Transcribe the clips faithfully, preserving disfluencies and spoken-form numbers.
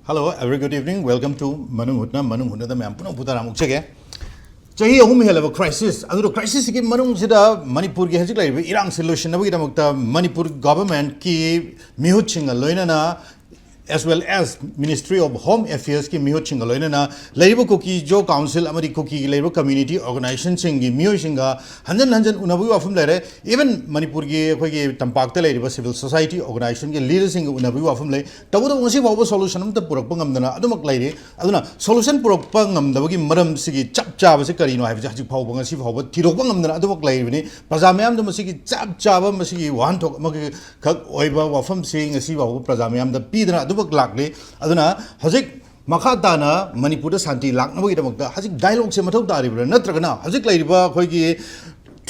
Hello, a very good evening. Welcome to ꯃꯅꯨꯡ ꯍꯨꯠꯅ, ꯃꯅꯨꯡ ꯍꯨꯠꯅꯗ ꯃꯌꯥꯝ ꯄꯨꯝꯅꯃꯛꯄꯨ ꯇꯔꯥꯃꯨꯛ ꯆꯒꯦ꯫ ꯆꯍꯤ ꯑꯍꯨꯝ ꯍꯦꯜꯂꯕ crisis, ꯑꯗꯨꯒ crisisꯁꯤꯒꯤ ꯃꯅꯨꯡꯁꯤꯗ ꯃꯅꯤꯄꯨꯔꯒꯤ ꯍꯧꯖꯤꯛ ꯂꯩꯔꯤꯕ ꯏꯔꯥꯡꯁꯤ ꯂꯣꯏꯁꯤꯟꯅꯕꯒꯤꯗꯃꯛꯇ ꯃꯅꯤꯄꯨꯔ governmentꯀꯤ ꯃꯤꯍꯨꯠꯁꯤꯡꯒ ꯂꯣꯏꯅꯅ, as well as Ministry of Home Affairsꯀꯤ ꯃꯤꯍꯨꯠꯁꯤꯡꯒ ꯂꯣꯏꯅꯅ ꯂꯩꯔꯤꯕ ꯀꯨꯀꯤ ꯖꯣ ꯀꯥꯎꯟꯁꯤꯜ ꯑꯃꯗꯤ ꯀꯨꯀꯤꯒꯤ ꯂꯩꯔꯤꯕ community organisationꯁꯤꯡꯒꯤ ꯃꯤꯑꯣꯏꯁꯤꯡꯒ ꯍꯟꯖꯟ ꯍꯟꯖꯟ ꯎꯅꯕꯒꯤ ꯋꯥꯐꯝ ꯂꯩꯔꯦ꯫ Even ꯃꯅꯤꯄꯨꯔꯒꯤ ꯑꯩꯈꯣꯏꯒꯤ ꯇꯝꯄꯥꯛꯇ ꯂꯩꯔꯤꯕ civil society organisationꯒꯤ leaderꯁꯤꯡꯒ ꯎꯅꯕꯒꯤ ꯋꯥꯐꯝ ꯂꯩ꯫ ꯇꯧꯕꯇꯕꯨ ꯉꯁꯤ ꯐꯥꯎꯕ solution ꯑꯃꯠꯇ ꯄꯨꯔꯛꯄ ꯉꯝꯗꯅ ꯑꯗꯨꯃꯛ ꯂꯩꯔꯤ꯫ ꯑꯗꯨꯅ solution ꯄꯨꯔꯛꯄ ꯉꯝꯗꯕꯒꯤ ꯃꯔꯝꯁꯤꯒꯤ ꯆꯞ ꯆꯥꯕꯁꯤ ꯀꯔꯤꯅꯣ ꯍꯥꯏꯕꯁꯤ ꯍꯧꯖꯤꯛ ꯐꯥꯎꯕ, ꯉꯁꯤ ꯐꯥꯎꯕ ꯊꯤꯗꯣꯛꯄ ꯉꯝꯗꯅ ꯑꯗꯨꯃꯛ ꯂꯩꯔꯤꯕꯅꯤ꯫ ꯄ꯭ꯔꯖꯥ ꯃꯌꯥꯝꯗ ꯃꯁꯤꯒꯤ ꯆꯞ ꯆꯥꯕ, ꯃꯁꯤꯒꯤ ꯋꯥꯍꯟꯊꯣꯛ ꯑꯃꯈꯛ ꯑꯣꯏꯕ ꯋꯥꯐꯝꯁꯤ ꯉꯁꯤ ꯐꯥꯎꯕ ꯄ꯭ꯔꯖꯥ ꯃꯌꯥꯝꯗ ꯄꯤꯗꯅ ꯑꯗꯨꯃꯛ ꯂꯥꯛꯂꯤ꯫ ꯑꯗꯨꯅ ꯍꯧꯖꯤꯛ ꯃꯈꯥ ꯇꯥꯅ ꯃꯅꯤꯄꯨꯔꯗ ꯁꯥꯟꯇꯤ ꯂꯥꯛꯅꯕꯒꯤꯗꯃꯛꯇ ꯍꯧꯖꯤꯛ dialogueꯁꯦ ꯃꯊꯧ ꯇꯥꯔꯤꯕ꯭ꯔꯥ, ꯅꯠꯇ꯭ꯔꯒꯅ ꯍꯧꯖꯤꯛ ꯂꯩꯔꯤꯕ ꯑꯩꯈꯣꯏꯒꯤ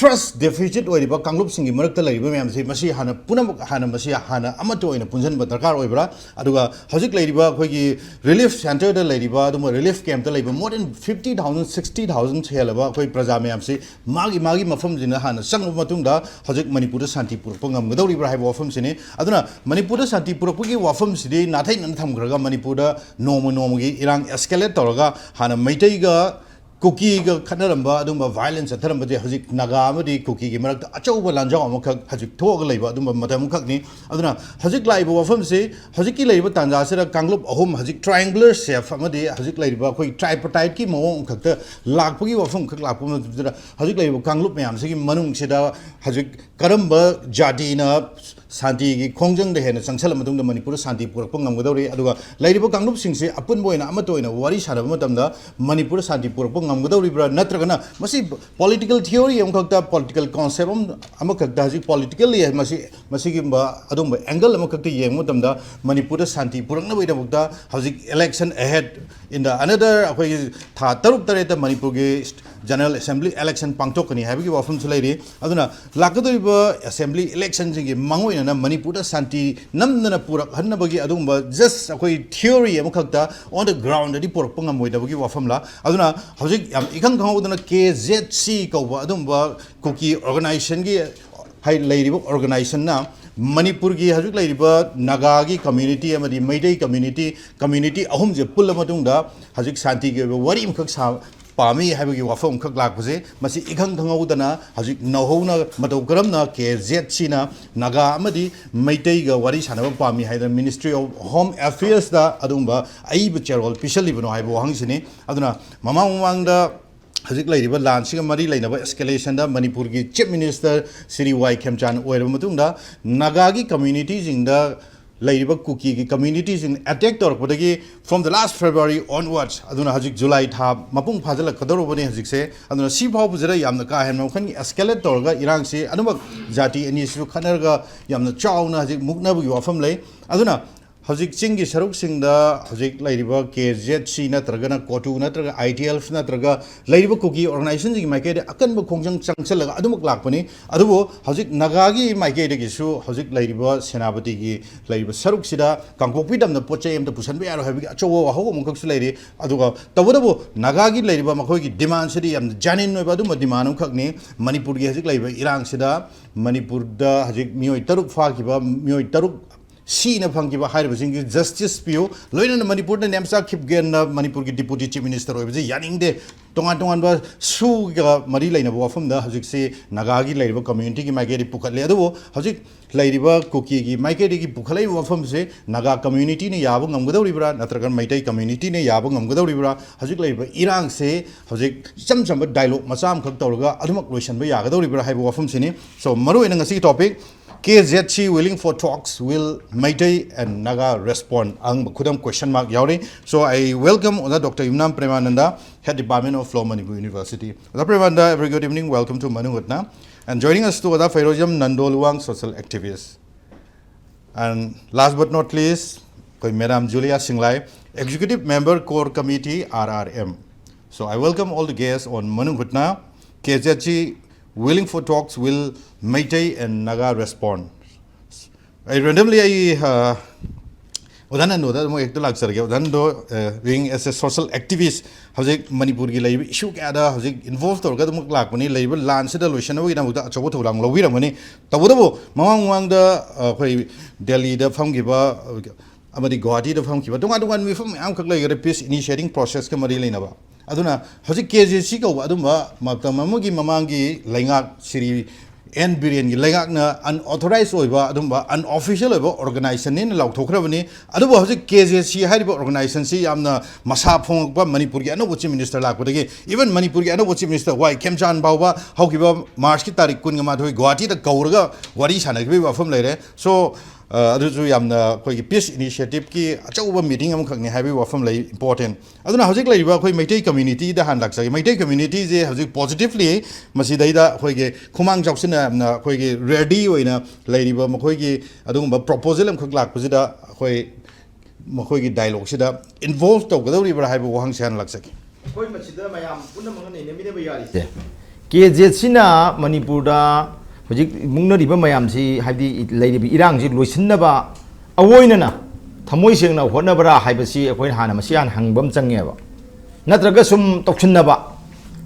trust deficit ꯑꯣꯏꯔꯤꯕ ꯀꯥꯡꯂꯨꯞꯁꯤꯡꯒꯤ ꯃꯔꯛꯇ ꯂꯩꯔꯤꯕ ꯃꯌꯥꯝꯁꯤ, ꯃꯁꯤ ꯍꯥꯟꯅ ꯄꯨꯝꯅꯃꯛ, ꯍꯥꯟꯅ ꯃꯁꯤ ꯍꯥꯟꯅ ꯑꯃꯠꯇ ꯑꯣꯏꯅ ꯄꯨꯟꯁꯤꯟꯕ ꯗꯔꯀꯥꯔ ꯑꯣꯏꯕ꯭ꯔꯥ? ꯑꯗꯨꯒ ꯍꯧꯖꯤꯛ ꯂꯩꯔꯤꯕ ꯑꯩꯈꯣꯏꯒꯤ relief centreꯗ ꯂꯩꯔꯤꯕ, ꯑꯗꯨꯒꯨꯝꯕ relief campꯇ ꯂꯩꯕ more than fifty thousand, sixty thousand ꯍꯦꯜꯂꯕ ꯑꯩꯈꯣꯏ ꯄ꯭ꯔꯖꯥ ꯃꯌꯥꯝꯁꯤ ꯃꯥꯒꯤ ꯃꯥꯒꯤ ꯃꯐꯝꯁꯤꯡꯗ ꯍꯥꯟꯅ ꯆꯪꯂꯕ ꯃꯇꯨꯡꯗ ꯍꯧꯖꯤꯛ ꯃꯅꯤꯄꯨꯔꯗ ꯁꯥꯟꯇꯤ ꯄꯨꯔꯛꯄ ꯉꯝꯒꯗꯧꯔꯤꯕ꯭ꯔꯥ ꯍꯥꯏꯕ ꯋꯥꯐꯝꯁꯤꯅꯤ꯫ ꯑꯗꯨꯅ ꯃꯅꯤꯄꯨꯔꯗ ꯁꯥꯟꯇꯤ ꯄꯨꯔꯛꯄꯒꯤ ꯋꯥꯐꯝꯁꯤꯗꯤ ꯅꯥꯊꯩꯅꯅ ꯊꯝꯈ꯭ꯔꯒ, ꯃꯅꯤꯄꯨꯔꯗ ꯅꯣꯡꯃ ꯅꯣꯡꯃꯒꯤ ꯏꯔꯥꯡ escalate ꯇꯧꯔꯒ, ꯍꯥꯟꯅ ꯃꯩꯇꯩꯒ ꯀꯨꯀꯤꯒ ꯈꯠꯅꯔꯝꯕ, ꯑꯗꯨꯝꯕ violence ꯆꯠꯊꯔꯝꯕꯗꯤ ꯍꯧꯖꯤꯛ ꯅꯥꯒꯥ ꯑꯃꯗꯤ ꯀꯨꯀꯤꯒꯤ ꯃꯔꯛꯇ ꯑꯆꯧꯕ ꯂꯥꯟꯖꯥꯎ ꯑꯃꯈꯛ ꯍꯧꯖꯤꯛ ꯊꯣꯛꯑꯒ ꯂꯩꯕ ꯑꯗꯨꯝꯕ ꯃꯇꯝ ꯑꯃꯈꯛꯅꯤ꯫ ꯑꯗꯨꯅ ꯍꯧꯖꯤꯛ ꯂꯥꯛꯏꯕ ꯋꯥꯐꯝꯁꯤ, ꯍꯧꯖꯤꯛꯀꯤ ꯂꯩꯔꯤꯕ ꯇꯥꯟꯖꯥꯁꯤꯗ ꯀꯥꯡꯂꯨꯞ ꯑꯍꯨꯝ, ꯍꯧꯖꯤꯛ triangular shape ꯑꯃꯗꯤ ꯍꯧꯖꯤꯛ ꯂꯩꯔꯤꯕ ꯑꯩꯈꯣꯏ tripartiteꯀꯤ ꯃꯑꯣꯡ ꯑꯃꯈꯛꯇ ꯂꯥꯛꯄꯒꯤ ꯋꯥꯐꯝ ꯑꯃꯈꯛ ꯂꯥꯛꯄ ꯃꯇꯝꯁꯤꯗ, ꯍꯧꯖꯤꯛ ꯂꯩꯔꯤꯕ ꯀꯥꯡꯂꯨꯞ ꯃꯌꯥꯝꯁꯤꯒꯤ ꯃꯅꯨꯡꯁꯤꯗ ꯍꯧꯖꯤꯛ ꯀꯔꯝꯕ ꯖꯥꯇꯤꯅ ꯁꯥꯟꯇꯤꯒꯤ ꯈꯣꯡꯖꯪꯗ ꯍꯦꯟꯅ ꯆꯪꯁꯤꯜꯂ ꯃꯇꯨꯡꯗ ꯃꯅꯤꯄꯨꯔꯗ ꯁꯥꯟꯇꯤ ꯄꯨꯔꯛꯄ ꯉꯝꯒꯗꯧꯔꯤ? ꯑꯗꯨꯒ ꯂꯩꯔꯤꯕ ꯀꯥꯡꯂꯨꯞꯁꯤꯡꯁꯤ ꯑꯄꯨꯟꯕ ꯑꯣꯏꯅ ꯑꯃꯠꯇ ꯑꯣꯏꯅ ꯋꯥꯔꯤ ꯁꯥꯟꯅꯕ ꯃꯇꯝꯗ ꯃꯅꯤꯄꯨꯔꯗ ꯁꯥꯟꯇꯤ ꯄꯨꯔꯛꯄ ꯉꯝꯒꯗꯧꯔꯤꯕ꯭ꯔꯥ? ꯅꯠꯇ꯭ꯔꯒꯅ ꯃꯁꯤ political theory ꯑꯃꯈꯛꯇ, political concept ꯑꯃ, ꯑꯃꯈꯛꯇ, ꯍꯧꯖꯤꯛ politically ꯃꯁꯤ, ꯃꯁꯤꯒꯨꯝꯕ ꯑꯗꯨꯒꯨꯝꯕ angle ꯑꯃꯈꯛꯇ ꯌꯦꯡꯕ ꯃꯇꯝꯗ ꯃꯅꯤꯄꯨꯔꯗ ꯁꯥꯟꯇꯤ ꯄꯨꯔꯛꯅꯕꯒꯤꯗꯃꯛꯇ ꯍꯧꯖꯤꯛ election ahead in the another, ꯑꯩꯈꯣꯏꯒꯤ ꯊꯥ ꯇꯔꯨꯛ ꯇꯔꯦꯠꯇ ꯃꯅꯤꯄꯨꯔꯒꯤ General Assembly election ꯄꯥꯡꯊꯣꯛꯀꯅꯤ ꯍꯥꯏꯕꯒꯤ ꯋꯥꯐꯝꯁꯨ ꯂꯩꯔꯤ꯫ ꯑꯗꯨꯅ ꯂꯥꯛꯀꯗꯧꯔꯤꯕ assembly electionꯁꯤꯡꯒꯤ ꯃꯥꯡꯑꯣꯏꯅꯅ ꯃꯅꯤꯄꯨꯔꯗ ꯁꯥꯟꯇꯤ ꯅꯝꯗꯅ ꯄꯨꯔꯛꯍꯟꯅꯕꯒꯤ ꯑꯗꯨꯒꯨꯝꯕ just ꯑꯩꯈꯣꯏ theory ꯑꯃꯈꯛꯇ on the groundꯗꯗꯤ ꯄꯨꯔꯛꯄ ꯉꯝꯃꯣꯏꯗꯕꯒꯤ ꯋꯥꯐꯝꯂ? ꯑꯗꯨꯅ ꯍꯧꯖꯤꯛ ꯌꯥꯝ ꯏꯈꯪ ꯈꯪꯍꯧꯗꯅ K Z C ꯀꯧꯕ ꯑꯗꯨꯒꯨꯝꯕ ꯀꯨꯀꯤ organisationꯒꯤ ꯍꯥꯏ-, ꯂꯩꯔꯤꯕ organisationꯅ ꯃꯅꯤꯄꯨꯔꯒꯤ ꯍꯧꯖꯤꯛ ꯂꯩꯔꯤꯕ ꯅꯥꯒꯥꯒꯤ community ꯑꯃꯗꯤ ꯃꯩꯇꯩ community, community ꯑꯍꯨꯝꯁꯦ ꯄꯨꯜꯂ ꯃꯇꯨꯡꯗ ꯍꯧꯖꯤꯛ ꯁꯥꯟꯇꯤꯒꯤ ꯑꯣꯏꯕ ꯋꯥꯔꯤ ꯑꯃꯈꯛ ꯁꯥ ꯄꯥꯝꯃꯤ ꯍꯥꯏꯕꯒꯤ ꯋꯥꯐꯝ ꯑꯃꯈꯛ ꯂꯥꯛꯄꯁꯦ, ꯃꯁꯤ ꯏꯈꯪ ꯈꯪꯍꯧꯗꯅ ꯍꯧꯖꯤꯛ ꯅꯧꯍꯧꯅ ꯃꯇꯧ ꯀꯔꯝꯅ ꯀꯦ ꯖꯦꯠ ꯁꯤꯅ ꯅꯥꯒꯥ ꯑꯃꯗꯤ ꯃꯩꯇꯩꯒ ꯋꯥꯔꯤ ꯁꯥꯟꯅꯕ ꯄꯥꯝꯃꯤ ꯍꯥꯏꯗꯅ Ministry of Home Affairs ꯇ ꯑꯗꯨꯒꯨꯝꯕ ꯑꯏꯕ ꯆꯦꯔꯣꯜ ꯄꯤꯁꯜꯂꯤꯕꯅꯣ ꯍꯥꯏꯕ ꯋꯥꯍꯪꯁꯤꯅꯤ꯫ ꯑꯗꯨꯅ ꯃꯃꯥꯡ ꯃꯃꯥꯡꯗ ꯍꯧꯖꯤꯛ ꯂꯩꯔꯤꯕ ꯂꯥꯟꯁꯤꯒ ꯃꯔꯤ ꯂꯩꯅꯕ escalation ꯗ ꯃꯅꯤꯄꯨꯔꯒꯤ Chief Minister ꯁ꯭ꯔꯤ ꯋꯥꯏ ꯈꯦꯝꯆꯥꯟ ꯑꯣꯏꯔꯕ ꯃꯇꯨꯡꯗ ꯅꯥꯒꯥꯒꯤ community ꯁꯤꯡꯗ ꯂꯩꯔꯤꯕ ꯀꯨꯀꯤꯒꯤ community ꯁꯤꯡꯅ attack ꯇꯧꯔꯛꯄꯗꯒꯤ from the last February onwards, ꯑꯗꯨꯅ ꯍꯧꯖꯤꯛ ꯖꯨꯂꯥꯏ ꯊꯥ ꯃꯄꯨꯡ ꯐꯥꯖꯤꯜꯂꯛꯀꯗꯧꯔꯕꯅꯤ ꯍꯧꯖꯤꯛꯁꯦ꯫ ꯑꯗꯨꯅ ꯁꯤ ꯐꯥꯎꯕꯁꯤꯗ ꯌꯥꯝꯅ ꯀꯥ ꯍꯦꯟꯕ ꯃꯈꯜꯒꯤ escalate ꯇꯧꯔꯒ ꯏꯔꯥꯡꯁꯤ ꯑꯗꯨꯃꯛ ꯖꯥꯇꯤ ꯑꯅꯤꯁꯤꯁꯨ ꯈꯠꯅꯔꯒ ꯌꯥꯝꯅ ꯆꯥꯎꯅ ꯍꯧꯖꯤꯛ ꯃꯨꯛꯅꯕꯒꯤ ꯋꯥꯐꯝ ꯂꯩ꯫ ꯑꯗꯨꯅ ꯍꯧꯖꯤꯛ ꯆꯤꯡꯒꯤ ꯁꯔꯨꯛꯁꯤꯡꯗ ꯍꯧꯖꯤꯛ ꯂꯩꯔꯤꯕ ꯀꯦ ꯖꯦꯠ ꯁꯤ ꯅꯠꯇ꯭ꯔꯒꯅ ꯀꯣꯇꯨ ꯅꯠꯇ꯭ꯔꯒ ꯑꯥꯏ ꯇꯤ ꯑꯦꯜ ꯑꯦꯐ ꯅꯠꯇ꯭ꯔꯒ ꯂꯩꯔꯤꯕ ꯀꯨꯀꯤ organization ꯁꯤꯡꯒꯤ ꯃꯥꯏꯀꯩꯗ ꯑꯀꯟꯕ ꯈꯣꯡꯖꯪ ꯆꯪꯁꯤꯜꯂꯒ ꯑꯗꯨꯃꯛ ꯂꯥꯛꯄꯅꯤ꯫ ꯑꯗꯨꯕꯨ ꯍꯧꯖꯤꯛ ꯅꯥꯒꯥꯒꯤ ꯃꯥꯏꯀꯩꯗꯒꯤꯁꯨ ꯍꯧꯖꯤꯛ ꯂꯩꯔꯤꯕ ꯁꯦꯅꯥꯄꯇꯤꯒꯤ ꯂꯩꯔꯤꯕ ꯁꯔꯨꯛꯁꯤꯗ ꯀꯥꯡꯄꯣꯛꯄꯤ ꯇꯝꯅ ꯄꯣꯠ ꯆꯩ ꯑꯃꯠꯇ ꯄꯨꯁꯟꯕ ꯌꯥꯔꯣꯏ ꯍꯥꯏꯕꯒꯤ ꯑꯆꯧꯕ ꯋꯥꯍꯧ ꯑꯃꯈꯛꯁꯨ ꯂꯩꯔꯤ꯫ ꯑꯗꯨꯒ ꯇꯧꯕꯇꯕꯨ ꯅꯥꯒꯥꯒꯤ ꯂꯩꯔꯤꯕ ꯃꯈꯣꯏꯒꯤ demand ꯁꯤꯗꯤ ꯌꯥꯝꯅ genuine ꯑꯣꯏꯕ ꯑꯗꯨꯝꯕ demand ꯑꯃꯈꯛꯅꯤ꯫ ꯃꯅꯤꯄꯨꯔꯒꯤ ꯍꯧꯖꯤꯛ ꯂꯩꯔꯤꯕ ꯏꯔꯥꯡꯁꯤꯗ ꯃꯅꯤꯄꯨꯔꯗ ꯍꯧꯖꯤꯛ ꯃꯤꯑꯣꯏ ꯇꯔꯨꯛ ꯐꯥꯈꯤꯕ, ꯃꯤꯑꯣꯏ ꯇꯔꯨꯛ ꯁꯤꯅ ꯐꯪꯈꯤꯕ ꯍꯥꯏꯔꯤꯕꯁꯤꯡꯒꯤ justice ꯄꯤꯌꯨ, ꯂꯣꯏꯅꯅ ꯃꯅꯤꯄꯨꯔꯗ ꯅꯦꯝꯆꯥ ꯈꯤꯞꯒꯦꯟꯅ ꯃꯅꯤꯄꯨꯔꯒꯤ Deputy Chief Minister ꯑꯣꯏꯕꯁꯤ ꯌꯥꯅꯤꯡꯗꯦ꯫ ꯇꯣꯉꯥꯟ ꯇꯣꯉꯥꯟꯕ ꯁꯨꯒ ꯃꯔꯤ ꯂꯩꯅꯕ ꯋꯥꯐꯝꯗ ꯍꯧꯖꯤꯛꯁꯤ ꯅꯥꯒꯥꯒꯤ ꯂꯩꯔꯤꯕ community ꯒꯤ ꯃꯥꯏꯀꯩꯗꯒꯤ ꯄꯨꯈꯠꯂꯦ꯫ ꯑꯗꯨꯕꯨ ꯍꯧꯖꯤꯛ ꯂꯩꯔꯤꯕ ꯀꯨꯀꯤꯒꯤ ꯃꯥꯏꯀꯩꯗꯒꯤ ꯄꯨꯈꯠꯂꯛꯏꯕ ꯋꯥꯐꯝꯁꯦ ꯅꯥꯒꯥ community ꯅ ꯌꯥꯕ ꯉꯝꯒꯗꯧꯔꯤꯕ꯭ꯔꯥ ꯅꯠꯇ꯭ꯔꯒ ꯃꯩꯇꯩ community ꯅ ꯌꯥꯕ ꯉꯝꯒꯗꯧꯔꯤꯕ꯭ꯔꯥ? ꯍꯧꯖꯤꯛ ꯂꯩꯔꯤꯕ ꯏꯔꯥꯡꯁꯦ ꯍꯧꯖꯤꯛ ꯏꯆꯝ ꯆꯝꯕ dialogue ꯃꯆꯥ ꯑꯃꯈꯛ ꯇꯧꯔꯒ ꯑꯗꯨꯃꯛ ꯂꯣꯏꯁꯤꯟꯕ ꯌꯥꯒꯗꯧꯔꯤꯕ꯭ꯔꯥ ꯍꯥꯏꯕ ꯋꯥꯐꯝꯁꯤꯅꯤ꯫ So, ꯃꯔꯨꯑꯣꯏꯅ ꯉꯁꯤꯒꯤ topic, K Z C willing for talks, will Meitei and Naga respond? ꯑꯍꯪꯕ ꯈꯨꯗꯝ question mark ꯌꯥꯎꯔꯤ꯫ So, I welcome ꯑꯣꯖꯥ Doctor Yumnam ꯄ꯭ꯔꯦꯃꯥꯅꯟꯗ, Head Department of Law, Manipur University. ꯑꯣꯖꯥ ꯄ꯭ꯔꯦꯃꯥꯅꯟꯗ, a very good evening, welcome to ꯃꯅꯨꯡ ꯍꯨꯠꯅ꯫ And joining us too, ꯑꯣꯖꯥ ꯐꯩꯔꯣꯖꯝ ꯅꯟꯗꯣꯂꯨꯋꯥꯡ, social activist. And last but not least, ꯑꯩꯈꯣꯏ Madam Julia Singlai, Executive Member, Core Committee, R R M. So I welcome all the guests on ꯃꯅꯨꯡ ꯍꯨꯠꯅ꯫ K Z C willing for talks, will Meitei and Naga respond? ꯑꯩ randomly ꯑꯩ, uh, ꯙꯅꯟꯗꯣꯗ ꯑꯃꯨꯛ ꯍꯦꯛꯇ ꯂꯥꯛꯆꯔꯒꯦ꯫ ꯙꯅꯟꯗꯣ, being as a social activist, ꯍꯧꯖꯤꯛ ꯃꯅꯤꯄꯨꯔꯒꯤ ꯂꯩꯔꯤꯕ ꯏꯁꯨ ꯀꯌꯥꯗ ꯍꯧꯖꯤꯛ ꯏꯟꯚꯣꯜꯚ ꯇꯧꯔꯒ ꯑꯗꯨꯃꯛ ꯂꯥꯛꯄꯅꯤ꯫ ꯂꯩꯔꯤꯕ ꯂꯥꯟꯁꯤꯗ ꯂꯣꯏꯁꯤꯟꯅꯕꯒꯤꯗꯃꯛꯇ ꯑꯆꯧꯕ ꯊꯧꯗꯥꯡ ꯂꯧꯕꯤꯔꯝꯒꯅꯤ꯫ ꯇꯧꯕꯇꯕꯨ ꯃꯃꯥꯡ ꯃꯃꯥꯡꯗ, ꯑ, ꯑꯩꯈꯣꯏ ꯗꯦꯜꯂꯤꯗ ꯐꯝꯈꯤꯕ, ꯑ, ꯑꯃꯗꯤ ꯒꯨꯋꯥꯍꯥꯇꯤꯗ ꯐꯝꯈꯤꯕ ꯇꯣꯉꯥꯟ ꯇꯣꯉꯥꯟꯕ ꯃꯤꯐꯝ ꯃꯌꯥꯝ ꯑꯃꯈꯛ ꯂꯩꯈꯔꯦ, peace initiating processꯀ ꯃꯔꯤ ꯂꯩꯅꯕ꯫ ꯑꯗꯨꯅ ꯍꯧꯖꯤꯛ ꯀꯦ ꯖꯦ ꯁꯤ ꯀꯧꯕ ꯑꯗꯨꯝꯕ ꯃꯇꯝ ꯑꯃꯒꯤ ꯃꯃꯥꯡꯒꯤ ꯂꯩꯉꯥꯛ ꯁ꯭ꯔꯤ ꯑꯦꯟ ꯕꯤꯔꯦꯟꯒꯤ ꯂꯩꯉꯥꯛꯅ unauthorized ꯑꯣꯏꯕ, ꯑꯗꯨꯝꯕ unofficial ꯑꯣꯏꯕ organizationꯅꯦꯅ ꯂꯥꯎꯊꯣꯛꯈ꯭ꯔꯕꯅꯤ꯫ ꯑꯗꯨꯕꯨ ꯍꯧꯖꯤꯛ ꯀꯦ ꯖꯦ ꯁꯤ ꯍꯥꯏꯔꯤꯕ organizationꯁꯤ ꯌꯥꯝꯅ ꯃꯁꯥ ꯐꯣꯡꯉꯛꯄ, ꯃꯅꯤꯄꯨꯔꯒꯤ ꯑꯅꯧꯕ Chief Minister ꯂꯥꯛꯄꯗꯒꯤ, even ꯃꯅꯤꯄꯨꯔꯒꯤ ꯑꯅꯧꯕ Chief Minister ꯋꯥꯏ ꯈꯦꯝꯆꯥꯟ ꯐꯥꯎꯕ ꯍꯧꯈꯤꯕ ꯃꯥꯔꯆꯀꯤ ꯇꯥꯔꯤꯛ ꯀꯨꯟꯒ ꯃꯥꯊꯣꯏ ꯒꯨꯋꯥꯍꯥꯇꯤꯗ ꯀꯧꯔꯒ ꯋꯥꯔꯤ ꯁꯥꯟꯅꯈꯤꯕꯒꯤ ꯋꯥꯐꯝ ꯂꯩꯔꯦ꯫ So, ꯑ, ꯑꯗꯨꯁꯨ ꯌꯥꯝꯅ ꯑꯩꯈꯣꯏꯒꯤ peace initiativeꯀꯤ ꯑꯆꯧꯕ meeting ꯑꯃꯈꯛꯅꯤ ꯍꯥꯏꯕꯒꯤ ꯋꯥꯐꯝ ꯂꯩ, important꯫ ꯑꯗꯨꯅ ꯍꯧꯖꯤꯛ ꯂꯩꯔꯤꯕ ꯑꯩꯈꯣꯏ ꯃꯩꯇꯩ communityꯗ ꯍꯥꯟꯅ ꯂꯥꯛꯆꯒꯦ꯫ ꯃꯩꯇꯩ communityꯁꯦ ꯍꯧꯖꯤꯛ positively ꯃꯁꯤꯗꯩꯗ ꯑꯩꯈꯣꯏꯒꯤ ꯈꯨꯃꯥꯡ ꯆꯥꯎꯁꯤꯟꯅ ꯌꯥꯝꯅ ꯑꯩꯈꯣꯏꯒꯤ ready ꯑꯣꯏꯅ ꯂꯩꯔꯤꯕ ꯃꯈꯣꯏꯒꯤ ꯑꯗꯨꯒꯨꯝꯕ proposal ꯑꯃꯈꯛ ꯂꯥꯛꯄꯁꯤꯗ ꯑꯩꯈꯣꯏ ꯃꯈꯣꯏꯒꯤ dialogueꯁꯤꯗ involve ꯇꯧꯒꯗꯧꯔꯤꯕ꯭ꯔꯥ ꯍꯥꯏꯕ ꯋꯥꯍꯪꯁꯦ ꯍꯥꯟꯅ ꯂꯥꯛꯆꯒꯦ꯫ ꯑꯩꯈꯣꯏ ꯃꯁꯤꯗ ꯃꯌꯥꯝ ꯄꯨꯝꯅꯃꯛꯅ ꯅꯩꯅꯃꯤꯟꯅꯕ ꯌꯥꯔꯤꯁꯦ꯫ ꯀꯦ ꯖꯦꯠꯁꯤꯅ ꯃꯅꯤꯄꯨꯔꯗ ꯍꯧꯖꯤꯛ ꯃꯨꯛꯅꯔꯤꯕ ꯃꯌꯥꯝꯁꯤ, ꯍꯥꯏꯕꯗꯤ ꯂꯩꯔꯤꯕ ꯏꯔꯥꯡꯁꯤ ꯂꯣꯏꯁꯤꯟꯅꯕ ꯑꯋꯣꯏꯅꯅ ꯊꯃꯣꯏ ꯁꯦꯡꯅ ꯍꯣꯠꯅꯕ꯭ꯔꯥ ꯍꯥꯏꯕꯁꯤ ꯑꯩꯈꯣꯏꯅ ꯍꯥꯟꯅ ꯃꯁꯤ ꯍꯥꯟꯅ ꯍꯪꯕ ꯑꯃ ꯆꯪꯉꯦꯕ꯫ ꯅꯠꯇ꯭ꯔꯒ ꯁꯨꯝ ꯇꯧꯁꯤꯟꯅꯕ,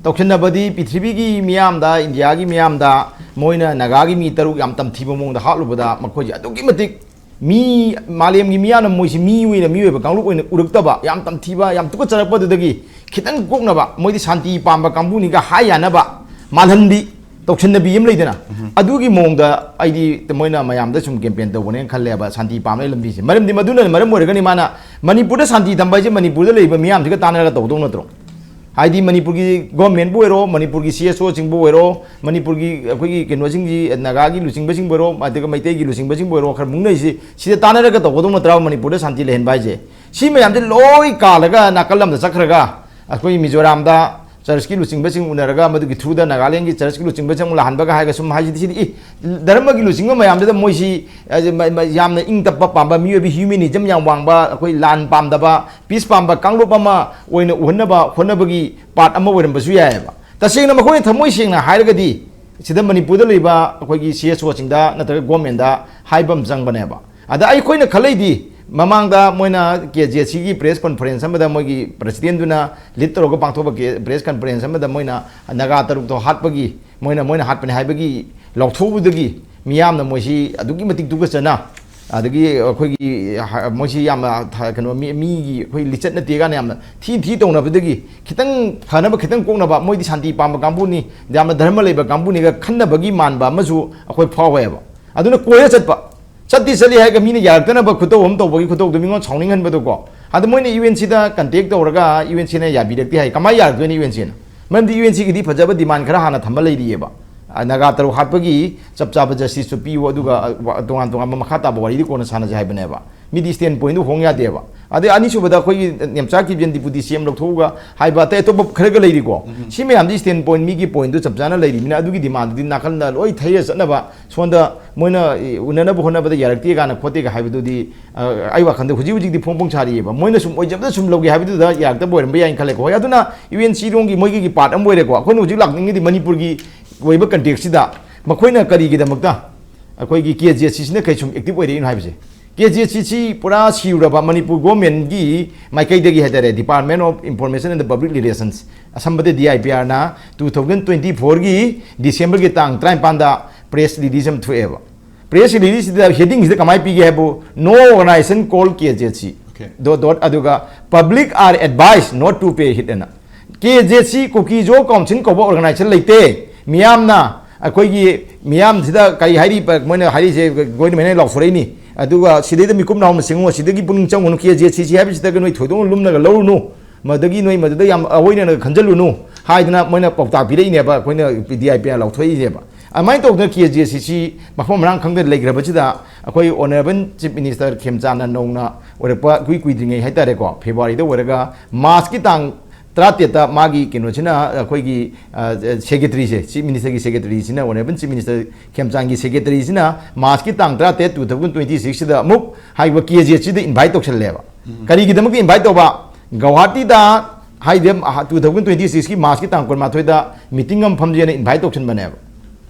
ꯇꯧꯁꯤꯟꯅꯕꯗꯤ ꯄ꯭ꯔꯤꯊꯤꯕꯤꯒꯤ ꯃꯤꯌꯥꯝꯗ, ꯏꯟꯗꯤꯌꯥꯒꯤ ꯃꯤꯌꯥꯝꯗ ꯃꯣꯏꯅ ꯅꯥꯒꯥꯒꯤ ꯃꯤ ꯇꯔꯨꯛ ꯌꯥꯝ ꯇꯝꯊꯤꯕ ꯃꯑꯣꯡꯗ ꯍꯥꯠꯂꯨꯕꯗ ꯃꯈꯣꯏꯁꯦ ꯑꯗꯨꯛꯀꯤ ꯃꯇꯤꯛ ꯃꯤ, ꯃꯥꯂꯦꯝꯒꯤ ꯃꯤꯌꯥꯝꯅ ꯃꯣꯏꯁꯤ ꯃꯤ ꯑꯣꯏꯅ, ꯃꯤꯑꯣꯏꯕ ꯀꯥꯡꯂꯨꯞ ꯑꯣꯏꯅ ꯎꯔꯛꯇꯕ, ꯌꯥꯝ ꯇꯝꯊꯤꯕ, ꯌꯥꯝ ꯇꯨꯀꯠꯆꯔꯛꯄꯗꯨꯗꯒꯤ ꯈꯤꯇꯪ ꯀꯣꯛꯅꯕ, ꯃꯣꯏꯗꯤ ꯁꯥꯟꯇꯤ ꯄꯥꯝꯕ ꯀꯥꯡꯕꯨꯅꯤꯒ ꯍꯥꯏ ꯌꯥꯅꯕ ꯃꯥꯜꯍꯟꯕꯤ, ꯇꯧꯁꯤꯟꯅꯕꯤ ꯑꯃ ꯂꯩꯗꯅ, ꯑꯗꯨꯒꯤ ꯃꯑꯣꯡꯗ ꯑꯩꯗꯤ ꯃꯣꯏꯅ ꯃꯌꯥꯝꯗ ꯁꯨꯝ campaign ꯇꯧꯕꯅꯦꯅ ꯈꯜꯂꯦꯕ, ꯁꯥꯟꯇꯤ ꯄꯥꯝꯕꯒꯤ ꯂꯝꯕꯤꯁꯦ꯫ ꯃꯔꯝꯗꯤ ꯃꯗꯨꯅ ꯃꯔꯝ ꯑꯣꯏꯔꯒꯅꯤ ꯃꯥꯅ ꯃꯅꯤꯄꯨꯔꯗ ꯁꯥꯟꯇꯤ ꯊꯝꯕ ꯍꯥꯏꯁꯦ ꯃꯅꯤꯄꯨꯔꯗ ꯂꯩꯕ ꯃꯤꯌꯥꯝꯁꯤꯒ ꯇꯥꯟꯅꯔꯒ ꯇꯧꯗꯧ ꯅꯠꯇ꯭ꯔꯣ? ꯍꯥꯏꯗꯤ ꯃꯅꯤꯄꯨꯔꯒꯤ governmentꯄꯨ ꯑꯣꯏꯔꯣ, ꯃꯅꯤꯄꯨꯔꯒꯤ C S Oꯁꯤꯡꯕꯨ ꯑꯣꯏꯔꯣ, ꯃꯅꯤꯄꯨꯔꯒꯤ ꯑꯩꯈꯣꯏꯒꯤ ꯀꯩꯅꯣꯁꯤꯡꯁꯤ, ꯅꯥꯒꯥꯒꯤ ꯂꯨꯆꯤꯡꯕꯁꯤꯡꯕꯨ ꯑꯣꯏꯔꯣ, ꯑꯗꯨꯒ ꯃꯩꯇꯩꯒꯤ ꯂꯨꯆꯤꯡꯕꯁꯤꯡꯕꯨ ꯑꯣꯏꯔꯣ, ꯈꯔ ꯃꯨꯛꯅꯩꯁꯤ ꯁꯤꯗ ꯇꯥꯟꯅꯔꯒ ꯇꯧꯒꯗꯧ ꯅꯠꯇ꯭ꯔꯕ ꯃꯅꯤꯄꯨꯔꯗ ꯁꯥꯟꯇꯤ ꯂꯩꯍꯟꯕ ꯍꯥꯏꯁꯦ? ꯁꯤ ꯃꯌꯥꯝꯁꯦ ꯂꯣꯏ ꯀꯥꯜꯂꯒ ꯅꯥꯀꯜ ꯑꯃꯗ ꯆꯠꯈ꯭ꯔꯒ ꯑꯩꯈꯣꯏ ꯃꯤꯖꯣꯔꯥꯝꯗ churchꯀꯤ ꯂꯨꯆꯤꯡꯕꯁꯤꯡ ꯎꯅꯔꯒ ꯃꯗꯨꯒꯤ throughꯗ ꯅꯥꯒꯥꯂꯦꯟꯒꯤ churchꯀꯤ ꯂꯨꯆꯤꯡꯕꯁꯤꯡ ꯑꯃꯨꯛ ꯂꯥꯛꯍꯟꯕꯒ ꯍꯥꯏꯔꯒ ꯁꯨꯝ ꯍꯥꯏꯁꯤꯗꯤ, ꯁꯤꯗꯤ, ꯏ, ꯙꯔꯃꯒꯤ ꯂꯨꯆꯤꯡꯕ ꯃꯌꯥꯝꯗꯨꯗ ꯃꯣꯏꯁꯤ, ꯑ, ꯃ-, ꯃ-, ꯌꯥꯝꯅ ꯏꯪ ꯇꯞꯄ ꯄꯥꯝꯕ, ꯃꯤꯑꯣꯏꯕ humanism ꯌꯥꯝ ꯋꯥꯡꯕ, ꯑꯩꯈꯣꯏ ꯂꯥꯟ ꯄꯥꯝꯗꯕ, peace ꯄꯥꯝꯕ ꯀꯥꯡꯂꯨꯞ ꯑꯃ ꯑꯣꯏꯅ ꯎꯍꯟꯅꯕ ꯍꯣꯠꯅꯕꯒꯤ part ꯑꯃ ꯑꯣꯏꯔꯝꯕꯁꯨ ꯌꯥꯏꯑꯕ꯫ ꯇꯁꯦꯡꯅ ꯃꯈꯣꯏꯅ ꯊꯃꯣꯏ ꯁꯦꯡꯅ ꯍꯥꯏꯔꯒꯗꯤ ꯁꯤꯗ ꯃꯅꯤꯄꯨꯔꯗ ꯂꯩꯕ ꯑꯩꯈꯣꯏꯒꯤ C S Oꯁꯤꯡꯗ ꯅꯠꯇ꯭ꯔꯒ governmentꯗ ꯍꯥꯏꯕ ꯑꯃ ꯆꯪꯕꯅꯦꯕ꯫ ꯑꯗ ꯑꯩꯈꯣꯏꯅ ꯈꯜꯂꯩꯗꯤ ꯃꯃꯥꯡꯗ ꯃꯣꯏꯅ ꯀꯦ ꯖꯦ ꯁꯤꯒꯤ ꯄ꯭ꯔꯦꯁ ꯀꯣꯟꯐꯔꯦꯟꯁ ꯑꯃꯗ ꯃꯣꯏꯒꯤ ꯄ꯭ꯔꯁꯤꯗꯦꯟꯗꯨꯅ ꯂꯤꯗ ꯇꯧꯔꯒ ꯄꯥꯡꯊꯣꯛꯄ ꯀꯦ-, ꯄ꯭ꯔꯦꯁ ꯀꯣꯟꯐꯔꯦꯟꯁ ꯑꯃꯗ ꯃꯣꯏꯅ ꯅꯥꯒꯥ ꯇꯔꯨꯛꯇꯣ ꯍꯥꯠꯄꯒꯤ, ꯃꯣꯏꯅ, ꯃꯣꯏꯅ ꯍꯥꯠꯄꯅꯤ ꯍꯥꯏꯕꯒꯤ ꯂꯥꯎꯊꯣꯛꯎꯕꯗꯒꯤ ꯃꯤꯌꯥꯝꯅ ꯃꯣꯏꯁꯤ ꯑꯗꯨꯛꯀꯤ ꯃꯇꯤꯛ ꯇꯨꯀꯠꯆꯅ, ꯑꯗꯒꯤ ꯑꯩꯈꯣꯏꯒꯤ ꯍ-, ꯃꯣꯏꯁꯤ ꯌꯥꯝꯅ ꯊ-, ꯀꯩꯅꯣ, ꯃꯤ, ꯃꯤꯒꯤ ꯑꯩꯈꯣꯏ ꯂꯤꯆꯠ ꯅꯠꯇꯦ ꯀꯥꯏꯅ ꯌꯥꯝꯅ ꯊꯤ ꯊꯤ ꯇꯧꯅꯕꯗꯒꯤ ꯈꯤꯇꯪ ꯐꯅꯕ, ꯈꯤꯇꯪ ꯀꯣꯛꯅꯕ, ꯃꯣꯏꯗꯤ ꯁꯥꯟꯇꯤ ꯄꯥꯝꯕ ꯀꯥꯡꯕꯨꯅꯤ, ꯌꯥꯝꯅ ꯙꯔꯃ ꯂꯩꯕ ꯀꯥꯡꯕꯨꯅꯤꯒ ꯈꯟꯅꯕꯒꯤ ꯃꯥꯟꯕ ꯑꯃꯁꯨ ꯑꯩꯈꯣꯏ ꯐꯥꯎꯋꯦꯕ꯫ ꯑꯗꯨꯅ ꯀꯣꯏꯔ ꯆꯠꯄ, ꯆꯠꯇꯤ ꯆꯠꯂꯤ ꯍꯥꯏꯔꯒ ꯃꯤꯅ ꯌꯥꯔꯛꯇꯅꯕ ꯈꯨꯇꯧ ꯑꯃ ꯇꯧꯕꯒꯤ ꯈꯨꯇꯧꯗꯣ ꯃꯤꯉꯣꯟ ꯁꯥꯎꯅꯤꯡꯍꯟꯕꯗꯣꯀꯣ꯫ ꯑꯗ ꯃꯣꯏꯅ ꯌꯨ ꯑꯦꯟ ꯁꯤꯗ ꯀꯟꯇꯦꯛ ꯇꯧꯔꯒ ꯌꯨ ꯑꯦꯟ ꯁꯤꯅ ꯌꯥꯕꯤꯔꯛꯇꯦ ꯍꯥꯏ꯫ ꯀꯃꯥꯏꯅ ꯌꯥꯔꯛꯇꯣꯏꯅꯣ ꯌꯨ ꯑꯦꯟ ꯁꯤꯅ? ꯃꯔꯝꯗꯤ ꯌꯨ ꯑꯦꯟ ꯁꯤꯒꯤꯗꯤ ꯐꯖꯕ ꯗꯤꯃꯥꯟ ꯈꯔ ꯍꯥꯟꯅ ꯊꯝꯕ ꯂꯩꯔꯤꯑꯕ꯫ ꯑ, ꯅꯥꯒꯥ ꯇꯔꯨꯛ ꯍꯥꯠꯄꯒꯤ ꯆꯞ ꯆꯥꯕ ꯖꯁꯇꯤꯁꯇꯨ ꯄꯤꯌꯨ, ꯑꯗꯨꯒ, ꯑ, ꯋꯥ-, ꯇꯣꯉꯥꯟ ꯇꯣꯉꯥꯟꯕ ꯃꯈꯥ ꯇꯥꯕ ꯋꯥꯔꯤꯗꯤ ꯀꯣꯟꯅ ꯁꯥꯟꯅꯁꯦ ꯍꯥꯏꯕꯅꯦꯕ꯫ ꯃꯤꯗꯤ ꯁ꯭ꯇꯦꯟ ꯄꯣꯏꯟꯗꯨ ꯍꯣꯡ ꯌꯥꯗꯦꯕ꯫ ꯑꯗꯩ ꯑꯅꯤꯁꯨꯕꯗ ꯑꯩꯈꯣꯏꯒꯤ ꯅꯦꯝꯆꯥ ꯀꯤꯞꯖꯦꯟ ꯗꯤꯄꯨꯇꯤ ꯁꯤ ꯑꯦꯝ ꯂꯧꯊꯣꯛꯎꯒ ꯍꯥꯏꯕ ꯑꯇꯩ ꯑꯇꯣꯞꯄ ꯈꯔꯒ ꯂꯩꯔꯤꯀꯣ꯫ ꯎꯝ꯫ ꯁꯤ ꯃꯌꯥꯝꯗꯤ ꯁ꯭ꯇꯦꯟ ꯄꯣꯏꯟ, ꯃꯤꯒꯤ ꯄꯣꯏꯟꯗꯨ ꯆꯞ ꯆꯥꯅ ꯂꯩꯔꯤꯕꯅꯤꯅ ꯑꯗꯨꯒꯤ ꯗꯤꯃꯥꯟꯗꯨꯗꯤ ꯅꯥꯀꯟꯗ ꯂꯣꯏ ꯊꯩꯔ ꯆꯠꯅꯕ, ꯁꯣꯝꯗ ꯃꯣꯏꯅ, ꯏ, ꯎꯅꯅꯕ ꯍꯣꯠꯅꯕꯗ ꯌꯥꯔꯛꯇꯦ ꯀꯥꯏꯅ ꯈꯣꯠꯇꯦꯒ ꯍꯥꯏꯕꯗꯨꯗꯤ, ꯑ, ꯑꯩ ꯋꯥꯈꯜꯗ ꯍꯧꯖꯤꯛ ꯍꯧꯖꯤꯛꯇꯤ ꯐꯣꯡ ꯐꯣꯡ ꯁꯥꯔꯤꯑꯕ꯫ ꯃꯣꯏꯅ ꯁꯨꯝ ꯑꯣꯏꯖꯕꯗ ꯁꯨꯝ ꯂꯧꯒꯦ ꯍꯥꯏꯕꯗꯨꯗ ꯌꯥꯔꯛꯇꯕ ꯑꯣꯏꯔꯝꯕ ꯌꯥꯏꯅ ꯈꯜꯂꯦꯀꯣ꯫ ꯍꯣꯏ, ꯑꯗꯨꯅ ꯌꯨ ꯑꯦꯟ ꯁꯤ ꯔꯣꯝꯒꯤ ꯃꯣꯏꯒꯤ ꯄꯥꯔꯠ ꯑꯃ ꯑꯣꯏꯔꯦꯀꯣ꯫ ꯑꯩꯈꯣꯏꯅ ꯍꯧꯖꯤꯛ ꯂꯥꯛꯅꯤꯡꯉꯤꯗꯤ ꯃꯅꯤꯄꯨꯔꯒꯤ ꯑꯣꯏꯕ ꯀꯟꯇꯦꯛꯁꯁꯤꯗ ꯃꯈꯣꯏꯅ ꯀꯔꯤꯒꯤꯗꯃꯛꯇ ꯑꯩꯈꯣꯏꯒꯤ ꯀꯦ ꯖꯦ ꯁꯤꯁꯤꯅ ꯀꯩ ꯁꯨꯝ ꯑꯦꯛꯇꯤꯚ ꯑꯣꯏꯔꯛꯏꯅꯣ ꯍꯥꯏꯕꯁꯦ꯫ ꯀꯦ ꯖꯦ ꯁꯤꯁꯤ ꯄꯨꯔꯥ ꯁꯤꯔꯨꯔꯕ ꯃꯅꯤꯄꯨꯔ ꯒꯣꯔꯃꯦꯟꯒꯤ ꯃꯥꯏꯀꯩꯗꯒꯤ ꯍꯥꯏꯇꯥꯔꯦ, Department of Information and Public Relations, ꯑꯁꯝꯕꯗ D I P ꯑꯥꯔꯅ two thousand twenty fourꯒꯤ ꯗꯤꯁꯦꯝꯕꯔꯒꯤ ꯇꯥꯡ ꯇꯔꯥꯅꯤꯄꯥꯟꯗ ꯄ꯭ꯔꯦꯁ ꯔꯤꯂꯤꯖ ꯑꯃ ꯊꯣꯛꯑꯦꯕ꯫ ꯄ꯭ꯔꯦꯁ ꯔꯤꯂꯤꯖꯁꯤꯗ ꯍꯦꯗꯤꯡꯁꯤꯗ ꯀꯃꯥꯏꯅ ꯄꯤꯒꯦ ꯍꯥꯏꯕꯨ, "No organization called K J C." Okay. Dot, dot, ꯑꯗꯨꯒ "Public are advised not to pay heed" ꯑꯅ꯫ ꯀꯦ J ꯁꯤ, ꯀꯨꯀꯤꯖꯣ ꯀꯥꯎꯟꯁꯤꯜ ꯀꯧꯕ ꯑꯣꯔꯒꯅꯥꯏꯖꯦꯁꯟ ꯂꯩꯇꯦ꯫ ꯃꯤꯌꯥꯝꯅ, ꯑꯩꯈꯣꯏꯒꯤ ꯃꯤꯌꯥꯝꯁꯤꯗ ꯀꯔꯤ ꯍꯥꯏꯔꯤ, ꯃꯣꯏꯅ ꯍꯥꯏꯔꯤꯁꯦ ꯒꯣꯏꯅ ꯃꯦꯅ ꯂꯥꯎꯊꯣꯔꯛꯏꯅꯤ꯫ ꯑꯗꯨꯒ ꯁꯤꯗꯩꯗ ꯃꯤꯀꯨꯞ ꯅꯥꯍꯨꯝꯅ ꯆꯤꯡꯉꯨ, ꯁꯤꯗꯒꯤ ꯄꯨꯛꯅꯤꯡ ꯆꯪꯉꯨꯅꯨ, ꯀꯦ ꯖꯦ ꯁꯤ ꯁꯤ ꯍꯥꯏꯕꯁꯤꯗꯒ ꯅꯣꯏ ꯊꯣꯏꯗꯣꯛꯅ ꯂꯨꯝꯅꯒ ꯂꯧꯔꯨꯅꯨ꯫ ꯃꯗꯒꯤ ꯅꯣꯏ ꯃꯗꯨꯗ ꯌꯥꯝ ꯑꯋꯣꯏꯅꯅ ꯈꯟꯖꯜꯂꯨꯅꯨ ꯍꯥꯏꯗꯅ ꯃꯣꯏꯅ ꯄꯥꯎꯇꯥꯛ ꯄꯤꯔꯛꯏꯅꯦꯕ, ꯑꯩꯈꯣꯏꯅ ꯗꯤ ꯑꯥꯏ ꯄꯤ ꯑꯥꯔ ꯂꯥꯎꯊꯣꯛꯏꯅꯦꯕ꯫ ꯑꯗꯨꯃꯥꯏꯅ ꯇꯧꯗꯅ ꯀꯦ ꯖꯦ ꯁꯤ ꯁꯤ ꯃꯐꯝ ꯃꯔꯥꯡ ꯈꯪꯗꯅ ꯂꯩꯈ꯭ꯔꯕꯁꯤꯗ, ꯑꯩꯈꯣꯏ ꯑꯣꯅꯔꯦꯕꯜ ꯆꯤꯐ ꯃꯤꯅꯤꯁꯇꯔ ꯈꯦꯝꯆꯥꯟꯅ ꯅꯧꯅ ꯑꯣꯏꯔꯛꯄ ꯏꯀꯨꯏ ꯀꯨꯏꯗ꯭ꯔꯤꯉꯩ ꯍꯥꯏꯇꯥꯔꯦꯀꯣ, ꯐꯦꯕ꯭ꯔꯨꯋꯥꯔꯤꯗ ꯑꯣꯏꯔꯒ ꯃꯥꯔꯆꯀꯤ ꯇꯥꯡ ꯇꯔꯥꯇꯔꯦꯠꯇ ꯃꯥꯒꯤ ꯀꯩꯅꯣꯁꯤꯅ, ꯑꯩꯈꯣꯏꯒꯤ, ꯑ, ꯁꯦꯀ꯭ꯔꯦꯇꯔꯤꯁꯦ, ꯆꯤꯐ ꯃꯤꯅꯤꯁꯇꯔꯒꯤ ꯁꯦꯀ꯭ꯔꯦꯇꯔꯤꯁꯤꯅ, ꯑꯣꯅꯔꯦꯕꯜ ꯆꯤꯐ ꯃꯤꯅꯤꯁꯇꯔ ꯈꯦꯝꯆꯥꯟꯒꯤ ꯁꯦꯀ꯭ꯔꯦꯇꯔꯤꯁꯤꯅ ꯃꯥꯔꯆꯀꯤ ꯇꯥꯡ ꯇꯔꯥꯇꯔꯦꯠ, two thousand twenty sixꯁꯤꯗ ꯑꯃꯨꯛ ꯍꯥꯏꯔꯤꯕ ꯀꯦ ꯖꯦ ꯁꯤꯗ ꯏꯟꯚꯥꯏꯠ ꯇꯧꯁꯜꯂꯦꯕ꯫ ꯎꯝ꯫ ꯀꯔꯤꯒꯤꯗꯃꯛꯇ ꯏꯟꯚꯥꯏꯠ ꯇꯧꯕ? ꯒꯧꯍꯥꯇꯤꯗ ꯍꯥꯏꯗꯤ, ꯑꯍ, two thousand twenty sixꯀꯤ ꯃꯥꯔꯆꯀꯤ ꯇꯥꯡ ꯀꯨꯟꯃꯥꯊꯣꯏꯗ ꯃꯤꯇꯤꯡ ꯑꯃ ꯐꯝꯖꯦꯅ ꯏꯟꯚꯥꯏꯠ ꯇꯧꯁꯟꯕꯅꯦꯕ꯫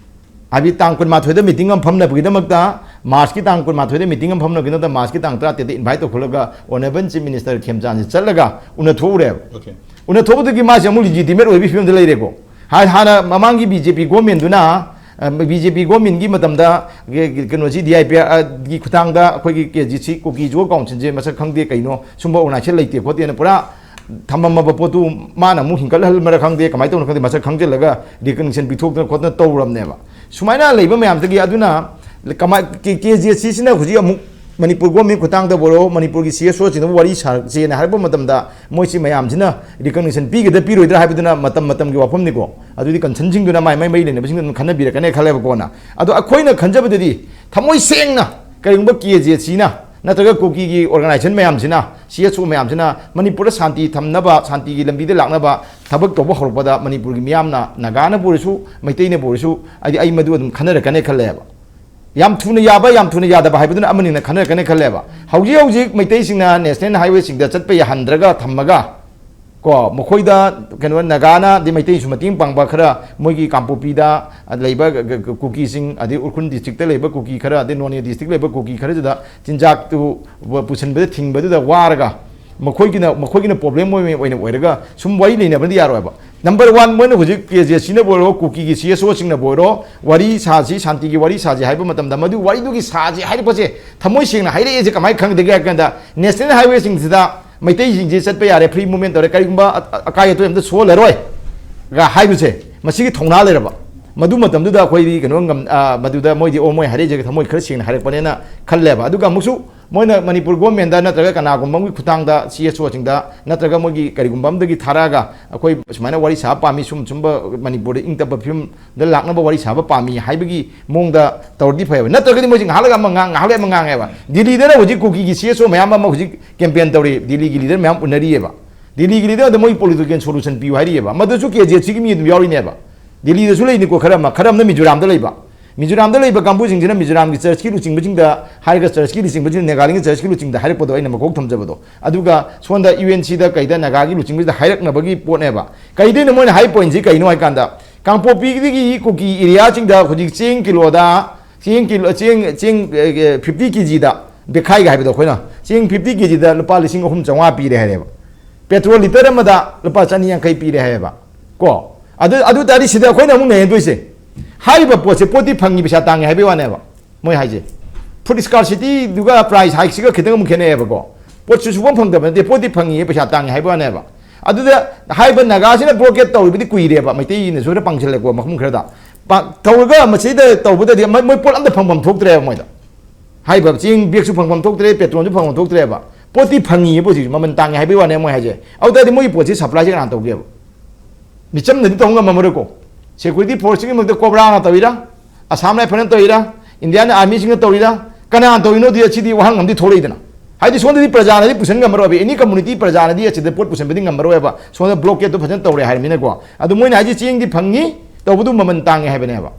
ꯍꯥꯏꯕꯗꯤ ꯇꯥꯡ ꯀꯨꯟꯃꯥꯊꯣꯏꯗ ꯃꯤꯇꯤꯡ ꯑꯃ ꯐꯝꯅꯕꯒꯤꯗꯃꯛꯇ, ꯃꯥꯔꯆꯀꯤ ꯇꯥꯡ ꯀꯨꯟꯃꯥꯊꯣꯏꯗ ꯃꯤꯇꯤꯡ ꯑꯃ ꯐꯝꯅꯕꯒꯤꯗꯃꯛꯇ ꯃꯥꯔꯆꯀꯤ ꯇꯥꯡ ꯇꯔꯥꯇꯔꯦꯠꯇ ꯏꯟꯚꯥꯏꯠ ꯇꯧꯈꯠꯂꯒ ꯑꯣꯅꯔꯦꯕꯜ ꯆꯤꯐ ꯃꯤꯅꯤꯁꯇꯔ ꯈꯦꯝꯆꯥꯟꯁꯦ ꯆꯠꯂꯒ ꯎꯅꯊꯣꯛꯎꯔꯦꯕ꯫ Okay. ꯎꯅꯊꯣꯛꯄꯗꯒꯤ ꯃꯥꯁꯦ ꯑꯃꯨꯛ ꯂꯤꯖꯤꯇꯤꯃꯦꯠ ꯑꯣꯏꯕꯒꯤ ꯐꯤꯕꯝꯗ ꯂꯩꯔꯦꯀꯣ꯫ ꯍꯥꯟ- ꯍꯥꯟꯅ ꯃꯃꯥꯡꯒꯤ ꯕꯤ ꯖꯦ ꯄꯤ ꯒꯣꯔꯃꯦꯟꯗꯨꯅ, ꯕꯤ ꯖꯦ ꯄꯤ ꯒꯣꯔꯃꯦꯟꯒꯤ ꯃꯇꯝꯗ ꯀꯩꯅꯣꯁꯤ ꯗꯤ ꯑꯥꯏ ꯄꯤ ꯑꯥꯔꯒꯤ ꯈꯨꯊꯥꯡꯗ ꯑꯩꯈꯣꯏꯒꯤ ꯀꯦ ꯖꯤ ꯁꯤ ꯀꯨꯀꯤꯁꯨ ꯀꯥꯎꯟꯁꯤꯜꯁꯦ ꯃꯁꯛ ꯈꯪꯗꯦ, ꯀꯩꯅꯣ ꯁꯨꯝꯕ ꯑꯣꯔꯒꯅꯥꯏꯖꯦꯁꯟ ꯂꯩꯇꯦ ꯈꯣꯠꯇꯦꯅ ꯄꯨꯔꯥ ꯊꯝꯃꯝꯃꯕ ꯄꯣꯠꯇꯨ ꯃꯥꯅ ꯑꯃꯨꯛ ꯍꯤꯡꯒꯠꯍꯜꯂꯝꯕꯔꯥ ꯈꯪꯗꯦ, ꯀꯃꯥꯏꯅ ꯇꯧꯅꯣ ꯈꯪꯗꯦ, ꯃꯁꯛ ꯈꯪꯖꯤꯜꯂꯒ ꯔꯤꯀꯒꯅꯤꯁꯟ ꯄꯤꯊꯣꯛꯇꯅ ꯈꯣꯠꯇꯅ ꯇꯧꯔꯝꯅꯦꯕ꯫ ꯁꯨꯃꯥꯏꯅ ꯂꯩꯕ ꯃꯌꯥꯝꯗꯒꯤ ꯑꯗꯨꯅ ꯀꯃꯥꯏ-, ꯀꯦ-, ꯀꯦ ꯖꯦ ꯁꯤꯁꯤꯅ ꯍꯧꯖꯤꯛ ꯑꯃꯨꯛ ꯃꯅꯤꯄꯨꯔ ꯒꯣꯔꯃꯦꯟ ꯈꯨꯊꯥꯡꯗꯕꯨ ꯑꯣꯏꯔꯣ, ꯃꯅꯤꯄꯨꯔꯒꯤ ꯁꯤ ꯑꯦꯁ ꯑꯣꯁꯤꯡꯗꯕꯨ ꯋꯥꯔꯤ ꯁꯥꯔꯛꯁꯦꯅ ꯍꯥꯏꯔꯛꯄ ꯃꯇꯝꯗ ꯃꯣꯏꯁꯤ ꯃꯌꯥꯝꯁꯤꯅ ꯔꯤꯀꯒꯅꯤꯁꯟ ꯄꯤꯒꯗ꯭ꯔꯥ ꯄꯤꯔꯣꯏꯗ꯭ꯔꯥ ꯍꯥꯏꯕꯗꯨꯅ ꯃꯇꯝ ꯃꯇꯝꯒꯤ ꯋꯥꯐꯝꯅꯤꯀꯣ꯫ ꯑꯗꯨꯗꯤ ꯀꯟꯁꯔꯟꯁꯤꯡꯗꯨꯅ ꯃꯥꯏ ꯃꯥꯏ ꯃꯔꯤ ꯂꯩꯅꯕꯁꯤꯡꯗꯨ ꯑꯗꯨꯝ ꯈꯟꯅꯕꯤꯔꯛꯀꯅꯤ ꯈꯜꯂꯦꯕꯀꯣꯅ꯫ ꯑꯗꯣ ꯑꯩꯈꯣꯏꯅ ꯈꯟꯖꯕꯗꯗꯤ ꯊꯃꯣꯏ ꯁꯦꯡꯅ ꯀꯔꯤꯒꯨꯝꯕ ꯀꯦ ꯖꯦ ꯁꯤꯅ ꯅꯠꯇ꯭ꯔꯒ ꯀꯨꯀꯤꯒꯤ ꯑꯣꯔꯒꯅꯥꯏꯖꯦꯁꯟ ꯃꯌꯥꯝꯁꯤꯅ, ꯁꯤ ꯑꯦꯁ ꯑꯣ ꯃꯌꯥꯝꯁꯤꯅ ꯃꯅꯤꯄꯨꯔꯗ ꯁꯥꯟꯇꯤ ꯊꯝꯅꯕ, ꯁꯥꯟꯇꯤꯒꯤ ꯂꯝꯕꯤꯗ ꯂꯥꯛꯅꯕ ꯊꯕꯛ ꯇꯧꯕ ꯍꯧꯔꯛꯄꯗ ꯃꯅꯤꯄꯨꯔꯒꯤ ꯃꯤꯌꯥꯝꯅ, ꯅꯥꯒꯥꯅꯕꯨ ꯑꯣꯏꯔꯁꯨ, ꯃꯩꯇꯩꯅꯕꯨ ꯑꯣꯏꯔꯁꯨ, ꯍꯥꯏꯗꯤ ꯑꯩ ꯃꯗꯨ ꯑꯗꯨꯝ ꯈꯟꯅꯔꯛꯀꯅꯤ ꯈꯜꯂꯦꯕ꯫ ꯌꯥꯝ ꯊꯨꯅ ꯌꯥꯕ, ꯌꯥꯝ ꯊꯨꯅ ꯌꯥꯗꯕ ꯍꯥꯏꯕꯗꯨꯅ ꯑꯃꯅꯤꯅ ꯈꯟꯅꯔꯛꯀꯅꯤ ꯈꯜꯂꯦꯕ꯫ ꯍꯧꯖꯤꯛ ꯍꯧꯖꯤꯛ ꯃꯩꯇꯩꯁꯤꯡꯅ ꯅꯦꯁꯅꯦꯜ ꯍꯥꯏꯋꯦꯁꯤꯡꯗ ꯆꯠꯄ ꯌꯥꯍꯟꯗ꯭ꯔꯒ ꯊꯝꯃꯒ ꯀꯣ, ꯃꯈꯣꯏꯗ ꯀꯩꯅꯣ ꯅꯥꯒꯥꯅ ꯑꯗꯩ ꯃꯩꯇꯩꯁꯨ ꯃꯇꯦꯡ ꯄꯥꯡꯕ ꯈꯔ, ꯃꯣꯏꯒꯤ ꯀꯥꯡꯄꯣꯛꯄꯤꯗ ꯂꯩꯕ ꯀꯨꯀꯤꯁꯤꯡ, ꯑꯗꯩ ꯎꯈ꯭ꯔꯨꯜ ꯗꯤꯁꯇ꯭ꯔꯤꯛꯇ ꯂꯩꯕ ꯀꯨꯀꯤ ꯈꯔ, ꯑꯗꯩ ꯅꯣꯅꯦ ꯗꯤꯁꯇ꯭ꯔꯤꯛ ꯂꯩꯕ ꯀꯨꯀꯤ ꯈꯔꯁꯤꯗ ꯆꯤꯟꯖꯥꯛꯇꯨ ꯄꯨꯁꯤꯟꯕꯗ ꯊꯤꯡꯕꯗꯨꯗ ꯋꯥꯔꯒ ꯃꯈꯣꯏꯒꯤꯅ, ꯃꯈꯣꯏꯒꯤꯅ ꯄ꯭ꯔꯣꯕ꯭ꯂꯦꯝ ꯑꯣꯏꯅ, ꯑꯣꯏꯅ ꯑꯣꯏꯔꯒ ꯁꯨꯝ ꯋꯥꯔꯤ ꯅꯩꯅꯕꯅꯗꯤ ꯌꯥꯔꯣꯏꯕ꯫ ꯅꯝꯕꯔ ꯋꯥꯟ, ꯃꯣꯏꯅ ꯍꯧꯖꯤꯛ ꯀꯦ ꯖꯦ ꯁꯤꯅꯕꯨ ꯑꯣꯏꯔꯣ, ꯀꯨꯀꯤꯒꯤ ꯁꯤ ꯑꯦꯁ ꯑꯣꯁꯤꯡꯅꯕꯨ ꯑꯣꯏꯔꯣ, ꯋꯥꯔꯤ ꯁꯥꯁꯤ, ꯁꯥꯟꯇꯤꯒꯤ ꯋꯥꯔꯤ ꯁꯥꯁꯤ ꯍꯥꯏꯕ ꯃꯇꯝꯗ, ꯃꯗꯨ ꯋꯥꯔꯤꯗꯨꯒꯤ ꯁꯥꯁꯤ ꯍꯥꯏꯔꯛꯄꯁꯦ ꯊꯃꯣꯏ ꯁꯦꯡꯅ ꯍꯥꯏꯔꯛꯑꯦꯁꯦ ꯀꯃꯥꯏꯅ ꯈꯪꯒꯗꯒꯦ ꯍꯥꯏ ꯀꯥꯟꯗ, ꯅꯦꯁꯅꯦꯜ ꯍꯥꯏꯋꯦꯁꯤꯡꯁꯤꯗ ꯃꯩꯇꯩꯁꯤꯡꯁꯤ ꯆꯠꯄ ꯌꯥꯔꯦ, ꯐ꯭ꯔꯤ ꯃꯨꯚꯃꯦꯟ ꯇꯧꯔꯦ, ꯀꯔꯤꯒꯨꯝꯕ ꯑ-, ꯑ-, ꯑꯀꯥꯏ ꯑꯇꯣꯏ ꯑꯝꯇ ꯁꯣꯛꯍꯜꯂꯔꯣꯏ ꯒ ꯍꯥꯏꯕꯁꯦ, ꯃꯁꯤꯒꯤ ꯊꯧꯅꯥ ꯂꯩꯔꯕ꯫ ꯃꯗꯨ ꯃꯇꯝꯗꯨꯗ ꯑꯩꯈꯣꯏꯗꯤ ꯀꯩꯅꯣ ꯉꯝ-, ꯑ, ꯃꯗꯨꯗ ꯃꯣꯏꯗꯤ, "ꯑꯣ, ꯃꯣꯏ ꯍꯥꯏꯔꯛꯏꯁꯦ ꯊꯃꯣꯏ ꯈꯔ ꯁꯦꯡꯅ ꯍꯥꯏꯔꯛꯄꯅꯦꯅ" ꯈꯜꯂꯦꯕ꯫ ꯑꯗꯨꯒ ꯑꯃꯨꯛꯁꯨ ꯃꯣꯏꯅ ꯃꯅꯤꯄꯨꯔ ꯒꯣꯔꯃꯦꯟꯗ ꯅꯠꯇ꯭ꯔꯒ ꯀꯅꯥꯒꯨꯝꯕ ꯑꯃꯒꯤ ꯈꯨꯠꯊꯥꯡꯗ, ꯁꯤ ꯑꯦꯁ ꯑꯣꯁꯤꯡꯗ ꯅꯠꯇ꯭ꯔꯒ ꯃꯣꯏꯒꯤ ꯀꯔꯤꯒꯨꯝꯕ ꯑꯃꯗꯒꯤ ꯊꯥꯔꯛꯑꯒ, "ꯑꯩꯈꯣꯏ ꯁꯨꯃꯥꯏꯅ ꯋꯥꯔꯤ ꯁꯥꯕ ꯄꯥꯝꯃꯤ, ꯁꯨꯝ ꯁꯨꯝꯕ ꯃꯅꯤꯄꯨꯔꯗ ꯏꯪ ꯇꯞꯄ ꯐꯤꯕꯝꯗ ꯂꯥꯛꯅꯕ ꯋꯥꯔꯤ ꯁꯥꯕ ꯄꯥꯝꯃꯤ" ꯍꯥꯏꯕꯒꯤ ꯃꯑꯣꯡꯗ ꯇꯧꯔꯗꯤ ꯐꯩꯕ꯫ ꯅꯠꯇ꯭ꯔꯒꯗꯤ ꯃꯣꯏꯁꯦ ꯉꯥꯏꯍꯥꯛ ꯂꯩꯒ ꯑꯃ ꯉꯥꯡ, ꯉꯥꯏꯍꯥꯛ ꯂꯩꯒ ꯑꯃ ꯉꯥꯡꯉꯦꯕ꯫ ꯗꯤꯜꯂꯤꯗꯅ ꯍꯧꯖꯤꯛ ꯀꯨꯀꯤꯒꯤ ꯁꯤ ꯑꯦꯁ ꯑꯣ ꯃꯌꯥꯝ ꯑꯃ ꯍꯧꯖꯤꯛ ꯀꯦꯝꯄꯦꯟ ꯇꯧꯔꯤ, ꯗꯤꯜꯂꯤꯒꯤ ꯂꯤꯗꯔ ꯃꯌꯥꯝ ꯎꯅꯔꯤꯑꯕ꯫ ꯗꯤꯜꯂꯤꯒꯤ ꯂꯤꯗꯔ ꯑꯗ ꯃꯣꯏ ꯄꯣꯂꯤꯇꯤꯀꯦꯜ ꯁꯣꯂꯨꯁꯟ ꯄꯤꯌꯨ ꯍꯥꯏꯔꯤꯑꯕ꯫ ꯃꯗꯨꯁꯨ ꯀꯦ ꯖꯦ ꯁꯤꯒꯤ ꯃꯤ ꯑꯗꯨꯝ ꯌꯥꯎꯔꯤꯅꯦꯕ꯫ ꯗꯤꯜꯂꯤꯗꯁꯨ ꯂꯩꯅꯤꯀꯣ ꯈꯔ ꯑꯃ, ꯈꯔ ꯑꯃꯅ ꯃꯤꯖꯣꯔꯥꯝꯗ ꯂꯩꯕ꯫ ꯃꯤꯖꯣꯔꯥꯝꯗ ꯂꯩꯕ ꯀꯥꯡꯕꯨꯁꯤꯡꯁꯤꯅ ꯃꯤꯖꯣꯔꯥꯝꯒꯤ ꯆꯔꯆꯀꯤ ꯂꯨꯆꯤꯡꯕꯁꯤꯡꯗ ꯍꯥꯏꯔꯒ, ꯆꯔꯆꯀꯤ ꯂꯨꯆꯤꯡꯕꯁꯤꯡ, ꯅꯥꯒꯥꯂꯦꯟꯒꯤ ꯆꯔꯆꯀꯤ ꯂꯨꯆꯤꯡꯕꯁꯤꯡꯗ ꯍꯥꯏꯔꯛꯄꯗꯣ ꯑꯩꯅ ꯃꯀꯣꯛ ꯊꯝꯖꯕꯗꯣ꯫ ꯑꯗꯨꯒ ꯁꯣꯝꯗ ꯌꯨ ꯑꯦꯟ ꯁꯤꯗ ꯀꯩꯗ ꯅꯥꯒꯥꯒꯤ ꯂꯨꯆꯤꯡꯕꯁꯤꯗ ꯍꯥꯏꯔꯛꯅꯕꯒꯤ ꯄꯣꯠꯅꯦꯕ꯫ ꯀꯩꯗꯩꯅꯣ ꯃꯣꯏꯅ ꯍꯥꯏ ꯄꯣꯏꯟꯁꯤ ꯀꯩꯅꯣ ꯍꯥꯏ ꯀꯥꯟꯗ, ꯀꯥꯡꯄꯣꯛꯄꯤꯗꯒꯤ ꯀꯨꯀꯤ ꯑꯦꯔꯤꯌꯥꯁꯤꯡꯗ ꯍꯧꯖꯤꯛ ꯆꯦꯡ ꯀꯤꯂꯣꯗ, ꯆꯦꯡ ꯀꯤꯂꯣ, ꯆꯦꯡ, ꯆꯦꯡ, ꯑꯦ, ꯑꯦ, ꯐꯤꯐꯇꯤ ꯀꯦꯖꯤꯗ, ꯕꯦꯈꯥꯏꯒ ꯍꯥꯏꯕꯗꯣ ꯑꯩꯈꯣꯏꯅ, ꯆꯦꯡ ꯐꯤꯐꯇꯤ ꯀꯦꯖꯤꯗ ꯂꯨꯄꯥ ꯂꯤꯁꯤꯡ ꯑꯍꯨꯝ ꯆꯥꯝꯃꯉꯥ ꯄꯤꯔꯦ ꯍꯥꯏꯔꯦꯕ꯫ ꯄꯦꯇ꯭ꯔꯣꯜ ꯂꯤꯇꯔ ꯑꯃꯗ ꯂꯨꯄꯥ ꯆꯅꯤ ꯌꯥꯡꯈꯩ ꯄꯤꯔꯦ ꯍꯥꯏꯌꯦꯕ꯫ ꯀꯣ? ꯑꯗꯨ, ꯑꯗꯨ ꯇꯥꯔꯗꯤ ꯁꯤꯗ ꯑꯩꯈꯣꯏꯅ ꯑꯃꯨꯛ ꯅꯩꯅꯗꯣꯏꯁꯦ, ꯍꯥꯏꯔꯤꯕ ꯄꯣꯠꯁꯦ, ꯄꯣꯠꯇꯤ ꯐꯪꯉꯤ, ꯄꯩꯁꯥ ꯇꯥꯡꯉꯤ ꯍꯥꯏꯕꯒꯤ ꯋꯥꯅꯦꯕ꯫ ꯃꯣꯏ ꯍꯥꯏꯁꯦ꯫ ꯐꯨꯗ ꯁ꯭ꯀꯥꯔꯁꯤꯇꯤꯗꯨꯒ ꯄ꯭ꯔꯥꯏꯁ ꯍꯥꯏꯛꯁꯤꯒ ꯈꯤꯇꯪ ꯑꯃꯨꯛ ꯈꯦꯠꯅꯩꯌꯦꯕꯀꯣ꯫ ꯄꯣꯠꯁꯨ ꯁꯨꯐꯪ ꯐꯪꯗꯕ ꯅꯠꯇꯦ, ꯄꯣꯠꯇꯤ ꯐꯪꯉꯤꯌꯦ, ꯄꯩꯁꯥ ꯇꯥꯡꯉꯤ ꯍꯥꯏꯕ ꯋꯥꯅꯦꯕ꯫ ꯑꯗꯨꯗ ꯍꯥꯏꯔꯤꯕ ꯅꯥꯒꯥꯁꯤꯅ ꯕ꯭ꯂꯣꯀꯦꯠ ꯇꯧꯔꯤꯕꯗꯤ ꯀꯨꯏꯔꯦꯕ, ꯃꯩꯇꯩꯅꯁꯨ ꯈꯔ ꯄꯥꯡꯁꯤꯜꯂꯦꯀꯣ ꯃꯐꯝ ꯈꯔꯗ꯫ ꯄꯥ-, ꯇꯧꯔꯒ ꯃꯁꯤꯗ ꯇꯧꯕꯗꯗꯤ ꯃꯣꯏ, ꯃꯣꯏ ꯄꯣꯠ ꯑꯝꯇ ꯐꯪꯐꯝ ꯊꯣꯛꯇ꯭ꯔꯦꯕ ꯃꯣꯏꯗ꯫ ꯍꯥꯏꯔꯤꯕ ꯆꯦꯡ ꯕꯦꯒꯁꯨ ꯐꯪꯐꯝ ꯊꯣꯛꯇ꯭ꯔꯦ, ꯄꯦꯇ꯭ꯔꯣꯜꯁꯨ ꯐꯪꯐꯝ ꯊꯣꯛꯇ꯭ꯔꯦꯕ꯫ ꯄꯣꯠꯇꯤ ꯐꯪꯉꯤꯌꯦꯕ ꯍꯧꯖꯤꯛ, ꯃꯃꯜ ꯇꯥꯡꯉꯦ ꯍꯥꯏꯕꯒꯤ ꯋꯥꯅꯦ ꯃꯣꯏ ꯍꯥꯏꯁꯦ꯫ ꯑꯗꯨ ꯇꯥꯔꯗꯤ ꯃꯣꯏꯒꯤ ꯄꯣꯠꯁꯤ ꯁꯄ꯭ꯂꯥꯏꯁꯦ ꯀꯅꯥꯅ ꯇꯧꯒꯦꯕ? ꯃꯤꯆꯝꯅꯗꯤ ꯇꯧꯕ ꯉꯝꯃꯔꯣꯏꯀꯣ꯫ ꯁꯦꯀ꯭ꯌꯨꯔꯤꯇꯤ ꯐꯣꯔꯁꯁꯤꯒꯤ ꯃꯊꯛꯇ ꯀꯣꯕ꯭ꯔꯥꯅ ꯇꯧꯔꯤꯔꯥ, ꯑꯁꯥꯝ ꯔꯥꯏꯐꯜꯅ ꯇꯧꯔꯤꯔꯥ, ꯏꯟꯗꯤꯌꯥꯟ ꯑꯥꯔꯃꯤꯁꯤꯡꯅ ꯇꯧꯔꯤꯔꯥ, ꯀꯅꯥꯅ ꯇꯧꯔꯤꯅꯣꯗꯤ ꯑꯁꯤꯗꯤ ꯋꯥꯍꯪ ꯑꯃꯗꯤ ꯊꯣꯛꯂꯛꯏꯗꯅ꯫ ꯍꯥꯏꯗꯤ ꯁꯣꯝꯗꯗꯤ ꯄ꯭ꯔꯖꯥꯅꯗꯤ ꯄꯨꯁꯟ ꯉꯝꯃꯔꯣꯏꯕ, ꯑꯦꯅꯤ ꯀꯝꯃꯨꯅꯤꯇꯤ ꯄ꯭ꯔꯖꯥꯅꯗꯤ ꯑꯁꯤꯗ ꯄꯣꯠ ꯄꯨꯁꯟꯕꯗꯤ ꯉꯝꯃꯔꯣꯏꯕ, ꯁꯣꯝꯗ ꯕ꯭ꯂꯣꯀꯦꯠꯇꯣ ꯐꯖꯅ ꯇꯧꯔꯦ ꯍꯥꯏꯔꯃꯤꯅꯀꯣ꯫ ꯑꯗꯣ ꯃꯣꯏꯅ ꯍꯥꯏꯁꯦ ꯆꯦꯡꯗꯤ ꯐꯪꯉꯤ, ꯇꯧꯕꯗꯨ ꯃꯃꯜ ꯇꯥꯡꯉꯦ ꯍꯥꯏꯕꯅꯦꯕ꯫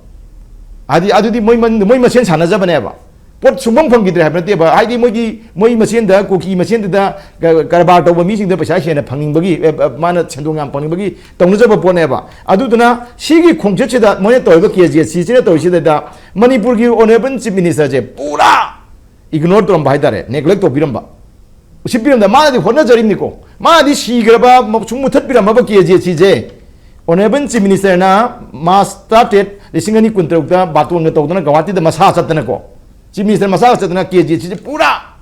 ꯍꯥꯏꯗꯤ ꯑꯗꯨꯗꯤ ꯃꯣꯏ ꯃꯟ-, ꯃꯣꯏ ꯃꯁꯦꯟ ꯁꯥꯟꯅꯖꯕꯅꯦꯕ꯫ ꯄꯣꯠ ꯁꯨꯡꯐꯪ ꯐꯪꯈꯤꯗ꯭ꯔꯦ ꯍꯥꯏꯕ ꯅꯠꯇꯦꯕ꯫ ꯍꯥꯏꯗꯤ ꯃꯣꯏꯒꯤ, ꯃꯣꯏ ꯃꯁꯦꯟꯗ, ꯀꯨꯀꯤ ꯃꯁꯦꯟꯗꯨꯗ ꯀ-, ꯀꯔꯕꯥꯔ ꯇꯧꯕ ꯃꯤꯁꯤꯡꯗ ꯄꯩꯁꯥ ꯍꯦꯟꯅ ꯐꯪꯅꯤꯡꯕꯒꯤ, ꯑꯦ, ꯑ, ꯃꯥꯅ ꯁꯦꯟꯗꯣꯡ ꯌꯥꯝ ꯐꯪꯅꯤꯡꯕꯒꯤ ꯇꯧꯅꯖꯕ ꯄꯣꯠꯅꯦꯕ꯫ ꯑꯗꯨꯗꯨꯅ ꯁꯤꯒꯤ ꯈꯣꯡꯆꯠꯁꯤꯗ ꯃꯣꯏꯅ ꯇꯧꯔꯤꯕ ꯀꯦ ꯖꯤ ꯑꯦꯁ ꯁꯤꯁꯤꯅ ꯇꯧꯔꯤꯁꯤꯗ ꯃꯅꯤꯄꯨꯔꯒꯤ ꯑꯣꯅꯔꯦꯕꯜ ꯆꯤꯐ ꯃꯤꯅꯤꯁꯇꯔꯁꯦ ꯄꯨꯔꯥ ꯏꯒꯅꯣꯔ ꯇꯧꯔꯝꯕ ꯍꯥꯏꯇꯥꯔꯦ, ꯅꯦꯒ꯭ꯂꯦꯛ ꯇꯧꯕꯤꯔꯝꯕ꯫ ꯎꯁꯤꯠꯄꯤꯔꯝꯗ ꯃꯥꯅꯗꯤ ꯍꯣꯠꯅꯖꯔꯤꯕꯅꯤꯀꯣ꯫ ꯃꯥꯅꯗꯤ ꯁꯤꯈ꯭ꯔꯕ, ꯃ-, ꯁꯨꯝ ꯃꯨꯊꯠꯄꯤꯔꯝꯃꯕ ꯀꯦ ꯖꯤ ꯑꯦꯁ ꯁꯤꯁꯦ ꯑꯣꯅꯔꯦꯕꯜ ꯆꯤꯐ ꯃꯤꯅꯤꯁꯇꯔꯅ ꯃꯥꯔꯆ ꯇꯔꯥꯇꯔꯦꯠ, ꯂꯤꯁꯤꯡ ꯑꯅꯤ ꯀꯨꯟꯇꯔꯨꯛꯇ ꯕꯥꯇꯣꯟꯒ ꯇꯧꯗꯅ ꯒꯧꯍꯥꯇꯤꯗ ꯃꯁꯥ ꯆꯠꯇꯅꯀꯣ, ꯆꯤꯐ ꯃꯤꯅꯤꯁꯇꯔ ꯃꯁꯥꯒ ꯆꯠꯇꯅ ꯀꯦ ꯖꯤ ꯑꯦꯁ ꯁꯤꯁꯦ ꯄꯨꯔꯥ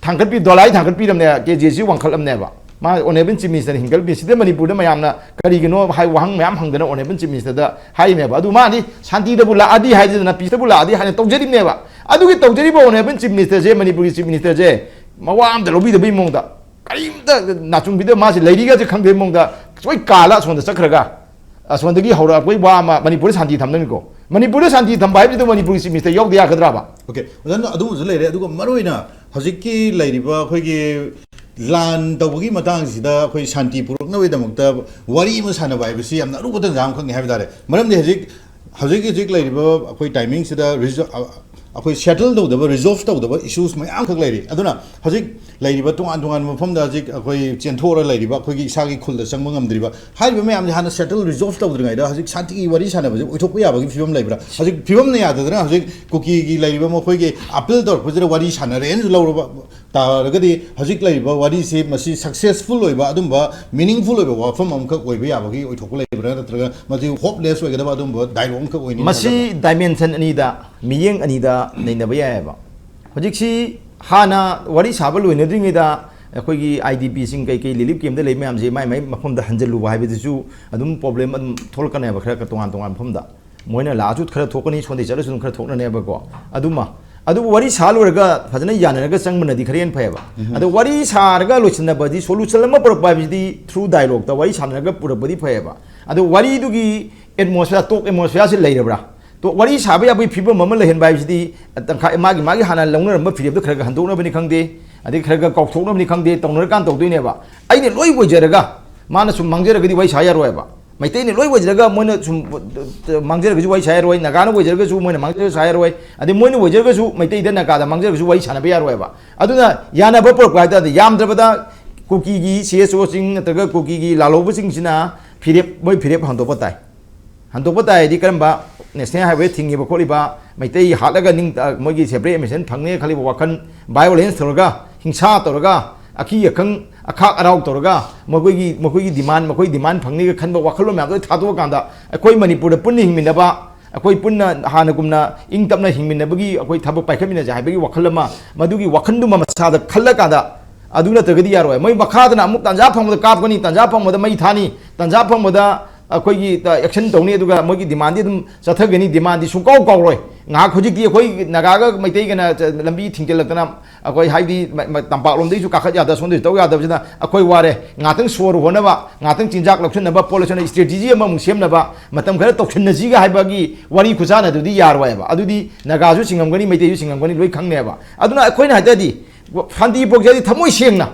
ꯊꯥꯡꯒꯠꯄꯤ, ꯗꯣꯂꯥꯏ ꯊꯥꯡꯒꯠꯄꯤꯔꯝꯅꯦ, ꯀꯦ ꯖꯤ ꯑꯦꯁ ꯁꯤ ꯋꯥꯡꯈꯠꯂꯝꯅꯦꯕ꯫ ꯃꯥ ꯑꯣꯅꯔꯦꯕꯜ ꯆꯤꯐ ꯃꯤꯅꯤꯁꯇꯔꯅ ꯍꯤꯡꯒꯠꯂꯝꯃꯤ꯫ ꯁꯤꯗ ꯃꯅꯤꯄꯨꯔꯗ ꯃꯌꯥꯝꯅ ꯀꯔꯤꯒꯤꯅꯣ ꯍꯥꯏ ꯋꯥꯍꯪ ꯃꯌꯥꯝ ꯍꯪꯗꯅ ꯑꯣꯅꯔꯦꯕꯜ ꯆꯤꯐ ꯃꯤꯅꯤꯁꯇꯔꯗ ꯍꯥꯏꯔꯤꯅꯦꯕ꯫ ꯑꯗꯨ ꯃꯥꯗꯤ ꯁꯥꯟꯇꯤꯗꯕꯨ ꯂꯥꯛꯑꯗꯤ ꯍꯥꯏꯗꯅ, ꯄꯤꯁꯇꯕꯨ ꯂꯥꯛꯑꯗꯤ ꯍꯥꯏꯅ ꯇꯧꯖꯔꯤꯕꯅꯦꯕ꯫ ꯑꯗꯨꯒꯤ ꯇꯧꯖꯔꯤꯕ ꯑꯣꯅꯔꯦꯕꯜ ꯆꯤꯐ ꯃꯤꯅꯤꯁꯇꯔꯁꯦ, ꯃꯅꯤꯄꯨꯔꯒꯤ ꯆꯤꯐ ꯃꯤꯅꯤꯁꯇꯔꯁꯦ ꯃꯋꯥ ꯑꯝꯇ ꯂꯧꯕꯤꯗꯕꯒꯤ ꯃꯑꯣꯡꯗ, ꯀꯔꯤꯝꯇ ꯅꯥꯆꯨꯡꯕꯤꯗ, ꯃꯥꯁꯦ ꯂꯩꯔꯤꯒꯁꯦ ꯈꯪꯗꯕꯒꯤ ꯃꯑꯣꯡꯗ ꯂꯣꯏ ꯀꯥꯜꯂ ꯑꯁꯣꯝꯗ ꯆꯠꯈ꯭ꯔꯒ, ꯑꯁꯣꯝꯗꯒꯤ ꯍꯧꯔꯛꯄꯩ ꯋꯥ ꯑꯃ, ꯃꯅꯤꯄꯨꯔꯗ ꯁꯥꯟꯇꯤ ꯊꯝꯗꯣꯏꯅꯤꯀꯣ꯫ ꯃꯅꯤꯄꯨꯔꯗ ꯁꯥꯟꯇꯤ ꯊꯝꯕ ꯍꯥꯏꯕꯁꯤꯗ ꯃꯅꯤꯄꯨꯔꯒꯤ ꯆꯤꯐ ꯃꯤꯅꯤꯁꯇꯔ ꯌꯥꯎꯗ ꯌꯥꯒꯗ꯭ꯔꯕ? ꯑꯣꯀꯦ, ꯑꯣꯖꯥ, ꯑꯗꯨꯒꯨꯝꯕꯁꯨ ꯂꯩꯔꯦ꯫ ꯑꯗꯨꯒ ꯃꯔꯨꯑꯣꯏꯅ ꯍꯧꯖꯤꯛꯀꯤ ꯂꯩꯔꯤꯕ ꯑꯩꯈꯣꯏꯒꯤ ꯂꯥꯟ ꯇꯧꯕꯒꯤ ꯃꯇꯥꯡꯁꯤꯗ ꯑꯩꯈꯣꯏ ꯁꯥꯟꯇꯤ ꯄꯨꯔꯛꯅꯕꯒꯤꯗꯃꯛꯇ ꯋꯥꯔꯤ ꯑꯃ ꯁꯥꯟꯅꯕ ꯍꯥꯏꯕꯁꯤ ꯌꯥꯝꯅ ꯑꯔꯨꯕ ꯇꯥꯟꯖꯥ ꯑꯃꯈꯛꯅꯤ ꯍꯥꯏꯕ ꯇꯥꯔꯦ꯫ ꯃꯔꯝꯗꯤ ꯍꯧꯖꯤꯛ, ꯍꯧꯖꯤꯛ ꯍꯧꯖꯤꯛ ꯂꯩꯔꯤꯕ ꯑꯩꯈꯣꯏ ꯇꯥꯏꯃꯤꯡꯁꯤꯗ ꯔꯤꯖ-, ꯑ, ꯑꯩꯈꯣꯏ ꯁꯦꯇꯜ ꯇꯧꯗꯕ, ꯔꯤꯖꯣꯜꯐ ꯇꯧꯗꯕ ꯏꯁꯨꯁ ꯃꯌꯥꯝ ꯈꯛ ꯂꯩꯔꯤ꯫ ꯑꯗꯨꯅ ꯍꯧꯖꯤꯛ ꯂꯩꯔꯤꯕ ꯇꯣꯉꯥꯟ ꯇꯣꯉꯥꯟꯕ ꯃꯐꯝꯗ ꯍꯧꯖꯤꯛ ꯑꯩꯈꯣꯏ ꯆꯦꯟꯊꯣꯛꯑꯒ ꯂꯩꯔꯤꯕ, ꯑꯩꯈꯣꯏꯒꯤ ꯏꯁꯥꯒꯤ ꯈꯨꯜꯗ ꯆꯪꯕ ꯉꯝꯗ꯭ꯔꯤꯕ, ꯍꯥꯏꯔꯤꯕ ꯃꯌꯥꯝꯁꯦ ꯍꯥꯟꯅ ꯁꯦꯇꯜ, ꯔꯤꯖꯣꯜꯐ ꯇꯧꯗ꯭ꯔꯤꯉꯩꯗ ꯍꯧꯖꯤꯛ ꯁꯥꯟꯇꯤꯒꯤ ꯋꯥꯔꯤ ꯁꯥꯟꯅꯕꯁꯦ ꯑꯣꯏꯊꯣꯛꯄ ꯌꯥꯕꯒꯤ ꯐꯤꯕꯝ ꯂꯩꯕ꯭ꯔꯥ? ꯍꯧꯖꯤꯛ ꯐꯤꯕꯝꯅ ꯌꯥꯗꯗꯅ ꯍꯧꯖꯤꯛ ꯀꯨꯀꯤꯒꯤ ꯂꯩꯔꯤꯕ ꯃꯈꯣꯏꯒꯤ ꯑꯄꯤꯜ ꯇꯧꯔꯛꯄꯁꯤꯗ ꯋꯥꯔꯤ ꯁꯥꯟꯅꯔꯦꯅꯁꯨ ꯂꯧꯔꯕ ꯇꯥꯔꯒꯗꯤ, ꯍꯧꯖꯤꯛ ꯂꯩꯔꯤꯕ ꯋꯥꯔꯤꯁꯤ ꯃꯁꯤ ꯁꯛꯁꯦꯁꯐꯨꯜ ꯑꯣꯏꯕ, ꯑꯗꯨꯝꯕ ꯃꯤꯅꯤꯡꯐꯨꯜ ꯑꯣꯏꯕ ꯋꯥꯐꯝ ꯑꯃꯈꯛ ꯑꯣꯏꯕ ꯌꯥꯕꯒꯤ ꯑꯣꯏꯊꯣꯛꯄ ꯂꯩꯕ꯭ꯔꯥ, ꯅꯠꯇ꯭ꯔꯒ ꯃꯁꯤ ꯍꯣꯞꯂꯦꯁ ꯑꯣꯏꯒꯗꯕ ꯑꯗꯨꯝꯕ ꯗꯥꯏꯂꯣꯒ ꯑꯃꯈꯛ ꯑꯣꯏꯅꯤ? ꯃꯁꯤ ꯗꯥꯏꯃꯦꯟꯁꯟ ꯑꯅꯤꯗ, ꯃꯤꯠꯌꯦꯡ ꯑꯅꯤꯗ ꯅꯩꯅꯕ ꯌꯥꯏꯑꯕ꯫ ꯍꯧꯖꯤꯛꯁꯤ ꯍꯥꯟꯅ ꯋꯥꯔꯤ ꯁꯥꯕ ꯂꯣꯏꯅꯗ꯭ꯔꯤꯉꯩꯗ ꯑꯩꯈꯣꯏꯒꯤ ꯑꯥꯏ ꯗꯤ ꯄꯤꯁꯤꯡ ꯀꯩꯀꯩ ꯔꯤꯂꯤꯐ ꯀꯦꯝꯗ ꯂꯩꯕ ꯃꯌꯥꯝꯁꯦ ꯃꯥꯏ ꯃꯥꯏ ꯃꯐꯝꯗ ꯍꯟꯖꯜꯂꯨꯕ ꯍꯥꯏꯕꯗꯨꯁꯨ ꯑꯗꯨꯝ ꯄ꯭ꯔꯣꯕ꯭ꯂꯦꯝ ꯑꯗꯨꯝ ꯊꯣꯛꯂꯛꯀꯅꯦꯕ, ꯈꯔ ꯈꯔ ꯇꯣꯉꯥꯟ ꯇꯣꯉꯥꯟꯕ ꯃꯐꯝꯗ꯫ ꯃꯣꯏꯅ ꯂꯥꯛꯑꯁꯨ ꯈꯔ ꯊꯣꯛꯀꯅꯤ, ꯁꯣꯝꯗꯒꯤ ꯆꯠꯂꯁꯨ ꯑꯗꯨꯝ ꯈꯔ ꯊꯣꯛꯅꯅꯦꯕꯀꯣ꯫ ꯑꯗꯨꯃ, ꯑꯗꯨꯕꯨ ꯋꯥꯔꯤ ꯁꯥ ꯂꯣꯏꯔꯒ ꯐꯖꯅ ꯌꯥꯅꯔꯒ ꯆꯪꯕꯅꯗꯤ ꯈꯔ ꯍꯦꯟꯅ ꯐꯩꯌꯦꯕ꯫ ꯑꯗꯣ ꯋꯥꯔꯤ ꯁꯥꯔꯒ ꯂꯣꯏꯁꯤꯟꯅꯕꯗꯤ, ꯁꯣꯂꯨꯁꯟ ꯑꯃ ꯄꯨꯔꯛꯄ ꯍꯥꯏꯕꯁꯤꯗꯤ ꯊ꯭ꯔꯨ ꯗꯥꯏꯂꯣꯒꯇ ꯋꯥꯔꯤ ꯁꯥꯟꯅꯔꯒ ꯄꯨꯔꯛꯄꯗꯤ ꯐꯩꯌꯦꯕ꯫ ꯑꯗꯣ ꯋꯥꯔꯤꯗꯨꯒꯤ ꯑꯦꯠꯃꯣꯁꯐꯤꯌꯥꯔ, ꯇꯣꯛ ꯑꯦꯠꯃꯣꯁꯐꯤꯌꯥꯔꯁꯤ ꯂꯩꯔꯕ꯭ꯔꯥ? ꯇꯣꯛ, ꯋꯥꯔꯤ ꯁꯥꯕ ꯌꯥꯕꯒꯤ ꯐꯤꯕꯝ ꯑꯃ ꯂꯩꯍꯟꯕ ꯍꯥꯏꯕꯁꯤꯗꯤ ꯇꯪꯈꯥꯏ, ꯃꯥꯒꯤ, ꯃꯥꯒꯤ ꯍꯥꯟꯅ ꯂꯧꯅꯔꯝꯕ ꯐꯤꯔꯦꯞꯇꯣ ꯈꯔ ꯈꯔ ꯍꯟꯗꯣꯛꯅꯕꯅꯤ ꯈꯪꯗꯦ, ꯑꯗꯩ ꯈꯔ ꯈꯔ ꯀꯥꯎꯊꯣꯛꯅꯕꯅꯤ ꯈꯪꯗꯦ, ꯇꯧꯅꯔꯀꯥꯟꯗ ꯇꯧꯗꯣꯏꯅꯦꯕ꯫ ꯑꯩꯅ ꯂꯣꯏ ꯑꯣꯏꯖꯔꯒ ꯃꯥꯅ ꯁꯨꯝ ꯃꯥꯡꯖꯔꯒꯗꯤ ꯋꯥꯔꯤ ꯁꯥ ꯌꯥꯔꯣꯏꯕ꯫ ꯃꯩꯇꯩꯅ ꯂꯣꯏ ꯑꯣꯏꯖꯔꯒ ꯃꯣꯏꯅ ꯁꯨꯝ ꯃꯥꯡꯖꯔꯒꯁꯨ ꯋꯥꯔꯤ ꯁꯥ ꯌꯥꯔꯣꯏ, ꯅꯥꯒꯥꯅ ꯑꯣꯏꯖꯔꯒꯁꯨ ꯃꯣꯏꯅ ꯃꯥꯡꯖꯔꯒ ꯁꯥ ꯌꯥꯔꯣꯏ, ꯑꯗꯩ ꯃꯣꯏꯅ ꯑꯣꯏꯖꯔꯒꯁꯨ ꯃꯩꯇꯩꯗ, ꯅꯥꯒꯥꯗ ꯃꯥꯡꯖꯔꯒꯁꯨ ꯋꯥꯔꯤ ꯁꯥꯟꯅꯕ ꯌꯥꯔꯣꯏꯕ꯫ ꯑꯗꯨꯅ ꯌꯥꯅꯕ ꯄꯨꯔꯛꯄ ꯍꯥꯏ ꯇꯥꯔꯗꯤ, ꯌꯥꯝꯗ꯭ꯔꯕꯗ ꯀꯨꯀꯤꯒꯤ ꯁꯤ ꯑꯦꯁ ꯑꯣꯁꯤꯡ ꯅꯠꯇ꯭ꯔꯒ ꯀꯨꯀꯤꯒꯤ ꯂꯥꯜꯍꯧꯕꯁꯤꯡꯁꯤꯅ ꯐꯤꯔꯦꯞ, ꯃꯣꯏ ꯐꯤꯔꯦꯞ ꯍꯟꯗꯣꯛꯄ ꯇꯥꯏ꯫ ꯍꯟꯗꯣꯛꯄ ꯇꯥꯏ ꯍꯥꯏꯗꯤ ꯀꯔꯝꯕ? ꯅꯦꯁꯅꯦꯜ ꯍꯥꯏꯋꯦ ꯊꯤꯡꯉꯤꯕ ꯈꯣꯠꯂꯤꯕ, ꯃꯩꯇꯩ ꯍꯥꯠꯂꯒ ꯅꯤꯡ-, ꯃꯣꯏꯒꯤ ꯁꯦꯄꯔꯦꯠ ꯑꯦꯗꯃꯤꯅꯤꯁꯇ꯭ꯔꯦꯁꯟ ꯐꯪꯅꯤ ꯈꯜꯂꯤꯕ ꯋꯥꯈꯜ, ꯚꯥꯏꯑꯣꯂꯦꯟꯁ ꯇꯧꯔꯒ, ꯍꯤꯡꯁꯥ ꯇꯧꯔꯒ, ꯑꯀꯤ ꯑꯈꯪ, ꯑꯈꯥꯛ ꯑꯔꯥꯎ ꯇꯧꯔꯒ, ꯃꯈꯣꯏꯒꯤ, ꯃꯈꯣꯏꯒꯤ ꯗꯤꯃꯥꯟ, ꯃꯈꯣꯏ ꯗꯤꯃꯥꯟ ꯐꯪꯅꯤꯒ ꯈꯟꯕ ꯋꯥꯈꯜꯂꯣꯟ ꯃꯌꯥꯝꯗꯣ ꯊꯥꯗꯣꯛꯑꯀꯥꯟꯗ, ꯑꯩꯈꯣꯏ ꯃꯅꯤꯄꯨꯔꯗ ꯄꯨꯟꯅ ꯍꯤꯡꯃꯤꯟꯅꯕ, ꯑꯩꯈꯣꯏ ꯄꯨꯟꯅ ꯍꯥꯟꯅꯒꯨꯝꯅ ꯏꯪ ꯇꯞꯅ ꯍꯤꯡꯃꯤꯟꯅꯕꯒꯤ ꯑꯩꯈꯣꯏ ꯊꯕꯛ ꯄꯥꯏꯈꯠꯃꯤꯟꯅꯁꯦ ꯍꯥꯏꯕꯒꯤ ꯋꯥꯈꯜ ꯑꯃ, ꯃꯗꯨꯒꯤ ꯋꯥꯈꯜꯗꯨꯃ ꯃꯁꯥꯗ ꯈꯜꯂꯀꯥꯟꯗ, ꯑꯗꯨ ꯅꯠꯇ꯭ꯔꯒꯗꯤ ꯌꯥꯔꯣꯏ꯫ ꯃꯣꯏ ꯃꯈꯥꯗꯅ ꯑꯃꯨꯛ ꯇꯥꯟꯖꯥ ꯐꯪꯕꯗ ꯀꯥꯞꯀꯅꯤ, ꯇꯥꯟꯖꯥ ꯐꯪꯕꯗ ꯃꯩ ꯊꯥꯅꯤ, ꯇꯥꯟꯖꯥ ꯐꯪꯕꯗ ꯑꯩꯈꯣꯏꯒꯤ ꯑꯦꯛꯁꯟ ꯇꯧꯅꯤ, ꯑꯗꯨꯒ ꯃꯣꯏꯒꯤ ꯗꯤꯃꯥꯟꯗꯤ ꯑꯗꯨꯝ ꯆꯠꯊꯒꯅꯤ, ꯗꯤꯃꯥꯟꯗꯤ ꯁꯨꯡꯀꯥꯎ ꯀꯥꯎꯔꯣꯏ꯫ ꯉꯥꯏꯍꯥꯛ ꯍꯧꯖꯤꯛꯇꯤ ꯑꯩꯈꯣꯏ ꯅꯥꯒꯥꯒ ꯃꯩꯇꯩꯒꯅ ꯂꯝꯕꯤ ꯊꯤꯡꯖꯤꯜꯂꯛꯇꯅ, ꯑꯩꯈꯣꯏ ꯍꯥꯏꯗꯤ ꯃ-, ꯃ-, ꯇꯝꯄꯥꯛꯂꯣꯝꯗꯒꯤꯁꯨ ꯀꯥꯈꯠ ꯌꯥꯗ, ꯁꯣꯝꯗꯒꯤꯁꯨ ꯇꯧ ꯌꯥꯗꯕꯁꯤꯅ, ꯑꯩꯈꯣꯏ ꯋꯥꯔꯦ꯫ ꯉꯥꯛꯇꯪ ꯁꯣꯔ ꯍꯣꯟꯅꯕ, ꯉꯥꯛꯇꯪ ꯆꯤꯟꯖꯥꯛ ꯂꯧꯁꯤꯟꯅꯕ, ꯄꯣꯠ ꯂꯧꯁꯤꯟꯅꯕ ꯏꯁꯇ꯭ꯔꯦꯇꯤꯖꯤ ꯑꯃꯃꯨꯛ ꯁꯦꯝꯅꯕ ꯃꯇꯝ ꯈꯔ ꯇꯧꯁꯤꯟꯅꯁꯤꯒ ꯍꯥꯏꯕꯒꯤ ꯋꯥꯔꯤ ꯈꯨꯁꯥꯟꯅꯗꯨꯗꯤ ꯌꯥꯔꯣꯏꯕ꯫ ꯑꯗꯨꯗꯤ ꯅꯥꯒꯥꯁꯨ ꯁꯤꯡꯉꯝꯒꯅꯤ, ꯃꯩꯇꯩꯁꯨ ꯁꯤꯡꯉꯝꯒꯅꯤ, ꯂꯣꯏ ꯈꯪꯅꯦꯕ꯫ ꯑꯗꯨꯅ ꯑꯩꯈꯣꯏꯅ ꯍꯥꯏꯇꯥꯔꯗꯤ ꯁꯥꯟꯇꯤ ꯄꯨꯔꯛꯁꯦ ꯍꯥꯏꯗꯤ ꯊꯃꯣꯏ ꯁꯦꯡꯅ,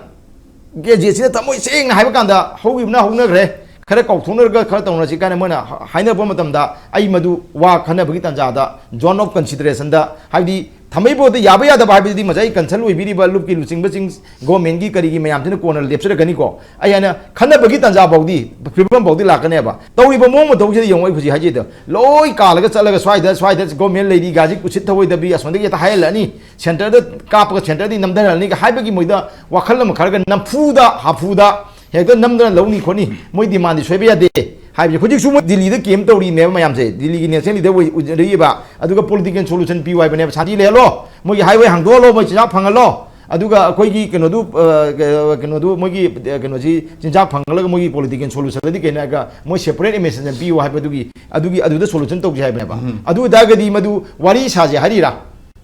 ꯒ꯭ꯔꯦꯖꯨꯑꯦꯠꯁꯤꯅ ꯊꯃꯣꯏ ꯁꯦꯡꯅ ꯍꯥꯏꯕ ꯀꯥꯟꯗ ꯍꯧꯈꯤꯕꯅ ꯍꯧꯅꯈ꯭ꯔꯦ, ꯈꯔ ꯀꯥꯎꯊꯣꯛꯅꯔꯒ ꯈꯔ ꯇꯧꯅꯔꯁꯤ ꯀꯥꯏꯅ ꯃꯣꯏꯅ ꯍꯥꯏꯅꯔꯛꯄ ꯃꯇꯝꯗ, ꯑꯩ ꯃꯗꯨ ꯋꯥ ꯈꯟꯅꯕꯒꯤ ꯇꯥꯟꯖꯥꯗ, zone of consideration ꯗ, ꯍꯥꯏꯕꯗꯤ ꯊꯥꯡꯃꯩꯕꯟꯗ ꯌꯥꯕ ꯌꯥꯗꯕ ꯍꯥꯏꯕꯗꯨꯗꯤ ꯉꯁꯥꯏ concern ꯑꯣꯏꯕꯤꯔꯤꯕ ꯂꯨꯞꯀꯤ ꯂꯨꯆꯤꯡꯕꯁꯤꯡ, government ꯀꯤ ꯀꯔꯤꯒꯤ ꯃꯌꯥꯝꯁꯤꯅ ꯀꯣꯟꯅ ꯂꯦꯞꯆꯔꯛꯀꯅꯤꯀꯣ꯫ ꯑꯩ ꯍꯥꯏꯅ ꯈꯟꯅꯕꯒꯤ ꯇꯥꯟꯖꯥ ꯐꯥꯎꯗꯤ, ꯐꯤꯕꯝ ꯐꯥꯎꯗꯤ ꯂꯥꯛꯀꯅꯦꯕ꯫ ꯇꯧꯔꯤꯕ ꯃꯑꯣꯡ ꯃꯇꯧꯁꯤꯗ ꯌꯦꯡꯉꯣ, ꯑꯩ ꯍꯧꯖꯤꯛ ꯍꯥꯏꯖꯩꯗꯣ, ꯂꯣꯏ ꯀꯥꯜꯂꯒ ꯆꯠꯂꯒ ꯁ꯭ꯋꯥꯏꯗ, ꯁ꯭ꯋꯥꯏꯗ government ꯂꯩꯔꯤ ꯒꯥꯁꯤ ꯎꯁꯤꯠ ꯊꯑꯣꯏꯗꯕꯤ ꯑꯁꯣꯝꯗꯒꯤ ꯍꯦꯛꯇ ꯍꯥꯏꯍꯜꯂꯛꯑꯅꯤ, centre ꯗ ꯀꯥꯞꯄꯒ centre ꯗꯒꯤ ꯅꯝꯊꯔꯛꯑꯅꯤꯒ ꯍꯥꯏꯕꯒꯤ ꯃꯣꯏꯗ ꯋꯥꯈꯜ ꯑꯃ ꯈꯔꯒ ꯅꯝꯐꯨꯗ ꯍꯥꯐꯨꯗ ꯍꯦꯛꯇ ꯅꯝꯗꯅ ꯂꯧꯅꯤ ꯈꯣꯠꯅꯤ, ꯃꯣꯏ demand ꯗꯤ ꯁꯣꯏꯕ ꯌꯥꯗꯦ ꯍꯥꯏꯕꯁꯦ꯫ ꯍꯧꯖꯤꯛꯁꯨ ꯃꯣꯏ ꯗꯤꯜꯂꯤꯗ camp ꯇꯧꯔꯤꯅꯦꯕ ꯃꯌꯥꯝꯁꯦ, ꯗꯤꯜꯂꯤꯒꯤ national leader ꯑꯣꯏ-, ꯑꯣꯏꯖꯔꯤꯕ꯫ ꯑꯗꯨꯒ political solution ꯄꯤꯌꯨ ꯍꯥꯏꯕꯅꯦꯕ, ꯁꯥꯟꯇꯤ ꯂꯩꯍꯜꯂꯣ, ꯃꯣꯏꯒꯤ highway ꯍꯥꯡꯗꯣꯛꯍꯜꯂꯣ, ꯃꯣꯏ ꯆꯤꯟꯖꯥꯛ ꯐꯪꯍꯜꯂꯣ, ꯑꯗꯨꯒ ꯑꯩꯈꯣꯏꯒꯤ ꯀꯩꯅꯣꯗꯨ, ꯑ, ꯀꯩꯅꯣꯗꯨ ꯃꯣꯏꯒꯤ, ꯑ, ꯀꯩꯅꯣꯁꯤ ꯆꯤꯟꯖꯥꯛ ꯐꯪꯍꯜꯂꯒ ꯃꯣꯏꯒꯤ political solution ꯗꯤ ꯀꯩꯅꯣ ꯍꯥꯏꯔꯒ ꯃꯣꯏ separate administration ꯄꯤꯌꯨ ꯍꯥꯏꯕꯗꯨꯒꯤ, ꯑꯗꯨꯒꯤ, ꯑꯗꯨꯗ solution ꯇꯧꯁꯤ ꯍꯥꯏꯕꯅꯦꯕ꯫ ꯑꯗꯨ ꯑꯣꯏꯇꯥꯔꯒꯗꯤ ꯃꯗꯨ ꯋꯥꯔꯤ ꯁꯥꯁꯦ ꯍꯥꯏꯔꯤꯔꯥ?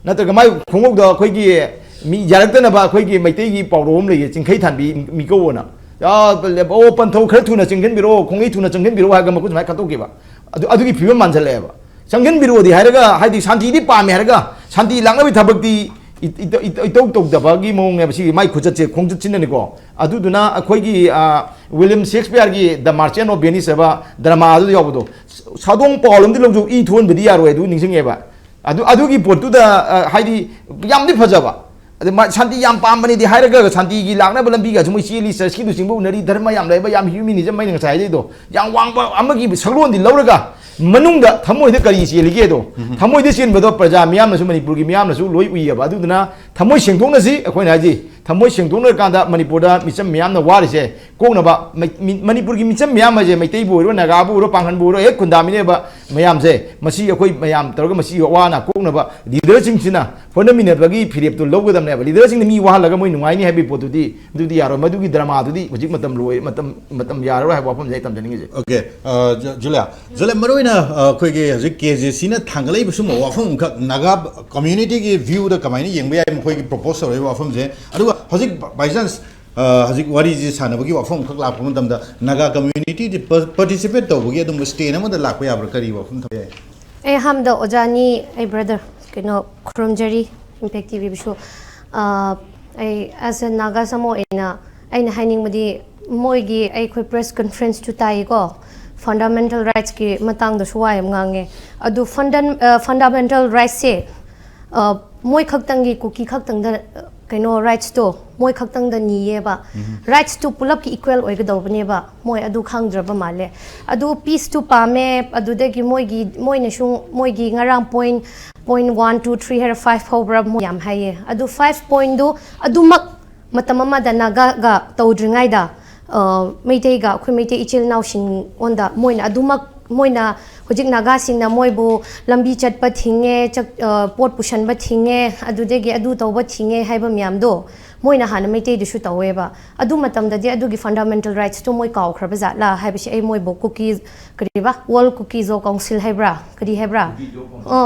ꯅꯠꯇ꯭ꯔꯒ ꯃꯥꯏ ꯈꯣꯡꯎꯞꯗ ꯑꯩꯈꯣꯏꯒꯤ ꯃꯤ ꯌꯥꯔꯛꯇꯅꯕ ꯑꯩꯈꯣꯏꯒꯤ ꯃꯩꯇꯩꯒꯤ ꯄꯥꯎꯔꯧ ꯑꯃ ꯂꯩꯌꯦ, ꯆꯤꯡꯈꯩ ꯊꯥꯟꯕꯤ ꯃꯤꯀꯧꯑꯅ꯫ ꯑꯥ, ꯑꯣ, ꯄꯟꯊꯧ ꯈꯔ ꯊꯨꯅ ꯆꯪꯁꯤꯟꯕꯤꯔꯛꯑꯣ, ꯈꯣꯡꯉꯩ ꯊꯨꯅ ꯆꯪꯁꯤꯟꯕꯤꯔꯛꯑꯣ ꯍꯥꯏꯔꯒ ꯃꯈꯨꯠ ꯁꯨꯃꯥꯏꯅ ꯀꯠꯊꯣꯛꯈꯤꯕ꯫ ꯑꯗꯨ, ꯑꯗꯨꯒꯤ ꯐꯤꯕꯝ ꯃꯥꯟꯁꯤꯜꯂꯛꯑꯦꯕ꯫ ꯆꯪꯁꯤꯟꯕꯤꯔꯛꯑꯣꯗꯤ ꯍꯥꯏꯔꯒ, ꯍꯥꯏꯗꯤ ꯁꯥꯟꯇꯤꯗꯤ ꯄꯥꯝꯃꯦ ꯍꯥꯏꯔꯒ ꯁꯥꯟꯇꯤ ꯂꯥꯛꯅꯕꯒꯤ ꯊꯕꯛꯇꯤ ꯏ-, ꯏꯇ-, ꯏꯇ-, ꯏꯇꯧ ꯇꯧꯗꯕꯒꯤ ꯃꯑꯣꯡꯅꯦꯕ ꯁꯤꯒꯤ ꯃꯥꯏ ꯈꯨꯆꯠꯁꯦ, ꯈꯣꯡꯆꯠꯁꯤꯅꯅꯤꯀꯣ꯫ ꯑꯗꯨꯗꯨꯅ ꯑꯩꯈꯣꯏꯒꯤ, ꯑꯥ, William Shakespeare ꯒꯤ The Merchant of Venice ꯍꯥꯏꯕ drama ꯗꯨꯗ ꯌꯥꯎꯕꯗꯣ, ꯁꯥꯗꯣꯡ ꯄꯥꯎ ꯑꯃꯗꯤ ꯂꯧꯖꯧ, ꯏ ꯊꯣꯛꯍꯟꯕꯗꯤ ꯌꯥꯔꯣꯏ, ꯑꯗꯨ ꯅꯤꯡꯁꯤꯡꯉꯦꯕ꯫ ꯑꯗꯨ, ꯑꯗꯨꯒꯤ ꯄꯣꯠꯇꯨꯗ, ꯑ, ꯍꯥꯏꯗꯤ ꯌꯥꯝꯗꯤ ꯐꯖꯕ꯫ ꯑꯗ ꯃꯥ ꯁꯥꯟꯇꯤ ꯌꯥꯝ ꯄꯥꯝꯕꯅꯤꯗꯤ ꯍꯥꯏꯔꯒ ꯁꯥꯟꯇꯤꯒꯤ ꯂꯥꯛꯅꯕ ꯂꯝꯕꯤꯒꯁꯨ ꯃꯣꯏ ꯆꯦꯜꯂꯤ, church ꯀꯤꯗꯨ ꯆꯤꯡꯕ ꯎꯅꯔꯤ, ꯙꯔꯃ ꯌꯥꯝ ꯂꯩꯕ, ꯌꯥꯝ humanism ꯑꯩꯅ ꯉꯁꯥꯏ ꯍꯥꯏꯖꯩꯗꯣ, ꯌꯥꯝ ꯋꯥꯡꯕ ꯑꯃꯒꯤ ꯁꯛꯂꯣꯟꯗꯤ ꯂꯧꯔꯒ ꯃꯅꯨꯡꯗ ꯊꯃꯣꯏꯗ ꯀꯔꯤ ꯆꯦꯜꯂꯤꯒꯦꯗꯣ, ꯊꯃꯣꯏꯗ ꯆꯦꯟꯕꯗꯣ ꯄ꯭ꯔꯖꯥ ꯃꯤꯌꯥꯝꯅꯁꯨ, ꯃꯅꯤꯄꯨꯔꯒꯤ ꯃꯤꯌꯥꯝꯅꯁꯨ ꯂꯣꯏ ꯎꯏꯌꯦꯕ꯫ ꯑꯗꯨꯗꯨꯅ ꯊꯃꯣꯏ ꯁꯦꯡꯗꯣꯛꯅꯁꯤ, ꯑꯩꯈꯣꯏꯅ ꯍꯥꯏꯁꯤ, ꯊꯃꯣꯏ ꯁꯦꯡꯗꯣꯛꯅꯔꯀꯥꯟꯗ ꯃꯅꯤꯄꯨꯔꯗ ꯃꯤꯆꯝ ꯃꯤꯌꯥꯝꯅ ꯋꯥꯔꯤꯁꯦ ꯀꯣꯛꯅꯕ ꯃꯩ-, ꯃꯤ-, ꯃꯅꯤꯄꯨꯔꯒꯤ ꯃꯤꯆꯝ ꯃꯌꯥꯝ ꯍꯥꯏꯁꯦ ꯃꯩꯇꯩꯕꯨ ꯑꯣꯏꯔꯣ, ꯅꯥꯒꯥꯕꯨ ꯑꯣꯏꯔꯣ, ꯄꯥꯡꯒꯟꯕꯨ ꯑꯣꯏꯔꯣ, ꯍꯦꯛ ꯈꯨꯟꯗꯥꯃꯤꯟꯅꯕ ꯃꯌꯥꯝꯁꯦ, ꯃꯁꯤ ꯑꯩꯈꯣꯏ ꯃꯌꯥꯝ ꯇꯧꯔꯒ ꯃꯁꯤ ꯋꯥꯅ ꯀꯣꯛꯅꯕ leader ꯁꯤꯡꯁꯤꯅ ꯍꯣꯠꯅꯃꯤꯟꯅꯕꯒꯤ ꯐꯤꯔꯦꯞꯇꯨ ꯂꯧꯒꯗꯕꯅꯦꯕ꯫ Leader ꯁꯤꯡꯅ ꯃꯤ ꯋꯥꯍꯜꯂꯒ ꯃꯣꯏ ꯅꯨꯡꯉꯥꯏꯅꯤ ꯍꯥꯏꯕꯒꯤ ꯄꯣꯠꯇꯨꯗꯤ, ꯑꯗꯨꯗꯤ ꯌꯥꯔꯣꯏ꯫ ꯃꯗꯨꯒꯤ drama ꯗꯨꯗꯤ ꯍꯧꯖꯤꯛ ꯃꯇꯝ ꯂꯣꯏ, ꯃꯇꯝ, ꯃꯇꯝ ꯌꯥꯔꯔꯣꯏ ꯍꯥꯏꯕ ꯋꯥꯐꯝꯁꯦ ꯑꯩ ꯊꯝꯖꯅꯤꯡꯉꯤꯁꯦ꯫ Okay, ꯑ, ꯖꯨ-, ꯖꯨꯂꯤꯌꯥ, ꯖꯨꯂꯤꯌꯥ, ꯃꯔꯨꯑꯣꯏꯅ, ꯑ, ꯑꯩꯈꯣꯏꯒꯤ ꯍꯧꯖꯤꯛ ꯀꯦ ꯖꯦ ꯁꯤꯅ ꯊꯥꯡꯒꯠꯂꯛꯏꯕ ꯁꯨꯝꯕ ꯋꯥꯐꯝ ꯑꯃꯈꯛ, ꯅꯥꯒꯥ community ꯒꯤ view ꯗ ꯀꯃꯥꯏꯅ ꯌꯦꯡꯕ ꯌꯥꯏ, ꯃꯈꯣꯏꯒꯤ propose ꯇꯧꯔꯛꯏꯕ ꯋꯥꯐꯝꯁꯦ? ꯑꯗꯨꯒ ꯍꯧꯖꯤꯛ by chance, ꯑ, ꯍꯧꯖꯤꯛ ꯋꯥꯔꯤꯁꯤ ꯁꯥꯟꯅꯕꯒꯤ ꯋꯥꯐꯝ ꯑꯃꯈꯛ ꯂꯥꯛꯄ ꯃꯇꯝꯗ, ꯅꯥꯒꯥ community ꯗꯤ ꯄ-, participate ꯇꯧꯕꯒꯤ ꯑꯗꯨꯝꯕ stand ꯑꯃꯗ ꯂꯥꯛꯄ ꯌꯥꯕ꯭ꯔꯥ? ꯀꯔꯤ ꯋꯥꯐꯝ ꯊꯝꯕ ꯌꯥꯏ? ꯑꯩ ꯑꯍꯥꯟꯕꯗ ꯑꯣꯖꯥꯅꯤ, ꯑꯩ brother, ꯀꯩꯅꯣ, ꯈꯨꯔꯨꯝꯖꯔꯤ, Impact ꯇꯤ ꯚꯤꯕꯨꯁꯨ꯫ ꯑ, ꯑꯩ as a Nagas ꯑꯃ ꯑꯣꯏꯅ ꯑꯩꯅ ꯍꯥꯏꯅꯤꯡꯕꯗꯤ, ꯃꯣꯏꯒꯤ ꯑꯩꯈꯣꯏ ꯄ꯭ꯔꯦꯁ ꯀꯟꯐ꯭ꯔꯦꯟꯁꯇꯨ ꯇꯥꯏꯌꯦꯀꯣ, ꯐꯟꯗꯥꯃꯦꯟꯇꯦꯜ ꯔꯥꯏꯠꯁꯀꯤ ꯃꯇꯥꯡꯗꯁꯨ ꯋꯥ ꯌꯥꯝ ꯉꯥꯡꯉꯦ꯫ ꯑꯗꯨ ꯐꯟꯗꯟ ꯐꯟꯗꯥꯃꯦꯟꯇꯦꯜ ꯔꯥꯏꯠꯁꯦ ꯃꯣꯏ ꯈꯛꯇꯪꯒꯤ, ꯀꯨꯀꯤ ꯈꯛꯇꯪꯗ ꯀꯩꯅꯣ ꯔꯥꯏꯠꯁꯇꯣ ꯃꯣꯏ ꯈꯛꯇꯪꯗ ꯅꯤꯌꯦꯕ꯫ ꯔꯥꯏꯠꯁꯇꯨ ꯄꯨꯂꯞꯀꯤ ꯏꯀ꯭ꯋꯦꯜ ꯑꯣꯏꯒꯗꯧꯕꯅꯦꯕ꯫ ꯃꯣꯏ ꯑꯗꯨ ꯈꯪꯗ꯭ꯔꯕ ꯃꯥꯜꯂꯦ꯫ ꯑꯗꯨ ꯄꯤꯁꯇꯨ ꯄꯥꯝꯃꯦ꯫ ꯑꯗꯨꯗꯒꯤ ꯃꯣꯏꯒꯤ ꯃꯣꯏꯅꯁꯨ ꯃꯣꯏꯒꯤ ꯉꯔꯥꯡ point point one two three ꯍꯥꯏꯔ ꯐꯥꯏꯚ ꯐꯥꯎꯕ꯭ꯔꯥ ꯃꯣꯏ ꯌꯥꯝ ꯍꯥꯏꯌꯦ꯫ ꯑꯗꯨ ꯐꯥꯏꯚ ꯄꯣꯏꯟꯗꯨ ꯑꯗꯨꯃꯛ ꯃꯇꯝ ꯑꯃꯗ ꯅꯥꯒꯥꯒ ꯇꯧꯗ꯭ꯔꯤꯉꯩꯗ ꯃꯩꯇꯩꯒ, ꯑꯩꯈꯣꯏ ꯃꯩꯇꯩ ꯏꯆꯤꯜ ꯏꯅꯥꯎꯁꯤꯡꯉꯣꯟꯗ ꯃꯣꯏꯅ ꯑꯗꯨꯃꯛ, ꯃꯣꯏꯅ ꯍꯧꯖꯤꯛ ꯅꯥꯒꯥꯁꯤꯡꯅ ꯃꯣꯏꯕꯨ ꯂꯝꯕꯤ ꯆꯠꯄ ꯊꯤꯡꯉꯦ, ꯄꯣꯠ ꯄꯨꯁꯟꯕ ꯊꯤꯡꯉꯦ, ꯑꯗꯨꯗꯒꯤ ꯑꯗꯨ ꯇꯧꯕ ꯊꯤꯡꯉꯦ ꯍꯥꯏꯕ ꯃꯌꯥꯝꯗꯣ ꯃꯣꯏꯅ ꯍꯥꯟꯅ ꯃꯩꯇꯩꯗꯁꯨ ꯇꯧꯋꯦꯕ꯫ ꯑꯗꯨ ꯃꯇꯝꯗꯗꯤ ꯑꯗꯨꯒꯤ ꯐꯟꯗꯥꯃꯦꯟꯇꯦꯜ ꯔꯥꯏꯠꯁꯇꯣ ꯃꯣꯏ ꯀꯥꯎꯈ꯭ꯔꯕ ꯖꯥꯠꯂꯥ ꯍꯥꯏꯕꯁꯤ ꯑꯩ ꯃꯣꯏꯕꯨ ꯀꯨꯀꯤ, ꯀꯔꯤꯕ, ꯋꯥꯔꯜ ꯀꯨꯀꯤ ꯖꯣ ꯀꯥꯎꯟꯁꯤꯜ ꯍꯥꯏꯕ꯭ꯔꯥ, ꯀꯔꯤ ꯍꯥꯏꯕ꯭ꯔꯥ?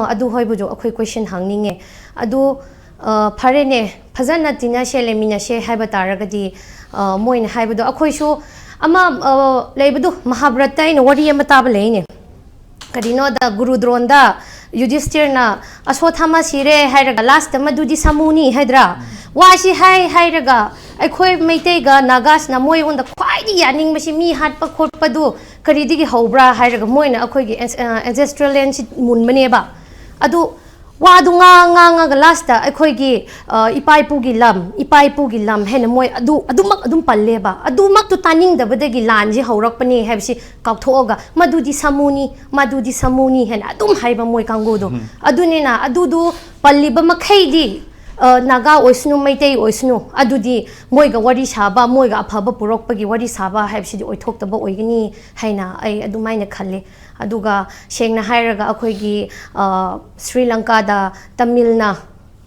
ꯑꯗꯨ ꯍꯣꯏꯕꯨꯁꯨ ꯑꯩꯈꯣꯏ ꯀꯣꯏꯁꯟ ꯍꯪꯅꯤꯡꯉꯦ꯫ ꯑꯗꯨ ꯐꯔꯦꯅꯦ, ꯐꯖꯅ ꯇꯤꯟꯅꯁꯦ, ꯂꯩꯃꯤꯟꯅꯁꯦ ꯍꯥꯏꯕ ꯇꯥꯔꯒꯗꯤ, ꯃꯣꯏꯅ ꯍꯥꯏꯕꯗꯣ ꯑꯩꯈꯣꯏꯁꯨ ꯑꯃ ꯂꯩꯕꯗꯨ, ꯃꯍꯥꯚꯥꯔꯠꯇ ꯑꯩꯅ ꯋꯥꯔꯤ ꯑꯃ ꯇꯥꯕ ꯂꯩꯅꯦ꯫ ꯀꯔꯤꯅꯣꯗ, ꯒꯨꯔꯨ ꯗ꯭ꯔꯣꯟꯗ ꯌꯨꯙꯤꯁꯇꯤꯔꯅ "ꯑꯁꯣꯊꯥꯃ ꯁꯤꯔꯦ" ꯍꯥꯏꯔꯒ ꯂꯥꯁꯇ "ꯃꯗꯨꯗꯤ ꯁꯥꯃꯨꯅꯤ" ꯍꯥꯏꯗ꯭ꯔꯥ? ꯋꯥꯁꯤ ꯍꯥꯏ ꯍꯥꯏꯔꯒ ꯑꯩꯈꯣꯏ ꯃꯩꯇꯩꯒ ꯅꯥꯒꯥꯁꯅ ꯃꯣꯏꯉꯣꯟꯗ ꯈ꯭ꯋꯥꯏꯗꯒꯤ ꯌꯥꯅꯤꯡꯕꯁꯤ ꯃꯤ ꯍꯥꯠꯄ ꯈꯣꯠꯄꯗꯨ ꯀꯔꯤꯗꯒꯤ ꯍꯧꯕ꯭ꯔꯥ ꯍꯥꯏꯔꯒ ꯃꯣꯏꯅ ꯑꯩꯈꯣꯏꯒꯤ ꯑꯦꯟꯁꯦꯁꯇ꯭ꯔꯦꯜ ꯂꯦꯟꯁꯤ ꯃꯨꯟꯕꯅꯦꯕ꯫ ꯑꯗꯨ ꯋꯥꯗꯨ ꯉꯥꯡ ꯉꯥꯡꯉꯒ ꯂꯥꯁꯇ ꯑꯩꯈꯣꯏꯒꯤ ꯏꯄꯥ ꯏꯄꯨꯒꯤ ꯂꯝ, ꯏꯄꯥ ꯏꯄꯨꯒꯤ ꯂꯝ ꯍꯥꯏꯅ ꯃꯣꯏ ꯑꯗꯨ ꯑꯗꯨꯃꯛ ꯑꯗꯨꯝ ꯄꯜꯂꯦꯕ꯫ ꯑꯗꯨꯃꯛꯇꯨ ꯇꯥꯅꯤꯡꯗꯕꯗꯒꯤ ꯂꯥꯟꯁꯤ ꯍꯧꯔꯛꯄꯅꯦ ꯍꯥꯏꯕꯁꯤ ꯀꯥꯎꯊꯣꯛꯑꯒ "ꯃꯗꯨꯗꯤ ꯁꯥꯃꯨꯅꯤ, ꯃꯗꯨꯗꯤ ꯁꯥꯃꯨꯅꯤ" ꯍꯥꯏꯅ ꯑꯗꯨꯝ ꯍꯥꯏꯕ ꯃꯣꯏ ꯀꯥꯡꯕꯨꯗꯣ꯫ ꯑꯗꯨꯅꯤꯅ ꯑꯗꯨꯗꯨ ꯄꯜꯂꯤꯕ ꯃꯈꯩꯗꯤ ꯅꯥꯒꯥ ꯑꯣꯏꯁꯅꯨ, ꯃꯩꯇꯩ ꯑꯣꯏꯁꯅꯨ, ꯑꯗꯨꯗꯤ ꯃꯣꯏꯒ ꯋꯥꯔꯤ ꯁꯥꯕ, ꯃꯣꯏꯒ ꯑꯐꯕ ꯄꯨꯔꯛꯄꯒꯤ ꯋꯥꯔꯤ ꯁꯥꯕ ꯍꯥꯏꯕꯁꯤꯗꯤ ꯑꯣꯏꯊꯣꯛꯇꯕ ꯑꯣꯏꯒꯅꯤ ꯍꯥꯏꯅ ꯑꯩ ꯑꯗꯨꯃꯥꯏꯅ ꯈꯜꯂꯤ꯫ ꯑꯗꯨꯒ ꯁꯦꯡꯅ ꯍꯥꯏꯔꯒ ꯑꯩꯈꯣꯏꯒꯤ ꯁ꯭ꯔꯤ ꯂꯪꯀꯥꯗ ꯇꯥꯃꯤꯜꯅ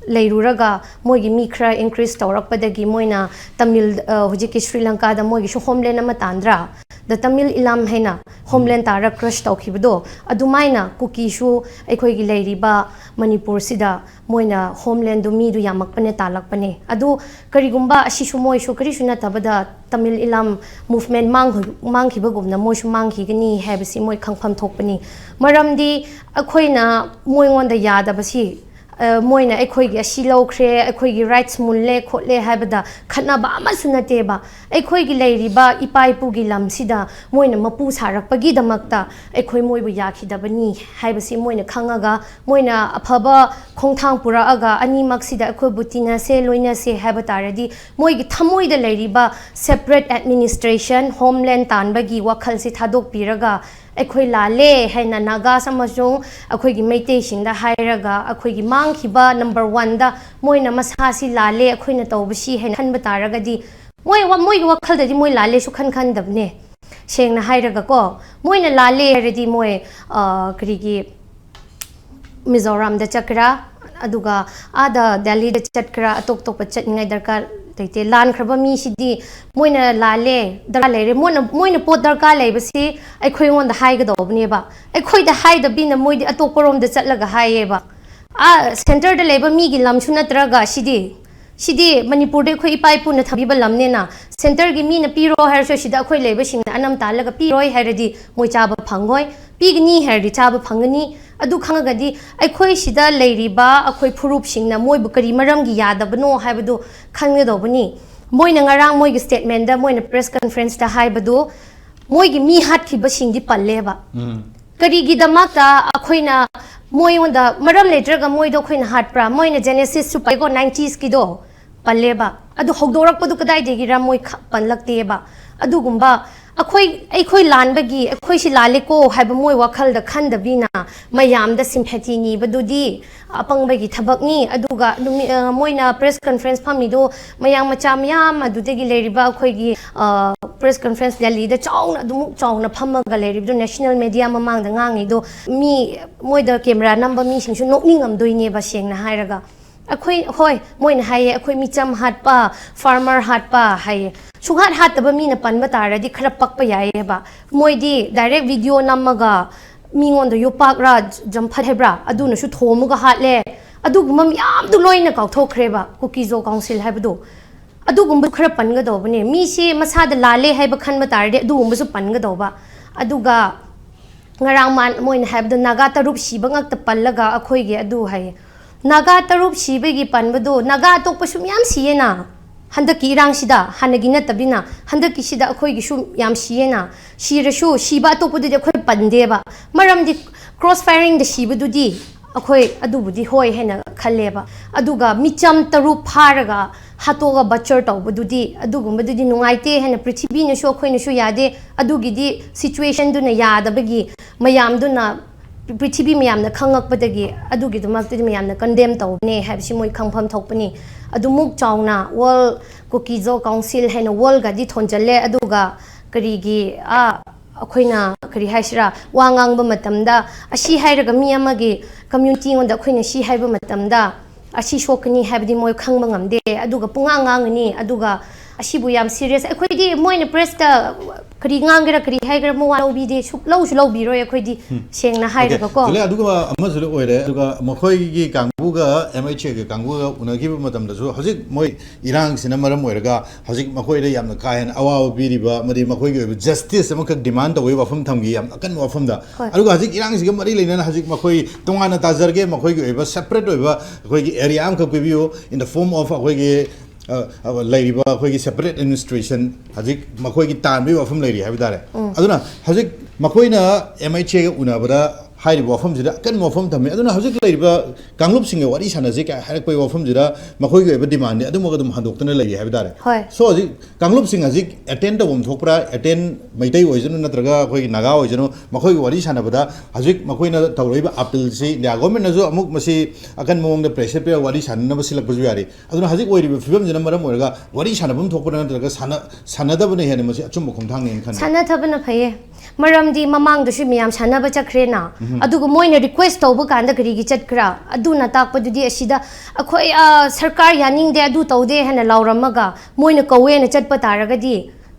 ꯂꯩꯔꯨꯔꯒ ꯃꯣꯏꯒꯤ ꯃꯤ ꯈꯔ ꯏꯟꯀ꯭ꯔꯤꯖ ꯇꯧꯔꯛꯄꯗꯒꯤ ꯃꯣꯏꯅ ꯇꯥꯃꯤꯜ, ꯍꯧꯖꯤꯛꯀꯤ ꯁ꯭ꯔꯤ ꯂꯪꯀꯥꯗ ꯃꯣꯏꯒꯤꯁꯨ ꯍꯣꯝꯂꯦꯟ ꯑꯃ ꯇꯥꯟꯗ꯭ꯔꯥ? ꯗ ꯇꯥꯃꯤꯜ ꯏꯂꯥꯝ ꯍꯥꯏꯅ ꯍꯣꯝꯂꯦꯟ ꯇꯥꯔ ꯀ꯭ꯔꯁ ꯇꯧꯈꯤꯕꯗꯣ, ꯑꯗꯨꯃꯥꯏꯅ ꯀꯨꯀꯤꯁꯨ ꯑꯩꯈꯣꯏꯒꯤ ꯂꯩꯔꯤꯕ ꯃꯅꯤꯄꯨꯔꯁꯤꯗ ꯃꯣꯏꯅ ꯍꯣꯝꯂꯦꯟꯗꯨ ꯃꯤꯗꯨ ꯌꯥꯝꯃꯛꯄꯅꯦ, ꯇꯥꯜꯂꯛꯄꯅꯦ꯫ ꯑꯗꯨ ꯀꯔꯤꯒꯨꯝꯕ ꯑꯁꯤꯁꯨ ꯃꯣꯏꯁꯨ ꯀꯔꯤꯁꯨ ꯅꯠꯇꯕꯗ ꯇꯥꯃꯤꯜ ꯏꯂꯥꯝ ꯃꯨꯚꯃꯦꯟ ꯃꯥꯡꯈꯤ-, ꯃꯥꯡꯈꯤꯕꯒꯨꯝꯅ ꯃꯣꯏꯁꯨ ꯃꯥꯡꯈꯤꯒꯅꯤ ꯍꯥꯏꯕꯁꯤ ꯃꯣꯏ ꯈꯪꯐꯝ ꯊꯣꯛꯄꯅꯤ꯫ ꯃꯔꯝꯗꯤ ꯑꯩꯈꯣꯏꯅ ꯃꯣꯏꯉꯣꯟꯗ ꯌꯥꯗꯕꯁꯤ ꯃꯣꯏꯅ ꯑꯩꯈꯣꯏꯒꯤ ꯑꯁꯤ ꯂꯧꯈ꯭ꯔꯦ, ꯑꯩꯈꯣꯏꯒꯤ ꯔꯥꯏꯠꯁ ꯃꯨꯜꯂꯦ ꯈꯣꯠꯂꯦ ꯍꯥꯏꯕꯗ ꯈꯠꯅꯕ ꯑꯃꯁꯨ ꯅꯠꯇꯦꯕ꯫ ꯑꯩꯈꯣꯏꯒꯤ ꯂꯩꯔꯤꯕ ꯏꯄꯥ ꯏꯄꯨꯒꯤ ꯂꯝꯁꯤꯗ ꯃꯣꯏꯅ ꯃꯄꯨ ꯁꯥꯔꯛꯄꯒꯤꯗꯃꯛꯇ ꯑꯩꯈꯣꯏ ꯃꯣꯏꯕꯨ ꯌꯥꯈꯤꯗꯕꯅꯤ ꯍꯥꯏꯕꯁꯤ ꯃꯣꯏꯅ ꯈꯪꯉꯒ, ꯃꯣꯏꯅ ꯑꯐꯕ ꯈꯣꯡꯊꯥꯡ ꯄꯨꯔꯛꯑꯒ ꯑꯅꯤꯃꯛꯁꯤꯗ ꯑꯩꯈꯣꯏꯕꯨ ꯇꯤꯟꯅꯁꯦ, ꯂꯣꯏꯅꯁꯦ ꯍꯥꯏꯕ ꯇꯥꯔꯗꯤ, ꯃꯣꯏꯒꯤ ꯊꯃꯣꯏꯗ ꯂꯩꯔꯤꯕ separate administration, homeland ꯇꯥꯟꯕꯒꯤ ꯋꯥꯈꯜꯁꯤ ꯊꯥꯗꯣꯛꯄꯤꯔꯒ, ꯑꯩꯈꯣꯏ ꯂꯥꯜꯂꯦ ꯍꯥꯏꯅ ꯅꯥꯒꯥꯁ ꯑꯃꯁꯨꯡ ꯑꯩꯈꯣꯏꯒꯤ ꯃꯩꯇꯩꯁꯤꯡꯗ ꯍꯥꯏꯔꯒ, ꯑꯩꯈꯣꯏꯒꯤ ꯃꯥꯡꯈꯤꯕ number one ꯗ ꯃꯣꯏꯅ ꯃꯁꯥꯁꯤ ꯂꯥꯜꯂꯦ, ꯑꯩꯈꯣꯏꯅ ꯇꯧꯕꯁꯤ ꯍꯥꯏꯅ ꯈꯟꯕ ꯇꯥꯔꯒꯗꯤ, ꯃꯣꯏ ꯋꯥ-, ꯃꯣꯏꯒꯤ ꯋꯥꯈꯜꯗꯗꯤ ꯃꯣꯏ ꯂꯥꯜꯂꯦꯁꯨ ꯈꯟ ꯈꯟꯗꯕꯅꯦ꯫ ꯁꯦꯡꯅ ꯍꯥꯏꯔꯒꯀꯣ, ꯃꯣꯏꯅ ꯂꯥꯜꯂꯦ ꯍꯥꯏꯔꯗꯤ ꯃꯣꯏ, ꯑ, ꯀꯔꯤꯒꯤ ꯃꯤꯖꯣꯔꯥꯝꯗ ꯆꯠꯀꯦꯔꯥ, ꯑꯗꯨꯒ ꯑꯥꯗ ꯗꯦꯜꯂꯤꯗ ꯆꯠꯀꯦꯔꯥ, ꯑꯇꯣꯞ ꯑꯇꯣꯞꯄ ꯆꯠꯅꯤꯡꯉꯥꯏ ꯗꯔꯀꯥꯔ ꯂꯩꯇꯦ꯫ ꯂꯥꯟꯈ꯭ꯔꯕ ꯃꯤꯁꯤꯗꯤ ꯃꯣꯏꯅ ꯂꯥꯜꯂꯦ, ꯗꯔꯀꯥꯔ ꯂꯩꯔꯦ, ꯃꯣꯏꯅ, ꯃꯣꯏꯅ ꯄꯣꯠ ꯗꯔꯀꯥꯔ ꯂꯩꯕꯁꯤ ꯑꯩꯈꯣꯏꯉꯣꯟꯗ ꯍꯥꯏꯒꯗꯧꯕꯅꯦꯕ꯫ ꯑꯩꯈꯣꯏꯗ ꯍꯥꯏꯗꯕꯤꯅ ꯃꯣꯏꯗꯤ ꯑꯇꯣꯞꯄꯔꯣꯝꯗ ꯆꯠꯂꯒ ꯍꯥꯏꯌꯦꯕ꯫ ꯑꯥ, centre ꯗ ꯂꯩꯕ ꯃꯤꯒꯤ ꯂꯝꯁꯨ ꯅꯠꯇ꯭ꯔꯒ ꯁꯤꯗꯤ, ꯁꯤꯗꯤ ꯃꯅꯤꯄꯨꯔꯗ ꯑꯩꯈꯣꯏ ꯏꯄꯥ ꯏꯄꯨꯅ ꯊꯝꯕꯤꯕ ꯂꯝꯅꯦꯅ, centre ꯒꯤ ꯃꯤꯅ ꯄꯤꯔꯣ ꯍꯥꯏꯔꯁꯨ ꯁꯤꯗ ꯑꯩꯈꯣꯏ ꯂꯩꯕꯁꯤꯡꯅ ꯑꯅꯝ ꯇꯥꯜꯂꯒ ꯄꯤꯔꯣꯏ ꯍꯥꯏꯔꯗꯤ ꯃꯣꯏ ꯆꯥꯕ ꯐꯪꯉꯣꯏ, ꯄꯤꯒꯅꯤ ꯍꯥꯏꯔꯗꯤ ꯆꯥꯕ ꯐꯪꯒꯅꯤ꯫ ꯑꯗꯨ ꯈꯪꯉꯒꯗꯤ ꯑꯩꯈꯣꯏ ꯁꯤꯗ ꯂꯩꯔꯤꯕ ꯑꯩꯈꯣꯏ ꯐꯨꯔꯨꯞꯁꯤꯡꯅ ꯃꯣꯏꯕꯨ ꯀꯔꯤ ꯃꯔꯝꯒꯤ ꯌꯥꯗꯕꯅꯣ ꯍꯥꯏꯕꯗꯨ ꯈꯪꯒꯗꯧꯕꯅꯤ꯫ ꯃꯣꯏꯅ ꯉꯔꯥꯡ ꯃꯣꯏꯒꯤ statement ꯗ, ꯃꯣꯏꯅ press conference ꯇ ꯍꯥꯏꯕꯗꯨ, ꯃꯣꯏꯒꯤ ꯃꯤ ꯍꯥꯠꯈꯤꯕꯁꯤꯡꯗꯤ ꯄꯜꯂꯦꯕ꯫ ꯀꯔꯤꯒꯤꯗꯃꯛꯇ ꯑꯩꯈꯣꯏꯅ ꯃꯣꯏꯉꯣꯟꯗ ꯃꯔꯝ ꯂꯩꯇ꯭ꯔꯒ ꯃꯣꯏꯗꯣ ꯑꯩꯈꯣꯏꯅ ꯍꯥꯠꯄ꯭ꯔꯥ? ꯃꯣꯏꯅ Genesis ꯁꯨ ꯄꯥꯏꯀꯣ, nineties ꯀꯤꯗꯣ ꯄꯜꯂꯦꯕ꯫ ꯑꯗꯨ ꯍꯧꯗꯣꯔꯛꯄꯗꯨ ꯀꯗꯥꯏꯗꯒꯤꯔ ꯃꯣꯏ ꯈ-, ꯄꯜꯂꯛꯇꯦꯕ꯫ ꯑꯗꯨꯒꯨꯝꯕ ꯑꯩꯈꯣꯏ, ꯑꯩꯈꯣꯏ ꯂꯥꯟꯕꯒꯤ, ꯑꯩꯈꯣꯏ ꯁꯤ ꯂꯥꯜꯂꯦꯀꯣ ꯍꯥꯏꯕ ꯃꯣꯏ ꯋꯥꯈꯜꯗ ꯈꯟꯗꯕꯤꯅ ꯃꯌꯥꯝꯗ sympathy ꯅꯤꯕꯗꯨꯗꯤ ꯑꯄꯪꯕꯒꯤ ꯊꯕꯛꯅꯤ꯫ ꯑꯗꯨꯒ ꯅꯨꯃꯤ-, ꯑ, ꯃꯣꯏꯅ press conference ꯐꯝꯃꯤꯗꯣ ꯃꯌꯥꯡ ꯃꯆꯥ ꯃꯌꯥꯝ ꯑꯗꯨꯗꯒꯤ ꯂꯩꯔꯤꯕ ꯑꯩꯈꯣꯏꯒꯤ, ꯑ, press conference ꯗꯦꯜꯂꯤꯗ ꯆꯥꯎꯅ, ꯑꯗꯨꯃꯨꯛ ꯆꯥꯎꯅ ꯐꯝꯃꯒ ꯂꯩꯔꯤꯕꯗꯣ, national media ꯃꯃꯥꯡꯗ ꯉꯥꯡꯉꯤꯗꯣ, ꯃꯤ, ꯃꯣꯏꯗ camera ꯅꯝꯕ ꯃꯤꯁꯤꯡꯁꯨ ꯅꯣꯛꯅꯤꯡꯉꯝꯗꯣꯏꯅꯦꯕ, ꯁꯦꯡꯅ ꯍꯥꯏꯔꯒ꯫ ꯑꯩꯈꯣꯏ, ꯍꯣꯏ, ꯃꯣꯏꯅ ꯍꯥꯏꯌꯦ, "ꯑꯩꯈꯣꯏ ꯃꯤꯆꯝ ꯍꯥꯠꯄ, farmer ꯍꯥꯠꯄ" ꯍꯥꯏꯌꯦ꯫ ꯁꯨꯡꯍꯥꯠ ꯍꯥꯠꯇꯕ ꯃꯤꯅ ꯄꯟꯕ ꯇꯥꯔꯗꯤ ꯈꯔ ꯄꯛꯄ ꯌꯥꯏꯌꯦꯕ꯫ ꯃꯣꯏꯗꯤ direct video ꯅꯝꯃꯒ ꯃꯤꯉꯣꯟꯗ ꯌꯣꯄꯥꯛꯔꯥ, ꯖꯝꯐꯠ ꯍꯥꯏꯕ꯭ꯔꯥ, ꯑꯗꯨꯅꯁꯨ ꯊꯣꯝꯃꯒ ꯍꯥꯠꯂꯦ꯫ ꯑꯗꯨꯒꯨꯝꯕ ꯃꯌꯥꯝꯗꯨ ꯂꯣꯏꯅ ꯀꯥꯎꯊꯣꯛꯈ꯭ꯔꯦꯕ, ꯀꯨꯀꯤꯖꯣ council ꯍꯥꯏꯕꯗꯣ꯫ ꯑꯗꯨꯒꯨꯝꯕ ꯈꯔ ꯄꯟꯒꯗꯧꯕꯅꯦ꯫ ꯃꯤꯁꯦ ꯃꯁꯥꯗ ꯂꯥꯜꯂꯦ ꯍꯥꯏꯕ ꯈꯟꯕ ꯇꯥꯔꯗꯤ ꯑꯗꯨꯒꯨꯝꯕꯁꯨ ꯄꯟꯒꯗꯧꯕ꯫ ꯑꯗꯨꯒ ꯉꯔꯥꯡ ꯃꯥ-, ꯃꯣꯏꯅ ꯍꯥꯏꯕꯗꯣ ꯅꯥꯒꯥ ꯇꯔꯨꯛ ꯁꯤꯕ ꯉꯛꯇ ꯄꯜꯂꯒ ꯑꯩꯈꯣꯏꯒꯤ ꯑꯗꯨ ꯍꯥꯏꯌꯦ꯫ ꯅꯥꯒꯥ ꯇꯔꯨꯛ ꯁꯤꯕꯒꯤ ꯄꯟꯕꯗꯣ, ꯅꯥꯒꯥ ꯑꯇꯣꯞꯄꯁꯨ ꯃꯌꯥꯝ ꯁꯤꯌꯦꯅ꯫ ꯍꯟꯗꯛꯀꯤ ꯏꯔꯥꯡꯁꯤꯗ, ꯍꯥꯟꯅꯒꯤ ꯅꯠꯇꯕꯤꯅ, ꯍꯟꯗꯛꯀꯤꯁꯤꯗ ꯑꯩꯈꯣꯏꯒꯤꯁꯨ ꯌꯥꯝ ꯁꯤꯌꯦꯅ꯫ ꯁꯤꯔꯁꯨ, ꯁꯤꯕ ꯑꯇꯣꯞꯄꯗꯨꯗꯤ ꯑꯩꯈꯣꯏ ꯄꯟꯗꯦꯕ꯫ ꯃꯔꯝꯗꯤ cross firingꯗ ꯁꯤꯕꯗꯨꯗꯤ ꯑꯩꯈꯣꯏ ꯑꯗꯨꯕꯨꯗꯤ ꯍꯣꯏ ꯍꯥꯏꯅ ꯈꯜꯂꯦꯕ꯫ ꯑꯗꯨꯒ ꯃꯤꯆꯝ ꯇꯔꯨꯛ ꯐꯥꯔꯒ ꯍꯥꯠꯇꯣꯛꯑꯒ butcher ꯇꯧꯕꯗꯨꯗꯤ, ꯑꯗꯨꯒꯨꯝꯕꯗꯨꯗꯤ ꯅꯨꯡꯉꯥꯏꯇꯦ ꯍꯥꯏꯅ ꯄ꯭ꯔꯤꯊꯤꯕꯤꯅꯁꯨ ꯑꯩꯈꯣꯏꯅꯁꯨ ꯌꯥꯗꯦ꯫ ꯑꯗꯨꯒꯤꯗꯤ situationꯗꯨꯅ ꯌꯥꯗꯕꯒꯤ ꯃꯌꯥꯝꯗꯨꯅ, ꯄ꯭ꯔꯤꯊꯤꯕꯤ ꯃꯌꯥꯝꯅ ꯈꯪꯉꯛꯄꯗꯒꯤ ꯑꯗꯨꯒꯤꯗꯃꯛꯇꯗꯤ ꯃꯌꯥꯝꯅ condemn ꯇꯧꯕꯅꯦ ꯍꯥꯏꯕꯁꯤ ꯃꯣꯏ ꯈꯪꯐꯝ ꯊꯣꯛꯄꯅꯤ꯫ ꯑꯗꯨꯃꯨꯛ ꯆꯥꯎꯅ World Kuki-Zo Council ꯍꯥꯏꯅ worldꯒꯗꯤ ꯊꯣꯟꯖꯜꯂꯦ, ꯑꯗꯨꯒ ꯀꯔꯤꯒꯤ, ꯑꯥ, ꯑꯩꯈꯣꯏꯅ ꯀꯔꯤ ꯍꯥꯏꯁꯤꯔꯥ, ꯋꯥ ꯉꯥꯡꯕ ꯃꯇꯝꯗ, ꯑꯁꯤ ꯍꯥꯏꯔꯒ ꯃꯤ ꯑꯃꯒꯤ community ꯉꯣꯟꯗ ꯑꯩꯈꯣꯏꯅ ꯁꯤ ꯍꯥꯏꯕ ꯃꯇꯝꯗ ꯑꯁꯤ ꯁꯣꯛꯀꯅꯤ ꯍꯥꯏꯕꯗꯤ ꯃꯣꯏ ꯈꯪꯕ ꯉꯝꯗꯦ꯫ ꯑꯗꯨꯒ ꯄꯨꯡꯉꯥꯡ ꯉꯥꯡꯒꯅꯤ, ꯑꯗꯨꯒ ꯑꯁꯤꯕꯨ ꯌꯥꯝ serious, ꯑꯩꯈꯣꯏꯗꯤ ꯃꯣꯏꯅ pressꯇ ꯀꯔꯤ ꯉꯥꯡꯒꯦꯔꯥ, ꯀꯔꯤ ꯍꯥꯏꯒꯦꯔꯥ, ꯃꯋꯥ ꯂꯧꯕꯤꯗꯦ, ꯁꯨꯛ ꯂꯧꯁꯨ ꯂꯧꯕꯤꯔꯣꯏ ꯑꯩꯈꯣꯏꯗꯤ꯫ ꯁꯦꯡꯅ ꯍꯥꯏꯔꯒꯀꯣ꯫ ꯖꯨꯂꯤꯌꯥ, ꯑꯗꯨꯒ ꯑꯃꯁꯨ ꯑꯣꯏꯔꯦ, ꯑꯗꯨꯒ ꯃꯈꯣꯏꯒꯤ ꯀꯥꯡꯕꯨꯒ, MHAꯒꯤ ꯀꯥꯡꯕꯨꯒ ꯎꯅꯈꯤꯕ ꯃꯇꯝꯗꯁꯨ, ꯍꯧꯖꯤꯛ ꯃꯣꯏ ꯏꯔꯥꯡꯁꯤꯅ ꯃꯔꯝ ꯑꯣꯏꯔꯒ ꯍꯧꯖꯤꯛ ꯃꯈꯣꯏꯗ ꯌꯥꯝꯅ ꯀꯥ ꯍꯦꯟꯅ ꯑꯋꯥꯕ ꯄꯤꯔꯤꯕ, ꯑꯃꯗꯤ ꯃꯈꯣꯏꯒꯤ ꯑꯣꯏꯕ justice ꯑꯃꯈꯛ demand ꯇꯧꯕꯒꯤ ꯋꯥꯐꯝ ꯊꯝꯈꯤ, ꯌꯥꯝ ꯑꯀꯟꯕ ꯋꯥꯐꯝꯗ꯫ ꯍꯣꯏ꯫ ꯑꯗꯨꯒ ꯍꯧꯖꯤꯛ ꯏꯔꯥꯡꯁꯤꯒ ꯃꯔꯤ ꯂꯩꯅꯅ ꯍꯧꯖꯤꯛ ꯃꯈꯣꯏ ꯇꯣꯉꯥꯟꯅ ꯇꯥꯖꯔꯒꯦ, ꯃꯈꯣꯏꯒꯤ ꯑꯣꯏꯕ separate ꯑꯣꯏꯕ ꯑꯩꯈꯣꯏꯒꯤ area ꯑꯃꯈꯛ ꯄꯤꯕꯤꯌꯨ, in the form of ꯑꯩꯈꯣꯏꯒꯤ, ꯑ, ꯑ, ꯂꯩꯔꯤꯕ ꯑꯩꯈꯣꯏꯒꯤ separate administration, ꯍꯧꯖꯤꯛ ꯃꯈꯣꯏꯒꯤ ꯇꯥꯟꯕꯒꯤ ꯋꯥꯐꯝ ꯂꯩꯔꯤ ꯍꯥꯏꯕ ꯇꯥꯔꯦ꯫ ꯑꯗꯨꯅ ꯍꯧꯖꯤꯛ ꯃꯈꯣꯏꯅ MHAꯒ ꯎꯅꯕꯗ ꯍꯥꯏꯔꯤꯕ ꯋꯥꯐꯝꯁꯤꯗ ꯑꯀꯟꯕ ꯋꯥꯐꯝ ꯊꯝꯃꯤ꯫ ꯑꯗꯨꯅ ꯍꯧꯖꯤꯛ ꯂꯩꯔꯤꯕ ꯀꯥꯡꯂꯨꯞꯁꯤꯡꯒ ꯋꯥꯔꯤ ꯁꯥꯟꯅꯁꯤ ꯀꯥꯏ ꯍꯥꯏꯔꯛꯄꯒꯤ ꯋꯥꯐꯝꯁꯤꯗ ꯃꯈꯣꯏꯒꯤ ꯑꯣꯏꯕ demandꯗꯤ ꯑꯗꯨꯃꯛ ꯑꯗꯨꯝ ꯍꯟꯗꯣꯛꯇꯨꯅ ꯂꯩꯔꯤ ꯍꯥꯏꯕ ꯇꯥꯔꯦ꯫ ꯍꯣꯏ꯫ So ꯍꯧꯖꯤꯛ ꯀꯥꯡꯂꯨꯞꯁꯤꯡ ꯍꯧꯖꯤꯛ attend ꯇꯧꯐꯝ ꯊꯣꯛꯄ꯭ꯔꯥ? Attend, ꯃꯩꯇꯩ ꯑꯣꯏꯖꯅꯨ ꯅꯠꯇ꯭ꯔꯒ ꯑꯩꯈꯣꯏꯒꯤ ꯅꯥꯒꯥ ꯑꯣꯏꯖꯅꯨ, ꯃꯈꯣꯏꯒ ꯋꯥꯔꯤ ꯁꯥꯟꯅꯕꯗ ꯍꯧꯖꯤꯛ ꯃꯈꯣꯏꯅ ꯇꯧꯔꯛꯏꯕ appealꯁꯤ India governmentꯅꯁꯨ ꯑꯃꯨꯛ ꯃꯁꯤ ꯑꯀꯟꯕ ꯃꯑꯣꯡꯗ pressure ꯄꯤꯔꯒ ꯋꯥꯔꯤ ꯁꯥꯟꯅꯅꯕ ꯁꯤꯜꯂꯛꯄꯁꯨ ꯌꯥꯔꯤ꯫ ꯑꯗꯨꯅ ꯍꯧꯖꯤꯛ ꯑꯣꯏꯔꯤꯕ ꯐꯤꯕꯝꯁꯤꯅ ꯃꯔꯝ ꯑꯣꯏꯔꯒ ꯋꯥꯔꯤ ꯁꯥꯟꯅꯐꯝ ꯊꯣꯛꯄ꯭ꯔꯥ ꯅꯠꯇ꯭ꯔꯒ ꯁꯥꯟꯅ-, ꯁꯥꯟꯅꯗꯕꯅ ꯍꯦꯟꯅ ꯃꯁꯤ ꯑꯆꯨꯝꯕ ꯈꯣꯡꯊꯥꯡꯅꯦꯅ ꯈꯟꯕ꯭ꯔꯥ? ꯁꯥꯟꯅꯊꯕꯅ ꯐꯩꯌꯦ꯫ ꯃꯔꯝꯗꯤ ꯃꯃꯥꯡꯗꯁꯨ ꯃꯌꯥꯝ ꯁꯥꯟꯅꯕ ꯆꯠꯈ꯭ꯔꯦꯅ꯫ ꯑꯗꯨꯒ ꯃꯣꯏꯅ request ꯇꯧꯕ ꯀꯥꯟꯗ ꯀꯔꯤꯒꯤ ꯆꯠꯈ꯭ꯔꯥ? ꯑꯗꯨꯅ ꯇꯥꯛꯄꯗꯨꯗꯤ ꯑꯁꯤꯗ ꯑꯩꯈꯣꯏ, ꯑ, ꯁꯔꯀꯥꯔ ꯌꯥꯅꯤꯡꯗꯦ, ꯑꯗꯨ ꯇꯧꯗꯦ ꯍꯥꯏꯅ ꯂꯥꯎꯔꯝꯃꯒ ꯃꯣꯏꯅ ꯀꯧꯋꯦꯅ ꯆꯠꯄ ꯇꯥꯔꯒꯗꯤ,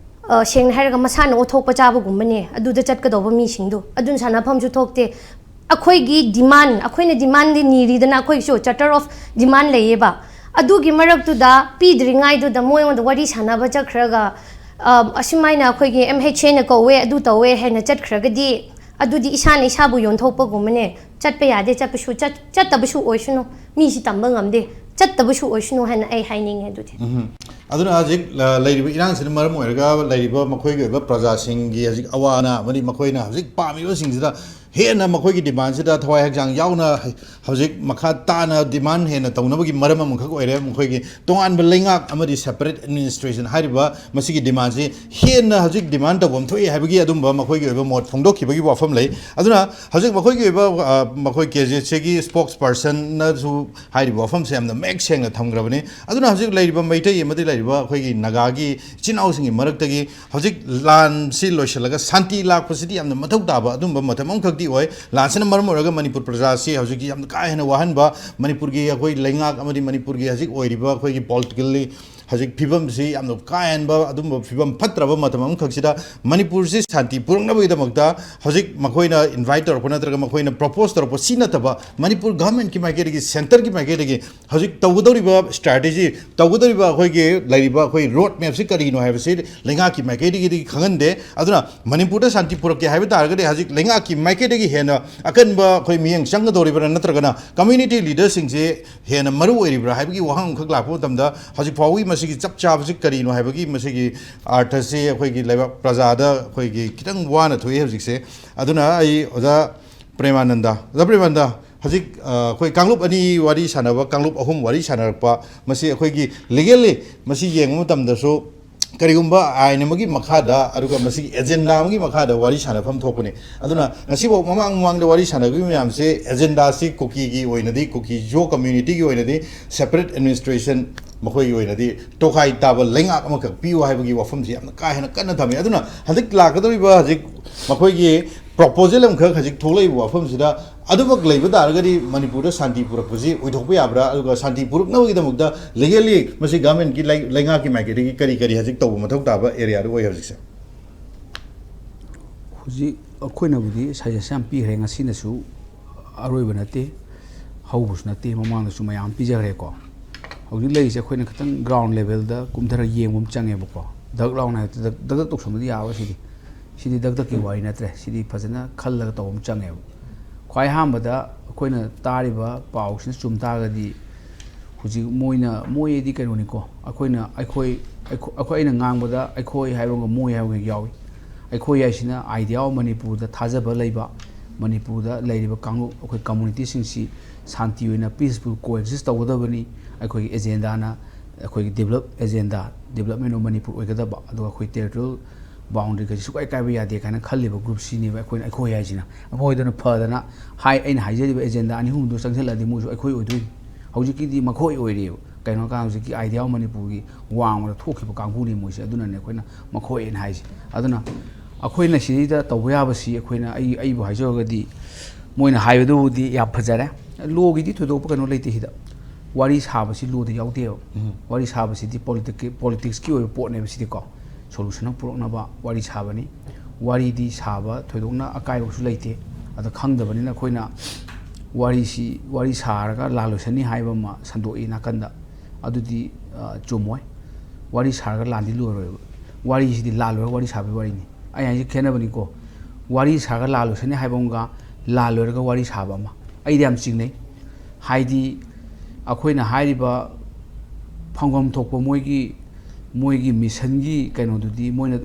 ꯑ, ꯁꯦꯡꯅ ꯍꯥꯏꯔꯒ ꯃꯁꯥꯅ ꯑꯣꯠꯊꯣꯛꯄ ꯆꯥꯕꯒꯨꯝꯕꯅꯦ ꯑꯗꯨꯗ ꯆꯠꯀꯗꯧꯕ ꯃꯤꯁꯤꯡꯗꯨ꯫ ꯑꯗꯨꯅ ꯁꯥꯟꯅꯐꯝꯁꯨ ꯊꯣꯛꯇꯦ꯫ ꯑꯩꯈꯣꯏꯒꯤ demand, ꯑꯩꯈꯣꯏꯅ demandꯗꯤ ꯅꯤꯔꯤꯗꯅ, ꯑꯩꯈꯣꯏꯒꯤꯁꯨ charter of demand ꯂꯩꯌꯦꯕ꯫ ꯑꯗꯨꯒꯤ ꯃꯔꯛꯇꯨꯗ ꯄꯤꯗ꯭ꯔꯤꯉꯩꯗꯨꯗ ꯃꯣꯏꯉꯣꯟꯗ ꯋꯥꯔꯤ ꯁꯥꯟꯅꯕ ꯆꯠꯈ꯭ꯔꯒ, ꯑ, ꯑꯁꯨꯃꯥꯏꯅ ꯑꯩꯈꯣꯏꯒꯤ MHAꯅ ꯀꯧꯋꯦ, ꯑꯗꯨ ꯇꯧꯋꯦ ꯍꯥꯏꯅ ꯆꯠꯈ꯭ꯔꯒꯗꯤ, ꯑꯗꯨꯗꯤ ꯏꯁꯥꯅ ꯏꯁꯥꯕꯨ ꯌꯣꯟꯊꯣꯛꯄꯒꯨꯝꯕꯅꯦ꯫ ꯆꯠꯄ ꯌꯥꯗꯦ, ꯆꯠꯄꯁꯨ ꯆꯠ- ꯆꯠꯇꯕꯁꯨ ꯑꯣꯏꯁꯅꯨ, ꯃꯤꯁꯤ ꯇꯝꯕ ꯉꯝꯗꯦ, ꯆꯠꯇꯕꯁꯨ ꯑꯣꯏꯁꯅꯨ ꯍꯥꯏꯅ ꯑꯩ ꯍꯥꯏꯅꯤꯡꯉꯦ꯫ ꯑꯗꯨꯗꯤ ꯎꯝ꯫ ꯑꯗꯨꯅ ꯍꯧꯖꯤꯛ ꯂ- ꯂꯩꯔꯤꯕ ꯏꯔꯥꯡꯁꯤꯅ ꯃꯔꯝ ꯑꯣꯏꯔꯒ ꯂꯩꯔꯤꯕ ꯃꯈꯣꯏꯒꯤ ꯑꯣꯏꯕ ꯄ꯭ꯔꯖꯥꯁꯤꯡꯒꯤ ꯍꯧꯖꯤꯛ ꯑꯋꯥ ꯑꯅꯥ ꯑꯃꯗꯤ ꯃꯈꯣꯏꯅ ꯍꯧꯖꯤꯛ ꯄꯥꯝꯃꯤꯕꯁꯤꯡꯁꯤꯗ ꯍꯦꯟꯅ ꯃꯈꯣꯏꯒꯤ ꯗꯤꯃꯥꯟꯁꯤꯗ ꯊꯋꯥꯏ ꯍꯛꯆꯥꯡ ꯌꯥꯎꯅ ꯍ- ꯍꯧꯖꯤꯛ ꯃꯈꯥ ꯇꯥꯅ ꯗꯤꯃꯥꯟ ꯍꯦꯟꯅ ꯇꯧꯅꯕꯒꯤ ꯃꯔꯝ ꯑꯃꯈꯛ ꯑꯣꯏꯔꯦ꯫ ꯃꯈꯣꯏꯒꯤ ꯇꯣꯉꯥꯟꯕ ꯂꯩꯉꯥꯛ ꯑꯃꯗꯤ separate administration ꯍꯥꯏꯔꯤꯕ ꯃꯁꯤꯒꯤ ꯗꯤꯃꯥꯟꯁꯤ ꯍꯦꯟꯅ ꯍꯧꯖꯤꯛ ꯗꯤꯃꯥꯟ ꯇꯧꯐꯝ ꯊꯣꯛꯏ ꯍꯥꯏꯕꯒꯤ ꯑꯗꯨꯝꯕ ꯃꯈꯣꯏꯒꯤ ꯑꯣꯏꯕ ꯃꯣꯠ ꯐꯣꯡꯗꯣꯛꯈꯤꯕꯒꯤ ꯋꯥꯐꯝ ꯂꯩ꯫ ꯑꯗꯨꯅ ꯍꯧꯖꯤꯛ ꯃꯈꯣꯏꯒꯤ ꯑꯣꯏꯕ ꯑ, ꯃꯈꯣꯏ ꯀꯦ ꯖꯦ ꯁꯤꯒꯤ ꯁ꯭ꯄꯣꯛꯁ ꯄꯔꯁꯟꯅꯁꯨ ꯍꯥꯏꯔꯤꯕ ꯋꯥꯐꯝꯁꯦ ꯌꯥꯝꯅ ꯃꯌꯦꯛ ꯁꯦꯡꯅ ꯊꯝꯈ꯭ꯔꯕꯅꯤ꯫ ꯑꯗꯨꯅ ꯍꯧꯖꯤꯛ ꯂꯩꯔꯤꯕ ꯃꯩꯇꯩ ꯑꯃꯗꯤ ꯂꯩꯔꯤꯕ ꯑꯩꯈꯣꯏꯒꯤ ꯅꯥꯒꯥꯒꯤ ꯏꯆꯤꯟ ꯏꯅꯥꯎꯁꯤꯡꯒꯤ ꯃꯔꯛꯇꯒꯤ ꯍꯧꯖꯤꯛ ꯂꯥꯟꯁꯤ ꯂꯣꯏꯁꯤꯜꯂꯒ ꯁꯥꯟꯇꯤ ꯂꯥꯛꯄꯁꯤꯗꯤ ꯌꯥꯝꯅ ꯃꯊꯧ ꯇꯥꯕ ꯑꯗꯨꯝꯕ ꯃꯇꯝ ꯑꯃꯈꯛꯇꯤ ꯑꯣꯏ꯫ ꯂꯥꯟꯁꯤꯅ ꯃꯔꯝ ꯑꯣꯏꯔꯒ ꯃꯅꯤꯄꯨꯔ ꯄ꯭ꯔꯖꯥꯁꯤ ꯍꯧꯖꯤꯛ ꯌꯥꯝꯅ ꯀꯥ ꯍꯦꯟꯅ ꯋꯥꯍꯟꯕ, ꯃꯅꯤꯄꯨꯔꯒꯤ ꯑꯩꯈꯣꯏ ꯂꯩꯉꯥꯛ ꯑꯃꯗꯤ ꯃꯅꯤꯄꯨꯔꯒꯤ ꯍꯧꯖꯤꯛ ꯑꯣꯏꯔꯤꯕ ꯑꯩꯈꯣꯏꯒꯤ ꯄꯣꯂꯤꯇꯤꯀꯦꯜꯂꯤ ꯍꯧꯖꯤꯛ ꯐꯤꯕꯝꯁꯤ ꯌꯥꯝꯅ ꯀꯥ ꯍꯦꯟꯕ ꯑꯗꯨꯝꯕ ꯐꯤꯕꯝ ꯐꯠꯇ꯭ꯔꯕ ꯃꯇꯝ ꯑꯃꯈꯛꯁꯤꯗ ꯃꯅꯤꯄꯨꯔꯁꯤ ꯁꯥꯟꯇꯤ ꯄꯨꯔꯛꯅꯕꯒꯤꯗꯃꯛꯇ ꯍꯧꯖꯤꯛ ꯃꯈꯣꯏꯅ ꯏꯟꯚꯥꯏꯠ ꯇꯧꯔꯛꯄ ꯅꯠꯇ꯭ꯔꯒ ꯃꯈꯣꯏꯅ ꯄ꯭ꯔꯣꯄꯣꯁ ꯇꯧꯔꯛꯄ ꯁꯤ ꯅꯠꯇꯕ ꯃꯅꯤꯄꯨꯔ ꯒꯚꯔꯟꯃꯦꯟꯠꯀꯤ ꯃꯥꯏꯀꯩꯗꯒꯤ, ꯁꯦꯟꯇꯔꯒꯤ ꯃꯥꯏꯀꯩꯗꯒꯤ ꯍꯧꯖꯤꯛ ꯇꯧꯒꯗꯧꯔꯤꯕ ꯁ꯭ꯇ꯭ꯔꯦꯇꯦꯖꯤ, ꯇꯧꯒꯗꯧꯔꯤꯕ ꯑꯩꯈꯣꯏꯒꯤ ꯂꯩꯔꯤꯕ ꯑꯩꯈꯣꯏ ꯔꯣꯗ ꯃꯦꯞꯁꯤ ꯀꯔꯤꯅꯣ ꯍꯥꯏꯕꯁꯤ ꯂꯩꯉꯥꯛꯀꯤ ꯃꯥꯏꯀꯩꯗꯒꯤꯗꯤ ꯈꯪꯍꯟꯗꯦ꯫ ꯑꯗꯨꯅ ꯃꯅꯤꯄꯨꯔꯗ ꯁꯥꯟꯇꯤ ꯄꯨꯔꯛꯀꯦ ꯍꯥꯏꯕ ꯇꯥꯔꯒꯗꯤ ꯍꯧꯖꯤꯛ ꯂꯩꯉꯥꯛꯀꯤ ꯃꯥꯏꯀꯩꯗꯒꯤ ꯍꯦꯟꯅ ꯑꯀꯟꯕ ꯑꯩꯈꯣꯏ ꯃꯤꯠꯌꯦꯡ ꯆꯪꯒꯗꯧꯔꯤꯕ꯭ꯔꯥ ꯅꯠꯇ꯭ꯔꯒꯅ ꯀꯝꯃ꯭ꯌꯨꯅꯤꯇꯤ ꯂꯤꯗꯔꯁꯤꯡꯁꯦ ꯍꯦꯟꯅ ꯃꯔꯨ ꯑꯣꯏꯔꯤꯕ꯭ꯔꯥ ꯍꯥꯏꯕꯒꯤ ꯋꯥꯍꯪ ꯑꯃꯈꯛ ꯂꯥꯛꯄ ꯃꯇꯝꯗ ꯍꯧꯖꯤꯛ ꯐꯥꯎꯕꯒꯤ ꯃꯁꯤꯒꯤ ꯆꯞ ꯆꯥꯕꯁꯤ ꯀꯔꯤꯅꯣ ꯍꯥꯏꯕꯒꯤ ꯃꯁꯤꯒꯤ ꯑꯥꯔꯊꯁꯤ ꯑꯩꯈꯣꯏꯒꯤ ꯂꯩꯕꯥꯛ ꯄ꯭ꯔꯖꯥꯗ ꯑꯩꯈꯣꯏꯒꯤ ꯈꯤꯇꯪ ꯋꯥꯅ ꯊꯣꯛꯏ ꯍꯧꯖꯤꯛꯁꯦ꯫ ꯑꯗꯨꯅ ꯑꯩ ꯑꯣꯖꯥ ꯄ꯭ꯔꯦꯃꯥꯅꯟꯗ, ꯑꯣꯖꯥ ꯄ꯭ꯔꯦꯃꯥꯅꯟꯗ, ꯍꯧꯖꯤꯛ ꯑ, ꯑꯩꯈꯣꯏ ꯀꯥꯡꯂꯨꯞ ꯑꯅꯤ ꯋꯥꯔꯤ ꯁꯥꯟꯅꯕ, ꯀꯥꯡꯂꯨꯞ ꯑꯍꯨꯝ ꯋꯥꯔꯤ ꯁꯥꯟꯅꯔꯛꯄ, ꯃꯁꯤ ꯑꯩꯈꯣꯏꯒꯤ ꯂꯤꯒꯦꯜꯂꯤ ꯃꯁꯤ ꯌꯦꯡꯕ ꯃꯇꯝꯗꯁꯨ ꯀꯔꯤꯒꯨꯝꯕ ꯑꯥꯏꯟ ꯑꯃꯒꯤ ꯃꯈꯥꯗ ꯑꯗꯨꯒ ꯃꯁꯤꯒꯤ ꯑꯦꯖꯦꯟꯗꯥ ꯑꯃꯒꯤ ꯃꯈꯥꯗ ꯋꯥꯔꯤ ꯁꯥꯟꯅꯐꯝ ꯊꯣꯛꯄꯅꯤ꯫ ꯑꯗꯨꯅ ꯉꯁꯤꯐꯥꯎ ꯃꯃꯥꯡ ꯃꯃꯥꯡꯗ ꯋꯥꯔꯤ ꯁꯥꯟꯅꯈꯤꯕ ꯃꯌꯥꯝꯁꯦ ꯑꯦꯖꯦꯟꯗꯥꯁꯤ ꯀꯨꯀꯤꯒꯤ ꯑꯣꯏꯅꯗꯤ, ꯀꯨꯀꯤ ꯖꯣ ꯀꯝꯃ꯭ꯌꯨꯅꯤꯇꯤꯒꯤ ꯑꯣꯏꯅꯗꯤ ꯁꯦꯄꯔꯦꯠ ꯑꯦꯗꯃꯤꯅꯤꯁꯇ꯭ꯔꯦꯁꯟ, ꯃꯈꯣꯏꯒꯤ ꯑꯣꯏꯅꯗꯤ ꯇꯣꯈꯥꯏ ꯇꯥꯕ ꯂꯩꯉꯥꯛ ꯑꯃꯈꯛ ꯄꯤꯌꯨ ꯍꯥꯏꯕꯒꯤ ꯋꯥꯐꯝꯁꯤ ꯌꯥꯝꯅ ꯀꯥ ꯍꯦꯟꯅ ꯀꯟꯅ ꯊꯝꯃꯤ꯫ ꯑꯗꯨꯅ ꯍꯧꯖꯤꯛ ꯂꯥꯛꯀꯗꯧꯔꯤꯕ ꯍꯧꯖꯤꯛ ꯃꯈꯣꯏꯒꯤ ꯄ꯭ꯔꯣꯄꯣꯖꯦꯜ ꯑꯃꯈꯛ ꯍꯧꯖꯤꯛ ꯊꯣꯛꯂꯛꯏꯕ ꯋꯥꯐꯝꯁꯤꯗ ꯑꯗꯨꯃꯛ ꯂꯩꯕ ꯇꯥꯔꯒꯗꯤ ꯃꯅꯤꯄꯨꯔꯗ ꯁꯥꯟꯇꯤ ꯄꯨꯔꯛꯄꯁꯤ ꯑꯣꯏꯊꯣꯛꯄ ꯌꯥꯕ꯭ꯔꯥ? ꯑꯗꯨꯒ ꯁꯥꯟꯇꯤ ꯄꯨꯔꯛꯅꯕꯒꯤꯗꯃꯛꯇ ꯂꯤꯒꯦꯜꯂꯤ ꯃꯁꯤ ꯒꯚꯔꯟꯃꯦꯟꯠꯀꯤ ꯂꯩ- ꯂꯩꯉꯥꯛꯀꯤ ꯃꯥꯏꯀꯩꯗꯒꯤ ꯀꯔꯤ ꯀꯔꯤ ꯍꯧꯖꯤꯛ ꯇꯧꯕ ꯃꯊꯧ ꯇꯥꯕ ꯑꯦꯔꯤꯌꯥꯗ ꯑꯣꯏ ꯍꯧꯖꯤꯛꯁꯦ? ꯍꯧꯖꯤꯛ ꯑꯩꯈꯣꯏꯅꯕꯨꯗꯤ ꯁꯖꯦꯁꯟ ꯌꯥꯝ ꯄꯤꯈ꯭ꯔꯦ, ꯉꯁꯤꯅꯁꯨ ꯑꯔꯣꯏꯕ ꯅꯠꯇꯦ, ꯍꯧꯕꯁꯨ ꯅꯠꯇꯦ, ꯃꯃꯥꯡꯗꯁꯨ ꯃꯌꯥꯝ ꯄꯤꯖꯈ꯭ꯔꯦꯀꯣ꯫ ꯍꯧꯖꯤꯛ ꯂꯩꯔꯤꯁꯦ ꯑꯩꯈꯣꯏꯅ ꯈꯤꯇꯪ ꯒ꯭ꯔꯥꯎꯟ ꯂꯦꯚꯦꯜꯗ ꯀꯨꯝꯊꯔꯒ ꯌꯦꯡꯕ ꯑꯃ ꯆꯪꯉꯦꯕꯀꯣ꯫ ꯗꯛ ꯂꯥꯎꯅ ꯍꯦꯛꯇ ꯗꯛ ꯗꯛ ꯗꯛ ꯇꯧꯁꯟꯕꯗꯤ ꯌꯥꯔꯣꯏ꯫ ꯁꯤꯗꯤ ꯁꯤꯗꯤ ꯗꯛ ꯗꯛꯀꯤ ꯋꯥꯔꯤ ꯅꯠꯇ꯭ꯔꯦ꯫ ꯁꯤꯗꯤ ꯐꯖꯅ ꯈꯜꯂꯒ ꯇꯧꯕ ꯑꯃ ꯆꯪꯉꯦꯕ꯫ ꯈ꯭ꯋꯥꯏ ꯑꯍꯥꯟꯕꯗ ꯑꯩꯈꯣꯏꯅ ꯇꯥꯔꯤꯕ ꯄꯥꯎꯁꯤꯅ ꯆꯨꯝ ꯇꯥꯔꯒꯗꯤ, ꯍꯧꯖꯤꯛ ꯃꯣꯏꯅ, ꯃꯣꯏ ꯍꯥꯏꯗꯤ ꯀꯩꯅꯣꯅꯤꯀꯣ, ꯑꯩꯈꯣꯏꯅ, ꯑꯩꯈꯣꯏ, ꯑꯩꯈꯣꯏ, ꯑꯩꯈꯣꯏ, ꯑꯩꯅ ꯉꯥꯡꯕꯗ ꯑꯩꯈꯣꯏ ꯍꯥꯏꯕꯒ ꯃꯣꯏ ꯍꯥꯏꯕꯒ ꯌꯥꯎꯏ꯫ ꯑꯩꯈꯣꯏ ꯍꯥꯏꯁꯤꯅ idea of ꯃꯅꯤꯄꯨꯔꯗ ꯊꯥꯖꯕ ꯂꯩꯕ, ꯃꯅꯤꯄꯨꯔꯗ ꯂꯩꯔꯤꯕ ꯀꯥꯡꯂꯨꯞ, ꯑꯩꯈꯣꯏ communityꯁꯤꯡꯁꯤ ꯁꯥꯟꯇꯤ ꯑꯣꯏꯅ peaceful coexist ꯇꯧꯒꯗꯕꯅꯤ꯫ ꯑꯩꯈꯣꯏꯒꯤ agendaꯅ ꯑꯩꯈꯣꯏꯒꯤ develop agenda, development of Manipur ꯑꯣꯏꯒꯗꯕ, ꯑꯗꯨꯒ ꯑꯩꯈꯣꯏ territorial boundaryꯒꯁꯤ ꯁꯨꯛꯀꯥꯏ ꯀꯥꯏꯕ ꯌꯥꯗꯦ ꯀꯥꯏꯅ ꯈꯜꯂꯤꯕ groupꯁꯤꯅꯦꯕ ꯑꯩꯈꯣꯏꯅ, ꯑꯩꯈꯣꯏ ꯍꯥꯏꯁꯤꯅ꯫ ꯑꯩꯈꯣꯏꯗꯨꯅ ꯐꯗꯅ ꯍꯥꯏ, ꯑꯩꯅ ꯍꯥꯏꯖꯔꯤꯕ agenda ꯑꯅꯤ ꯑꯍꯨꯝꯗꯨ ꯆꯪꯁꯤꯜꯂꯗꯤ ꯃꯣꯏꯁꯨ ꯑꯩꯈꯣꯏ ꯑꯣꯏꯗꯣꯏꯅꯤ꯫ ꯍꯧꯖꯤꯛꯀꯤꯗꯤ ꯃꯈꯣꯏ ꯑꯣꯏꯔꯦꯕ꯫ ꯀꯩꯅꯣ ꯍꯥꯏꯔꯀꯥꯟꯗ ꯍꯧꯖꯤꯛꯀꯤ idea of ꯃꯅꯤꯄꯨꯔꯒꯤ ꯋꯥꯡꯃꯗ ꯊꯣꯛꯈꯤꯕ ꯀꯥꯡꯕꯨꯅꯤ ꯃꯣꯏꯁꯦ꯫ ꯑꯗꯨꯅꯅꯦ ꯑꯩꯈꯣꯏꯅ ꯃꯈꯣꯏꯅ ꯍꯥꯏꯁꯦ꯫ ꯑꯗꯨꯅ ꯑꯩꯈꯣꯏꯅ ꯁꯤꯗꯩꯗ ꯇꯧꯕ ꯌꯥꯕꯁꯤ, ꯑꯩꯈꯣꯏꯅ, ꯑꯩ, ꯑꯩꯕꯨ ꯍꯥꯏꯖꯔꯒꯗꯤ, ꯃꯣꯏꯅ ꯍꯥꯏꯕꯗꯨꯕꯨꯗꯤ ꯌꯥꯝ ꯐꯖꯔꯦ꯫ Lawꯒꯤꯗꯤ ꯊꯣꯏꯗꯣꯛꯄ ꯀꯩꯅꯣ ꯂꯩꯇꯦ ꯁꯤꯗ꯫ ꯋꯥꯔꯤ ꯁꯥꯕꯁꯤ lawꯗ ꯌꯥꯎꯗꯦꯕ꯫ ꯎꯝ꯫ ꯋꯥꯔꯤ ꯁꯥꯕꯁꯤꯗꯤ politic-ꯀꯤ, politicsꯀꯤ ꯑꯣꯏꯕ ꯄꯣꯠꯅꯦꯕ ꯁꯤꯗꯤꯀꯣ꯫ Solution ꯑꯃ ꯄꯨꯔꯛꯅꯕ ꯋꯥꯔꯤ ꯁꯥꯕꯅꯤ꯫ ꯋꯥꯔꯤꯗꯤ ꯁꯥꯕ ꯊꯣꯏꯗꯣꯛꯅ ꯑꯀꯥꯏꯕꯁꯨ ꯂꯩꯇꯦ꯫ ꯑꯗꯣ ꯈꯪꯗꯕꯅꯤꯅ ꯑꯩꯈꯣꯏꯅ ꯋꯥꯔꯤꯁꯤ, ꯋꯥꯔꯤ ꯁꯥꯔꯒ ꯂꯥꯜ ꯂꯣꯏꯁꯟꯅꯤ ꯍꯥꯏꯕ ꯑꯃ ꯁꯟꯗꯣꯛꯏ ꯅꯥꯀꯟꯗ꯫ ꯑꯗꯨꯗꯤ, ꯑ, ꯆꯨꯝꯃꯣꯏ꯫ ꯋꯥꯔꯤ ꯁꯥꯔꯒ ꯂꯥꯟꯗꯤ ꯂꯣꯏꯔꯣꯏꯕ꯫ ꯋꯥꯔꯤꯁꯤꯗꯤ ꯂꯥꯜ ꯂꯣꯏꯔꯒ ꯋꯥꯔꯤ ꯁꯥꯕꯒꯤ ꯋꯥꯔꯤꯅꯤ꯫ ꯑꯩ ꯍꯥꯏꯁꯦ ꯈꯦꯠꯅꯕꯅꯤꯀꯣ꯫ ꯋꯥꯔꯤ ꯁꯥꯔꯒ ꯂꯥꯜ ꯂꯣꯏꯁꯟꯅꯤ ꯍꯥꯏꯕ ꯑꯃꯒ ꯂꯥꯜ ꯂꯣꯏꯔꯒ ꯋꯥꯔꯤ ꯁꯥꯕ ꯑꯃ꯫ ꯑꯩꯗꯤ ꯌꯥꯝ ꯆꯤꯡꯅꯩ꯫ ꯍꯥꯏꯗꯤ ꯑꯩꯈꯣꯏꯅ ꯍꯥꯏꯔꯤꯕ ꯐꯪꯐꯝ ꯊꯣꯛꯄ ꯃꯣꯏꯒꯤ, ꯃꯣꯏꯒꯤ missionꯒꯤ ꯀꯩꯅꯣꯗꯨꯗꯤ ꯃꯣꯏꯅ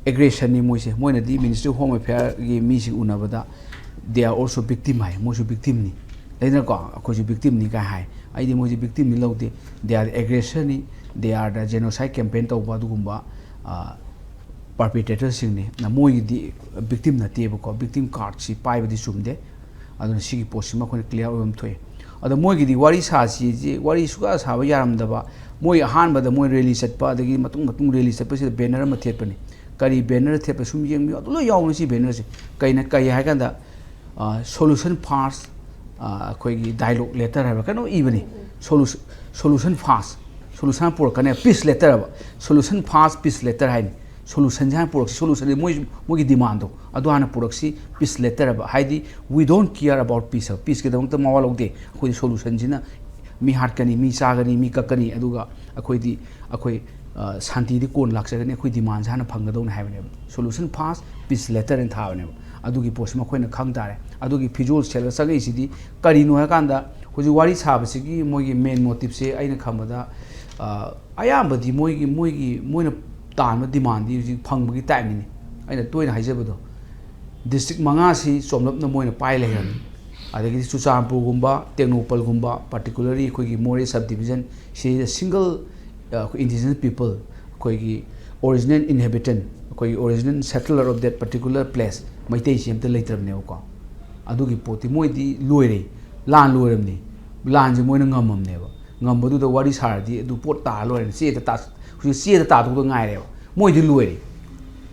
aggressionꯅꯤ ꯃꯣꯏꯁꯦ꯫ ꯃꯣꯏꯅꯗꯤ Ministry of Home Affairꯒꯤ ꯃꯤꯁꯤꯡ ꯎꯅꯕꯗ they are also victim ꯍꯥꯏ, ꯃꯣꯏꯁꯨ victimꯅꯤ꯫ ꯂꯩꯗꯅꯀꯣ, ꯑꯩꯈꯣꯏꯁꯨ victimꯅꯤ ꯀꯥꯏ ꯍꯥꯏ꯫ ꯑꯩꯗꯤ ꯃꯣꯏꯁꯦ victimꯅꯤ ꯂꯧꯗꯦ꯫ They are aggressorꯅꯤ, they are the genocide campaign ꯇꯧꯕ ꯑꯗꯨꯒꯨꯝꯕ, ꯑ, perpetratorꯁꯤꯡꯅꯤ꯫ ꯃꯣꯏꯒꯤꯗꯤ victim ꯅꯠꯇꯦꯕꯀꯣ, victim cardꯁꯤ ꯄꯥꯏꯕꯗꯤ ꯆꯨꯝꯗꯦ꯫ ꯑꯗꯨꯅ ꯁꯤꯒꯤ ꯄꯣꯠꯁꯤꯃ ꯑꯩꯈꯣꯏꯅ clear ꯑꯣꯏꯕ ꯑꯃ ꯊꯣꯛꯑꯦ꯫ ꯑꯗꯣ ꯃꯣꯏꯒꯤꯗꯤ ꯋꯥꯔꯤ ꯁꯥꯁꯤ, ꯋꯥꯔꯤ ꯁꯨꯛꯁꯥ ꯁꯥꯕ ꯌꯥꯔꯝꯗꯕ, ꯃꯣꯏ ꯑꯍꯥꯟꯕꯗ ꯃꯣꯏ rally ꯆꯠꯄ, ꯑꯗꯒꯤ ꯃꯇꯨꯡ ꯃꯇꯨꯡ rally ꯆꯠꯄꯁꯤꯗ banner ꯑꯃ ꯊꯦꯠꯄꯅꯤ꯫ ꯀꯔꯤ banner ꯊꯦꯠꯄ ꯁꯨꯝ ꯌꯦꯡꯕꯤꯌꯨ, ꯑꯗꯨ ꯂꯣꯏ ꯌꯥꯎꯕꯅꯤ ꯁꯤ bannerꯁꯦ꯫ ꯀꯩꯅ ꯀꯩ ꯍꯥꯏ ꯀꯥꯟꯗ, ꯑ, solution first, ꯑ, ꯑꯩꯈꯣꯏꯒꯤ dialogue letter ꯍꯥꯏꯕ ꯀꯩꯅꯣ ꯏꯕꯅꯤ꯫ Solution, solution first, solution ꯄꯨꯔꯛꯀꯅꯤ, peace letter ꯍꯥꯏꯕ, solution first, peace letter ꯍꯥꯏꯅꯤ꯫ Solutionꯁꯦ ꯍꯥꯟꯅ ꯄꯨꯔꯛꯁꯤ, solutionꯁꯦ ꯃꯣꯏ, ꯃꯣꯏꯒꯤ demandꯗꯣ ꯑꯗꯨ ꯍꯥꯟꯅ ꯄꯨꯔꯛꯁꯤ, peace letter ꯍꯥꯏꯕ꯫ ꯍꯥꯏꯗꯤ we don't care about peace ꯍꯥꯏꯕ, peaceꯀꯤꯗꯃꯛꯇ ꯃꯋꯥ ꯂꯧꯗꯦ꯫ ꯑꯩꯈꯣꯏꯗꯤ solutionꯁꯤꯅ ꯃꯤ ꯍꯥꯠꯀꯅꯤ, ꯃꯤ ꯆꯥꯒꯅꯤ, ꯃꯤ ꯀꯛꯀꯅꯤ, ꯑꯗꯨꯒ ꯑꯩꯈꯣꯏꯗꯤ, ꯑꯩꯈꯣꯏ, ꯑ, ꯁꯥꯟꯇꯤꯗꯤ ꯀꯣꯟ ꯂꯥꯛꯆꯒꯅꯤ, ꯑꯩꯈꯣꯏ demandꯁꯦ ꯍꯥꯟꯅ ꯐꯪꯒꯗꯧꯅꯦ ꯍꯥꯏꯕꯅꯦꯕ꯫ Solution first, peace letter ꯍꯥꯏꯅ ꯊꯥꯕꯅꯦꯕ꯫ ꯑꯗꯨꯒꯤ ꯄꯣꯠꯁꯤ ꯃꯈꯣꯏꯅ ꯈꯪ ꯇꯥꯔꯦ꯫ ꯑꯗꯨꯒꯤ ꯐꯤꯖꯣꯜ ꯁꯦꯠꯂꯒ ꯆꯪꯉꯛꯏꯁꯤꯗꯤ ꯀꯔꯤꯅꯣ ꯍꯥꯏꯀꯥꯟꯗ, ꯍꯧꯖꯤꯛ ꯋꯥꯔꯤ ꯁꯥꯕꯁꯤꯒꯤ ꯃꯣꯏꯒꯤ ꯃꯦꯟ ꯃꯣꯇꯤꯞꯁꯦ ꯑꯩꯅ ꯈꯟꯕꯗ, ꯑ, ꯑꯌꯥꯝꯕꯗꯤ ꯃꯣꯏꯒꯤ, ꯃꯣꯏꯒꯤ, ꯃꯣꯏꯅ ꯇꯥꯟꯕ ꯗꯤꯃꯥꯟꯗꯤ ꯍꯧꯖꯤꯛ ꯐꯪꯕꯒꯤ ꯇꯥꯏꯞꯅꯤꯅꯦ꯫ ꯑꯩꯅ ꯇꯣꯏꯅ ꯍꯥꯏꯖꯕꯗꯣ, ꯗꯤꯁꯇ꯭ꯔꯤꯛ ꯃꯉꯥꯁꯤ ꯆꯣꯝꯂꯞꯅ ꯃꯣꯏꯅ ꯄꯥꯏ ꯂꯩꯈ꯭ꯔꯕꯅꯤ꯫ ꯑꯗꯒꯤꯗꯤ ꯆꯨꯔꯆꯥꯟꯄꯨꯔꯒꯨꯝꯕ, ꯇꯦꯡꯅꯧꯄꯜꯒꯨꯝꯕ, particularly ꯑꯩꯈꯣꯏꯒꯤ ꯃꯣꯔꯦ sub division, ꯁꯤꯗ single, ꯑ, ꯑꯩꯈꯣꯏ indigenous people, ꯑꯩꯈꯣꯏꯒꯤ original inhabitant, ꯑꯩꯈꯣꯏꯒꯤ original settler of that particular place, ꯃꯩꯇꯩꯁꯤ ꯑꯝꯇ ꯂꯩꯇ꯭ꯔꯕꯅꯦꯕꯀꯣ꯫ ꯑꯗꯨꯒꯤ ꯄꯣꯠꯇꯤ ꯃꯣꯏꯗꯤ ꯂꯣꯏꯔꯦ, ꯂꯥꯟ ꯂꯣꯏꯔꯕꯅꯤ, ꯂꯥꯟꯁꯦ ꯃꯣꯏꯅ ꯉꯝꯃꯝꯅꯦꯕ꯫ ꯉꯝꯕꯗꯨꯗ ꯋꯥꯔꯤ ꯁꯥꯔꯗꯤ ꯑꯗꯨ ꯄꯣꯠ ꯇꯥ ꯂꯣꯏꯔꯦ, ꯆꯦꯗ ꯇꯥ-, ꯍꯧꯖꯤꯛ ꯆꯦꯗ ꯇꯥꯗꯧꯗ ꯉꯥꯏꯔꯦꯕ꯫ ꯃꯣꯏꯗꯤ ꯂꯣꯏꯔꯦ꯫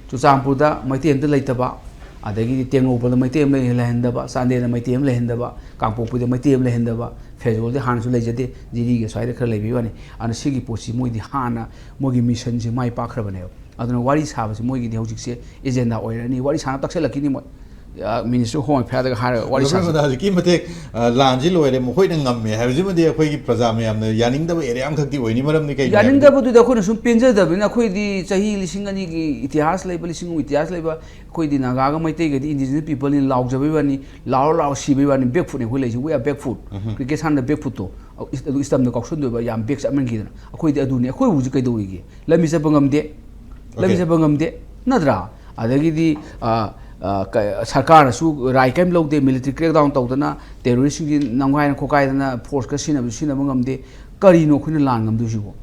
ꯆꯨꯔꯆꯥꯟꯄꯨꯔꯗ ꯃꯩꯇꯩ ꯑꯝꯇ ꯂꯩꯇꯕ, ꯑꯗꯒꯤꯗꯤ ꯇꯦꯡꯅꯧꯄꯜꯗ ꯃꯩꯇꯩ ꯑꯃ ꯂꯩ-, ꯂꯩꯍꯟꯗꯕ, ꯆꯥꯟꯗꯦꯜꯗ ꯃꯩꯇꯩ ꯑꯃ ꯂꯩꯍꯟꯗꯕ, ꯀꯥꯡꯄꯣꯛꯄꯤꯗ ꯃꯩꯇꯩ ꯑꯃ ꯂꯩꯍꯟꯗꯕ, ꯐꯦꯔꯖꯣꯜꯗꯤ ꯍꯥꯟꯅꯁꯨ ꯂꯩꯖꯗꯦ, ꯖꯤꯔꯤꯒ ꯁ꯭ꯋꯥꯏꯗ ꯈꯔ ꯂꯩꯕꯒꯤ ꯋꯥꯅꯤ꯫ ꯑꯗꯨꯅ ꯁꯤꯒꯤ ꯄꯣꯠꯁꯤ ꯃꯣꯏꯗꯤ ꯍꯥꯟꯅ ꯃꯣꯏꯒꯤ ꯃꯤꯁꯟꯁꯤ ꯃꯥꯏ ꯄꯥꯛꯈ꯭ꯔꯕꯅꯦꯕ꯫ ꯑꯗꯨꯅ ꯋꯥꯔꯤ ꯁꯥꯕꯁꯤ ꯃꯣꯏꯒꯤꯗꯤ ꯍꯧꯖꯤꯛꯁꯦ ꯑꯦꯖꯦꯟꯗꯥ ꯑꯣꯏꯔꯅꯤ, ꯋꯥꯔꯤ ꯁꯥꯟꯅ ꯇꯛꯁꯜꯂꯛꯈꯤꯅꯤ ꯃꯣꯏ꯫ ꯑ, ꯃꯤꯅꯤꯁꯇꯔ ꯍꯣꯝ ꯑꯦꯐꯤꯌꯥꯔꯗꯒ ꯍꯥꯏꯔꯒ ꯋꯥꯔꯤ ꯔꯣꯕꯤꯟ ꯁꯥꯟꯅ ꯍꯣꯏꯗ ꯍꯧꯖꯤꯛꯀꯤ ꯃꯇꯦꯛ, ꯑ, ꯂꯥꯟꯁꯤ ꯂꯣꯏꯔꯦ, ꯃꯈꯣꯏꯅ ꯉꯝꯃꯦ ꯍꯥꯏꯕꯁꯤꯃꯗꯤ ꯑꯩꯈꯣꯏꯒꯤ ꯄ꯭ꯔꯖꯥ ꯃꯌꯥꯝꯅ ꯌꯥꯅꯤꯡꯗꯕ ꯑꯦꯔꯤꯌꯥ ꯑꯃꯈꯛꯇꯤ ꯑꯣꯏꯅꯤ꯫ ꯃꯔꯝꯗꯤ ꯀꯩꯒꯤꯅꯣ ꯍꯥꯏꯕꯗꯤ ꯌꯥꯅꯤꯡꯗꯕꯗꯨꯗꯤ ꯑꯩꯈꯣꯏꯅ ꯁꯨꯝ ꯄꯦꯟꯖꯗꯕꯅꯤꯅ, ꯑꯩꯈꯣꯏꯗꯤ ꯆꯍꯤ ꯂꯤꯁꯤꯡ ꯑꯅꯤꯒꯤ ꯏꯇꯤꯍꯥꯁ ꯂꯩꯕ, ꯂꯤꯁꯤꯡ ꯑꯍꯨꯝ ꯏꯇꯤꯍꯥꯁ ꯂꯩꯕ, ꯑꯩꯈꯣꯏꯗꯤ ꯅꯥꯒꯥꯒ ꯃꯩꯇꯩꯒꯗꯤ indigenous people ꯅꯤ, ꯂꯥꯎꯖꯕꯩ ꯋꯥꯅꯤ, ꯂꯥꯎꯔ ꯂꯥꯎꯔ ꯁꯤꯕꯩ ꯋꯥꯅꯤ, back footꯅꯤ ꯑꯩꯈꯣꯏ ꯂꯩꯁꯤ, we are back foot꯫ Um. Cricket ꯁꯥꯟꯅ back footꯇꯣ, ꯑꯗꯨ ꯏꯁꯇꯝꯗ ꯀꯥꯎꯁꯟꯗꯣꯏꯕ, ꯌꯥꯝ back ꯆꯠꯃꯟꯈꯤꯗꯅ꯫ ꯑꯩꯈꯣꯏꯗꯤ ꯑꯗꯨꯅꯤ, ꯑꯩꯈꯣꯏ ꯍꯧꯖꯤꯛ ꯀꯩꯗꯧꯔꯤꯒꯦ? ꯂꯝꯕꯤ ꯆꯠꯄ ꯉꯝꯗꯦ, ꯂꯝꯕꯤ OK꯫ ꯆꯠꯄ ꯉꯝꯗꯦ, ꯅꯠꯇ꯭ꯔꯥ? ꯑꯗꯒꯤꯗꯤ, ꯑ, ꯑ, ꯀ-, ꯁꯔꯀꯥꯔꯅꯁꯨ ꯔꯥꯏ ꯀꯔꯤꯝ ꯂꯧꯗꯦ, military crackdown ꯇꯧꯗꯅ, terroristꯁꯤꯡꯁꯤ ꯅꯝꯒꯥꯏꯅ ꯈꯣꯠꯀꯥꯏꯗꯅ, forceꯀ ꯁꯤꯖꯤꯟꯅꯕꯁꯨ ꯁꯤꯖꯤꯟꯅꯕ ꯉꯝꯗꯦ꯫ ꯀꯔꯤꯅꯣ ꯑꯩꯈꯣꯏꯅ ꯂꯥꯟ ꯉꯝꯗꯣꯏꯁꯤꯕꯣ?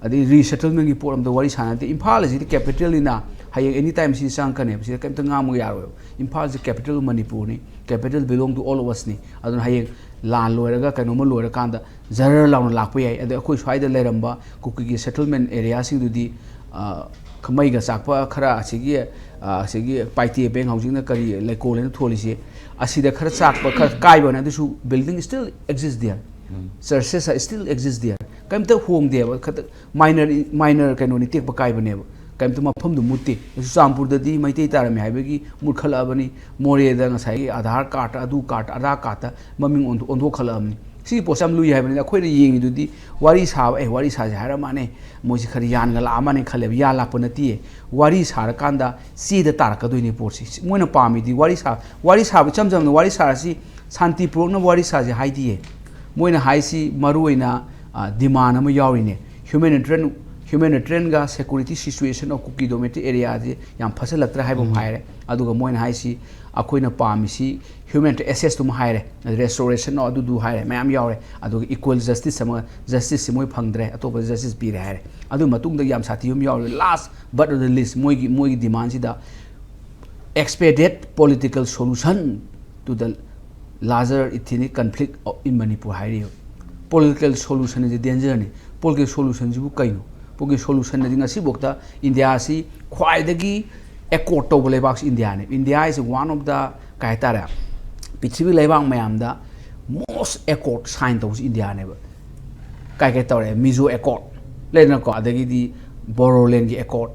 ꯑꯗꯩ resettlementꯀꯤ ꯄꯣꯠ ꯑꯝꯇ ꯋꯥꯔꯤ ꯁꯥꯟꯅꯗꯦ꯫ ꯏꯝꯐꯥꯜ ꯑꯁꯤꯗꯤ capitalꯅꯤꯅ, ꯍꯌꯦꯡ any time ꯁꯤꯗꯤ ꯆꯪꯉꯛꯀꯅꯦꯕ, ꯁꯤꯗ ꯀꯔꯤꯝꯇ ꯉꯥꯡꯕ ꯌꯥꯔꯣꯏꯕ꯫ ꯏꯝꯐꯥꯜꯁꯤ capital of ꯃꯅꯤꯄꯨꯔꯅꯤ, capital belong to all of usꯅꯤ꯫ ꯑꯗꯨꯅ ꯍꯌꯦꯡ ꯂꯥꯟ ꯂꯣꯏꯔꯒ, ꯀꯩꯅꯣꯝꯃ ꯂꯣꯏꯔꯀꯥꯟꯗ ꯖꯔ ꯂꯥꯎꯅ ꯂꯥꯛꯄ ꯌꯥꯏ꯫ ꯑꯗꯩ ꯑꯩꯈꯣꯏ ꯁ꯭ꯋꯥꯏꯗ ꯂꯩꯔꯝꯕ ꯀꯨꯀꯤꯒꯤ settlement areaꯁꯤꯡꯗꯨꯗꯤ, ꯑ, ꯃꯩꯒ ꯆꯥꯛꯄ ꯈꯔ, ꯑꯁꯤꯒꯤ, ꯑ, ꯑꯁꯤꯒꯤ ꯄꯥꯏꯇꯦ ꯕꯦꯡ, ꯍꯧꯖꯤꯛꯅ ꯀꯔꯤ ꯂꯩꯀꯣꯜ ꯍꯥꯏꯅ ꯊꯣꯜꯂꯤꯁꯦ, ꯑꯁꯤꯗ ꯈꯔ ꯆꯥꯛꯄ, ꯈꯔ ꯀꯥꯏꯕ ꯋꯥꯅꯤ, ꯑꯗꯨꯁꯨ building still exist there꯫ Um. Churches are still exist there꯫ ꯀꯩꯝꯇ ꯍꯣꯡꯗꯦꯕ, ꯈꯇ-, minor, minor ꯀꯩꯅꯣꯅꯤ, ꯇꯦꯛꯄ ꯀꯥꯏꯕꯅꯦꯕ꯫ ꯀꯩꯝꯇ ꯃꯐꯝꯗꯨ ꯃꯨꯠꯇꯦ꯫ ꯆꯨꯔꯆꯥꯟꯄꯨꯔꯗꯗꯤ ꯃꯩꯇꯩ ꯇꯥꯔꯝꯃꯦ ꯍꯥꯏꯕꯒꯤ ꯃꯨꯠꯈꯠꯂꯛꯑꯕꯅꯤ꯫ ꯃꯣꯔꯦꯗ ꯉꯁꯥꯏꯒꯤ ꯑꯙꯥꯔ ꯀꯥꯔꯠꯇ, ꯑꯗꯨ ꯀꯥꯔꯠꯇ, ꯑꯗꯥ ꯀꯥꯔꯠꯇ ꯃꯃꯤꯡ ꯑꯣꯟꯊꯣꯛ-, ꯑꯣꯟꯊꯣꯛꯈꯠꯂꯛꯑꯕꯅꯤ꯫ ꯁꯤꯒꯤ ꯄꯣꯠꯁꯦ ꯌꯥꯝ ꯂꯨꯏ ꯍꯥꯏꯕꯅꯤꯗ꯫ ꯑꯩꯈꯣꯏꯅ ꯌꯦꯡꯉꯤꯗꯨꯗꯤ ꯋꯥꯔꯤ ꯁꯥꯕ, ꯑꯦ, ꯋꯥꯔꯤ ꯁꯥꯁꯦ ꯍꯥꯏꯔ ꯃꯥꯅꯦ, ꯃꯣꯏꯁꯦ ꯈꯔ ꯌꯥꯟꯒ ꯂꯥꯛꯑ ꯃꯥꯅꯦ ꯈꯜꯂꯦꯕ꯫ ꯌꯥ ꯂꯥꯛꯄ ꯅꯠꯇꯦ꯫ ꯋꯥꯔꯤ ꯁꯥꯔꯀꯥꯟꯗ ꯆꯦꯗ ꯇꯥꯔꯛꯀꯗꯣꯏꯅꯦ ꯄꯣꯠꯁꯤ꯫ ꯃꯣꯏꯅ ꯄꯥꯝꯃꯤꯗꯤ ꯋꯥꯔꯤ ꯁꯥ-, ꯋꯥꯔꯤ ꯁꯥꯕ, ꯏꯆꯝ ꯆꯝꯅ ꯋꯥꯔꯤ ꯁꯥꯔꯁꯤ, ꯁꯥꯟꯇꯤ ꯄꯨꯔꯛꯅꯕ ꯋꯥꯔꯤ ꯁꯥꯁꯦ ꯍꯥꯏꯗꯤꯌꯦ꯫ ꯃꯣꯏꯅ ꯍꯥꯏꯁꯤ ꯃꯔꯨ ꯑꯣꯏꯅ, ꯑ, demand ꯑꯃ ꯌꯥꯎꯔꯤꯅꯦ꯫ Humanitarian, humanitarian ꯒ security situation of Kuki Dominant Area ꯁꯦ ꯌꯥꯝ ꯐꯖꯜꯂꯛꯇ꯭ꯔꯦ ꯍꯥꯏꯕ ꯑꯃ ꯍꯥꯏꯔꯦ꯫ ꯑꯗꯨꯒ ꯃꯣꯏꯅ ꯍꯥꯏꯁꯤ ꯑꯩꯈꯣꯏꯅ ꯄꯥꯝꯃꯤꯁꯤ humanitarian access ꯇꯨꯃ ꯍꯥꯏꯔꯦ, restoration ꯑꯗꯨꯗꯨ ꯍꯥꯏꯔꯦ, ꯃꯌꯥꯝ ꯌꯥꯎꯔꯦ꯫ ꯑꯗꯨꯒ equal justice ꯑꯃ, justice ꯁꯤ ꯃꯣꯏ ꯐꯪꯗ꯭ꯔꯦ, ꯑꯇꯣꯞꯄ justice ꯄꯤꯔꯦ ꯍꯥꯏꯔꯦ꯫ ꯑꯗꯨ ꯃꯇꯨꯡꯗ ꯌꯥꯝ ꯁꯥꯊꯤꯕ ꯑꯃ ꯌꯥꯎꯔꯦ, last but not the least, ꯃꯣꯏꯒꯤ, ꯃꯣꯏꯒꯤ demand ꯁꯤꯗ expedite political solution to the larger ethnic conflict in Manipur ꯍꯥꯏꯔꯤꯕ꯫ Political solution ꯁꯦ danger ꯅꯤ꯫ Political solution ꯁꯤꯕꯨ ꯀꯩꯅꯣ? Political solution ꯅꯗꯤ ꯉꯁꯤꯐꯥꯎꯗ ꯏꯟꯗꯤꯌꯥꯁꯤ ꯈ꯭ꯋꯥꯏꯗꯒꯤ accord ꯇꯧꯕ ꯂꯩꯕꯥꯛꯁꯤ ꯏꯟꯗꯤꯌꯥꯅꯦ꯫ India is one of the, ꯀꯩ ꯍꯥꯏꯇꯥꯔꯦ, ꯄ꯭ꯔꯤꯊꯤꯕꯤ ꯂꯩꯕꯥꯛ ꯃꯌꯥꯝꯗ most accord sign ꯇꯧꯕꯁꯤ ꯏꯟꯗꯤꯌꯥꯅꯦꯕ꯫ ꯀꯥꯏ ꯀꯥꯏ ꯇꯧꯔꯦ? Mizo Accord ꯂꯩꯗꯅꯀꯣ, ꯑꯗꯒꯤꯗꯤ Bodoland ꯒꯤ accord,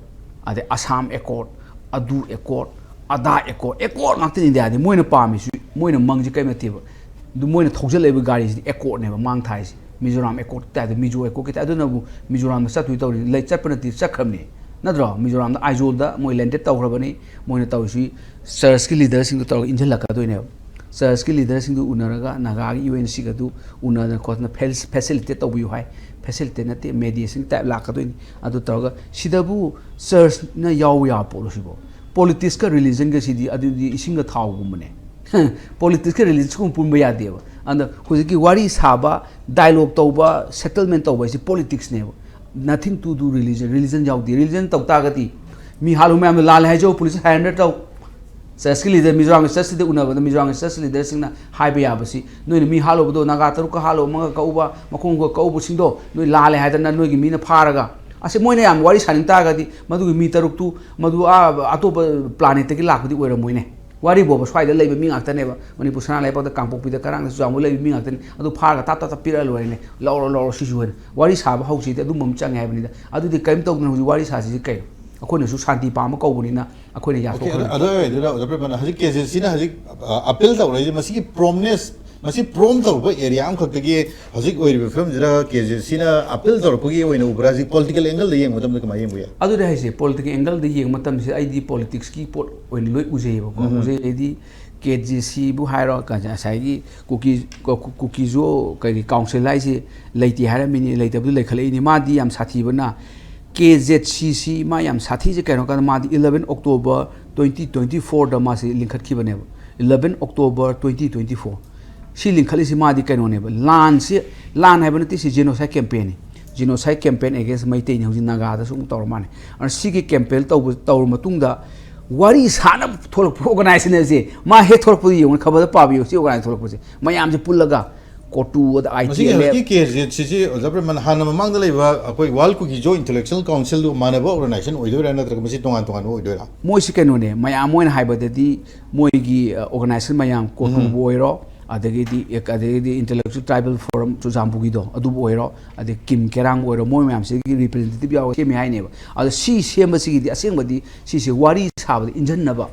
ꯑꯗꯩ Assam Accord, ꯑꯗꯨ accord, ꯑꯗꯥ accord, accord ꯉꯥꯛꯇꯅꯤ ꯏꯟꯗꯤꯌꯥꯗꯤ꯫ ꯃꯣꯏꯅ ꯄꯥꯝꯃꯤꯁꯤ, ꯃꯣꯏꯅ ꯃꯪꯁꯤ ꯀꯔꯤꯝ ꯅꯠꯇꯦꯕ꯫ ꯑꯗꯨ ꯃꯣꯏꯅ ꯊꯧꯖꯜꯂꯛꯏꯕ ꯒꯥꯔꯤꯁꯤꯗꯤ accord ꯅꯦꯕ ꯃꯥꯡ ꯊꯥꯏꯁꯤ꯫ ꯃꯤꯖꯣꯔꯥꯝ accord ꯀꯤ type ꯇ, Mizo Accord ꯀꯤ type꯫ ꯑꯗꯨꯅꯕꯨ ꯃꯤꯖꯣꯔꯥꯝꯗ ꯆꯠꯇꯣꯏ ꯇꯧꯔꯤ꯫ ꯂꯩ, ꯆꯠꯄ ꯅꯠꯇꯦ, ꯆꯠꯈ꯭ꯔꯕꯅꯤ꯫ ꯅꯠꯇ꯭ꯔꯣ? ꯃꯤꯖꯣꯔꯥꯝꯗ ꯑꯥꯏꯖꯣꯜꯗ ꯃꯣꯏ landed ꯇꯧꯈ꯭ꯔꯕꯅꯤ꯫ ꯃꯣꯏꯅ ꯇꯧꯔꯤꯁꯤ church ꯀꯤ leader ꯁꯤꯡꯗꯣ ꯇꯧꯔꯒ ꯏꯟꯁꯤꯜꯂꯛꯀꯗꯣꯏꯅꯦꯕ꯫ Church ꯀꯤ leader ꯁꯤꯡꯗꯨ ꯎꯅꯔꯒ ꯅꯥꯒꯥꯒꯤ U N C ꯒꯗꯨ ꯎꯅꯗꯅ ꯈꯣꯠꯇꯅ facil-, facilitate ꯇꯧꯕꯤꯌꯨ ꯍꯥꯏ꯫ Facilitate ꯅꯠꯇꯦ, mediation type ꯂꯥꯛꯀꯗꯣꯏꯅꯤ꯫ ꯑꯗꯨ ꯇꯧꯔꯒ ꯁꯤꯗꯕꯨ church ꯅ ꯌꯥꯎꯕ ꯌꯥꯕ ꯄꯣꯠꯂꯣ ꯁꯤꯕꯣ? Politics ꯀ religion ꯒꯁꯤꯗꯤ ꯑꯗꯨꯗꯤ ꯏꯁꯤꯡꯒ ꯊꯥꯎꯒꯨꯝꯕꯅꯦ꯫ Politics ꯀ religion ꯁꯤꯒꯨꯝꯕ ꯄꯨꯟꯕ ꯌꯥꯗꯦꯕ꯫ ꯑꯗ ꯍꯧꯖꯤꯛꯀꯤ ꯋꯥꯔꯤ ꯁꯥꯕ, dialogue ꯇꯧꯕ, settlement ꯇꯧꯕ ꯍꯥꯏꯁꯤ politics ꯅꯦꯕ꯫ Nothing to do religion, religion ꯌꯥꯎꯗꯦ꯫ Religion ꯇꯧ ꯇꯥꯔꯒꯗꯤ ꯃꯤ ꯍꯥꯠꯂꯨ ꯃꯌꯥꯝꯗꯣ ꯂꯥꯜꯂꯦ ꯍꯥꯏꯖꯧ, police surrender ꯇꯧ꯫ Church ꯀꯤ leader, ꯃꯤꯖꯣꯔꯥꯝꯒꯤ church ꯁꯤꯗ ꯎꯅꯕꯗ ꯃꯤꯖꯣꯔꯥꯝꯒꯤ church leader ꯁꯤꯡꯅ ꯍꯥꯏꯕ ꯌꯥꯕꯁꯤ, ꯅꯣꯏꯅ ꯃꯤ ꯍꯥꯠꯂꯨꯕꯗꯣ ꯅꯥꯒꯥ ꯇꯔꯨꯛꯀ ꯍꯥꯠꯂꯨꯕ, ꯑꯃꯒ ꯀꯛꯎꯕ, ꯃꯈꯣꯡꯒ ꯀꯛꯎꯕꯁꯤꯡꯗꯣ ꯅꯣꯏ ꯂꯥꯜꯂꯦ ꯍꯥꯏꯗꯅ ꯅꯣꯏꯒꯤ ꯃꯤꯅ ꯐꯥꯔꯒ, ꯑꯁꯤ ꯃꯣꯏꯅ ꯌꯥꯝ ꯋꯥꯔꯤ ꯁꯥꯅꯤꯡ ꯇꯥꯔꯒꯗꯤ ꯃꯗꯨꯒꯤ ꯃꯤ ꯇꯔꯨꯛꯇꯨ ꯃꯗꯨ, ꯑꯥ, ꯑꯇꯣꯞꯄ planet ꯇꯒꯤ ꯂꯥꯛꯄꯗꯤ ꯑꯣꯏꯔꯝꯃꯣꯏꯅꯦ꯫ ꯋꯥꯔꯤ ꯕꯣꯕ ꯁ꯭ꯋꯥꯏꯗ ꯂꯩꯕ ꯃꯤ ꯉꯥꯛꯇꯅꯦꯕ꯫ ꯃꯅꯤꯄꯨꯔ ꯁꯅꯥ ꯂꯩꯕꯥꯛꯇ, ꯀꯥꯡꯄꯣꯛꯄꯤꯗ, ꯀꯔꯥꯡꯗ, ꯆꯨꯔꯆꯥꯟꯄꯨꯔ ꯂꯩꯕ ꯃꯤ ꯉꯥꯛꯇꯅꯤ꯫ ꯑꯗꯨ ꯐꯥꯔꯒ ꯇꯥꯞ ꯇꯥꯞ ꯇꯥꯞ ꯄꯤꯔꯛꯑ ꯂꯣꯏꯔꯦꯅꯦ꯫ ꯂꯧꯔꯣ, ꯂꯧꯔꯣ, ꯁꯤꯁꯨ ꯍꯥꯏꯅ꯫ ꯋꯥꯔꯤ ꯁꯥꯕ ꯍꯧꯁꯤꯗꯤ ꯑꯗꯨꯝꯕ ꯑꯃ ꯆꯪꯉꯦ ꯍꯥꯏꯕꯅꯤꯗ꯫ ꯑꯗꯨꯗꯤ ꯀꯔꯤꯝ ꯇꯧꯗꯅ ꯍꯧꯖꯤꯛ ꯋꯥꯔꯤ ꯁꯥꯁꯤꯗꯤ ꯀꯩꯅꯣ? ꯑꯩꯈꯣꯏꯅꯁꯨ ꯁꯥꯟꯇꯤ ꯄꯥꯝꯕ ꯀꯧꯕꯅꯤꯅ ꯑꯩꯈꯣꯏꯅ OK, ꯌꯥꯊꯣꯛꯈ꯭ꯔꯒ ꯑꯗꯨ ꯑꯣꯏꯔꯗꯤ ꯑꯣꯖꯥ ꯄ꯭ꯔꯦꯝꯕꯅ ꯍꯧꯖꯤꯛ ꯀꯦ ꯖꯦ ꯁꯤꯅ ꯍꯧꯖꯤꯛ, ꯑ, appeal ꯇꯧꯔꯛꯏꯁꯦ ꯃꯁꯤꯒꯤ promise ꯃꯁꯤ ꯄ꯭ꯔꯣꯝ ꯇꯧꯔꯛꯄ ꯑꯦꯔꯤꯌꯥ ꯑꯃꯈꯛꯇꯒꯤ ꯍꯧꯖꯤꯛ ꯑꯣꯏꯔꯤꯕ ꯐꯤꯕꯝꯁꯤꯗ ꯀꯦ ꯖꯦ ꯁꯤꯅ ꯑꯄꯤꯜ ꯇꯧꯔꯛꯄꯒꯤ ꯑꯣꯏꯅ ꯎꯕ꯭ꯔꯥ? ꯍꯧꯖꯤꯛ ꯄꯣꯂꯤꯇꯤꯀꯦꯜ ꯑꯦꯡꯒꯜꯗ ꯌꯦꯡꯕ ꯃꯇꯝꯗ ꯀꯃꯥꯏꯅ ꯌꯦꯡꯕ ꯌꯥꯏ? ꯑꯗꯨꯗꯤ ꯍꯥꯏꯁꯦ, ꯄꯣꯂꯤꯇꯤꯀꯦꯜ ꯑꯦꯡꯒꯜꯗ ꯌꯦꯡꯕ ꯃꯇꯝꯁꯤꯗ ꯑꯩꯗꯤ ꯄꯣꯂꯤꯇꯤꯛꯁꯀꯤ ꯄꯣꯠ ꯑꯣꯏꯅ ꯂꯣꯏ ꯎꯖꯩꯌꯦꯕꯀꯣ꯫ ꯎꯝ꯫ ꯎꯖꯩ ꯍꯥꯏꯗꯤ ꯀꯦ ꯖꯦ ꯁꯤꯕꯨ ꯍꯥꯏꯔꯣ, ꯉꯁꯥꯏꯒꯤ ꯀꯨꯀꯤ, ꯀꯨꯀꯤꯖꯨ ꯀꯔꯤ ꯀꯥꯎꯟꯁꯤꯜ ꯍꯥꯏꯁꯦ ꯂꯩꯇꯦ ꯍꯥꯏꯔꯝꯃꯤꯅꯤ, ꯂꯩꯇꯕꯗꯨ ꯂꯩꯈꯠꯂꯛꯏꯅꯤ꯫ ꯃꯥꯗꯤ ꯌꯥꯝ ꯁꯥꯊꯤꯕꯅ, ꯀꯦ ꯖꯦ ꯁꯤ ꯁꯤ ꯃꯥ ꯌꯥꯝ ꯁꯥꯊꯤꯁꯦ ꯀꯩꯅꯣ ꯀꯥꯟꯗ, ꯃꯥꯗꯤ eleven October twenty twenty fourꯗ ꯃꯥꯁꯤ ꯂꯤꯡꯈꯠꯈꯤꯕꯅꯦꯕ꯫ Eleven October twenty twenty four꯫ ꯁꯤ ꯂꯤꯡꯈꯠꯂꯤꯁꯤ ꯃꯥꯗꯤ ꯀꯩꯅꯣꯅꯦꯕ, ꯂꯥꯟꯁꯤ, ꯂꯥꯟ ꯍꯥꯏꯕ ꯅꯠꯇꯦ, ꯁꯤ genocide campaignꯅꯤ꯫ Genocide campaign against ꯃꯩꯇꯩꯅꯤ, ꯍꯧꯖꯤꯛ ꯅꯥꯒꯥꯗꯁꯨ ꯑꯃꯨꯛ ꯇꯧꯔ ꯃꯥꯜꯂꯦ꯫ ꯑꯗꯨꯅ ꯁꯤꯒꯤ campaign ꯇꯧꯕ, ꯇꯧꯔ ꯃꯇꯨꯡꯗ ꯋꯥꯔꯤ ꯁꯥꯅꯕ ꯊꯣꯛꯂꯛꯄ organizationꯁꯦ, ꯃꯥ ꯍꯦꯛ ꯊꯣꯛꯂꯛꯄꯗ ꯌꯦꯡꯉꯨꯅꯦ, ꯈꯕꯔꯗ ꯄꯥꯕ ꯌꯦꯡꯉꯨ, ꯁꯤ organization ꯊꯣꯛꯂꯛꯄꯁꯦ, ꯃꯌꯥꯝꯁꯦ ꯄꯨꯜꯂꯒ ꯀꯣꯇꯨ ꯑꯗ ꯃꯁꯤꯒꯤ ꯑꯥꯏ ꯇꯤ ꯑꯦꯜ ꯑꯦꯐ꯫ ꯍꯧꯖꯤꯛꯀꯤ ꯀꯦ ꯖꯦ ꯁꯤꯁꯤ ꯑꯣꯖꯥ ꯄ꯭ꯔꯦꯝꯃꯟ, ꯍꯥꯟꯅ ꯃꯃꯥꯡꯗ ꯂꯩꯕ ꯑꯩꯈꯣꯏ World Kuki-Zo Intellectual Councilꯗꯨ ꯃꯥꯟꯅꯕ organization ꯑꯣꯏꯗꯣꯏꯔꯥ, ꯅꯠꯇ꯭ꯔꯒ ꯃꯁꯤ ꯇꯣꯉꯥꯟ ꯇꯣꯉꯥꯟꯕ ꯑꯣꯏꯗꯣꯏꯔꯥ? ꯃꯣꯏꯁꯤ ꯀꯩꯅꯣꯅꯦ, ꯃꯌꯥꯝ ꯑꯣꯏꯅ ꯍꯥꯏꯕꯗꯗꯤ ꯃꯣꯏꯒꯤ, ꯑ, organization ꯃꯌꯥꯝ, ꯀꯣꯇꯨꯕꯨ ꯎꯝ꯫ ꯑꯣꯏꯔꯣ, ꯑꯗꯒꯤꯗꯤ, ꯑꯗꯒꯤꯗꯤ Intellectual Tribal Forum ꯆꯨꯔꯆꯥꯟꯄꯨꯔꯒꯤꯗꯣ ꯑꯗꯨꯕꯨ ꯑꯣꯏꯔꯣ, ꯑꯗꯩ ꯀꯤꯝ ꯀꯦꯔꯥꯡꯕꯨ ꯑꯣꯏꯔꯣ, ꯃꯣꯏ ꯃꯌꯥꯝꯁꯤꯒꯤ representative ꯌꯥꯎꯔꯒ ꯁꯦꯝꯃꯤ ꯍꯥꯏꯅꯦꯕ꯫ ꯑꯗꯣ ꯁꯤ ꯁꯦꯝꯕꯁꯤꯒꯤꯗꯤ ꯑꯁꯦꯡꯕꯗꯤ ꯁꯤꯁꯦ ꯋꯥꯔꯤ ꯁꯥꯕꯗ ꯏꯟꯖꯟꯅꯕ,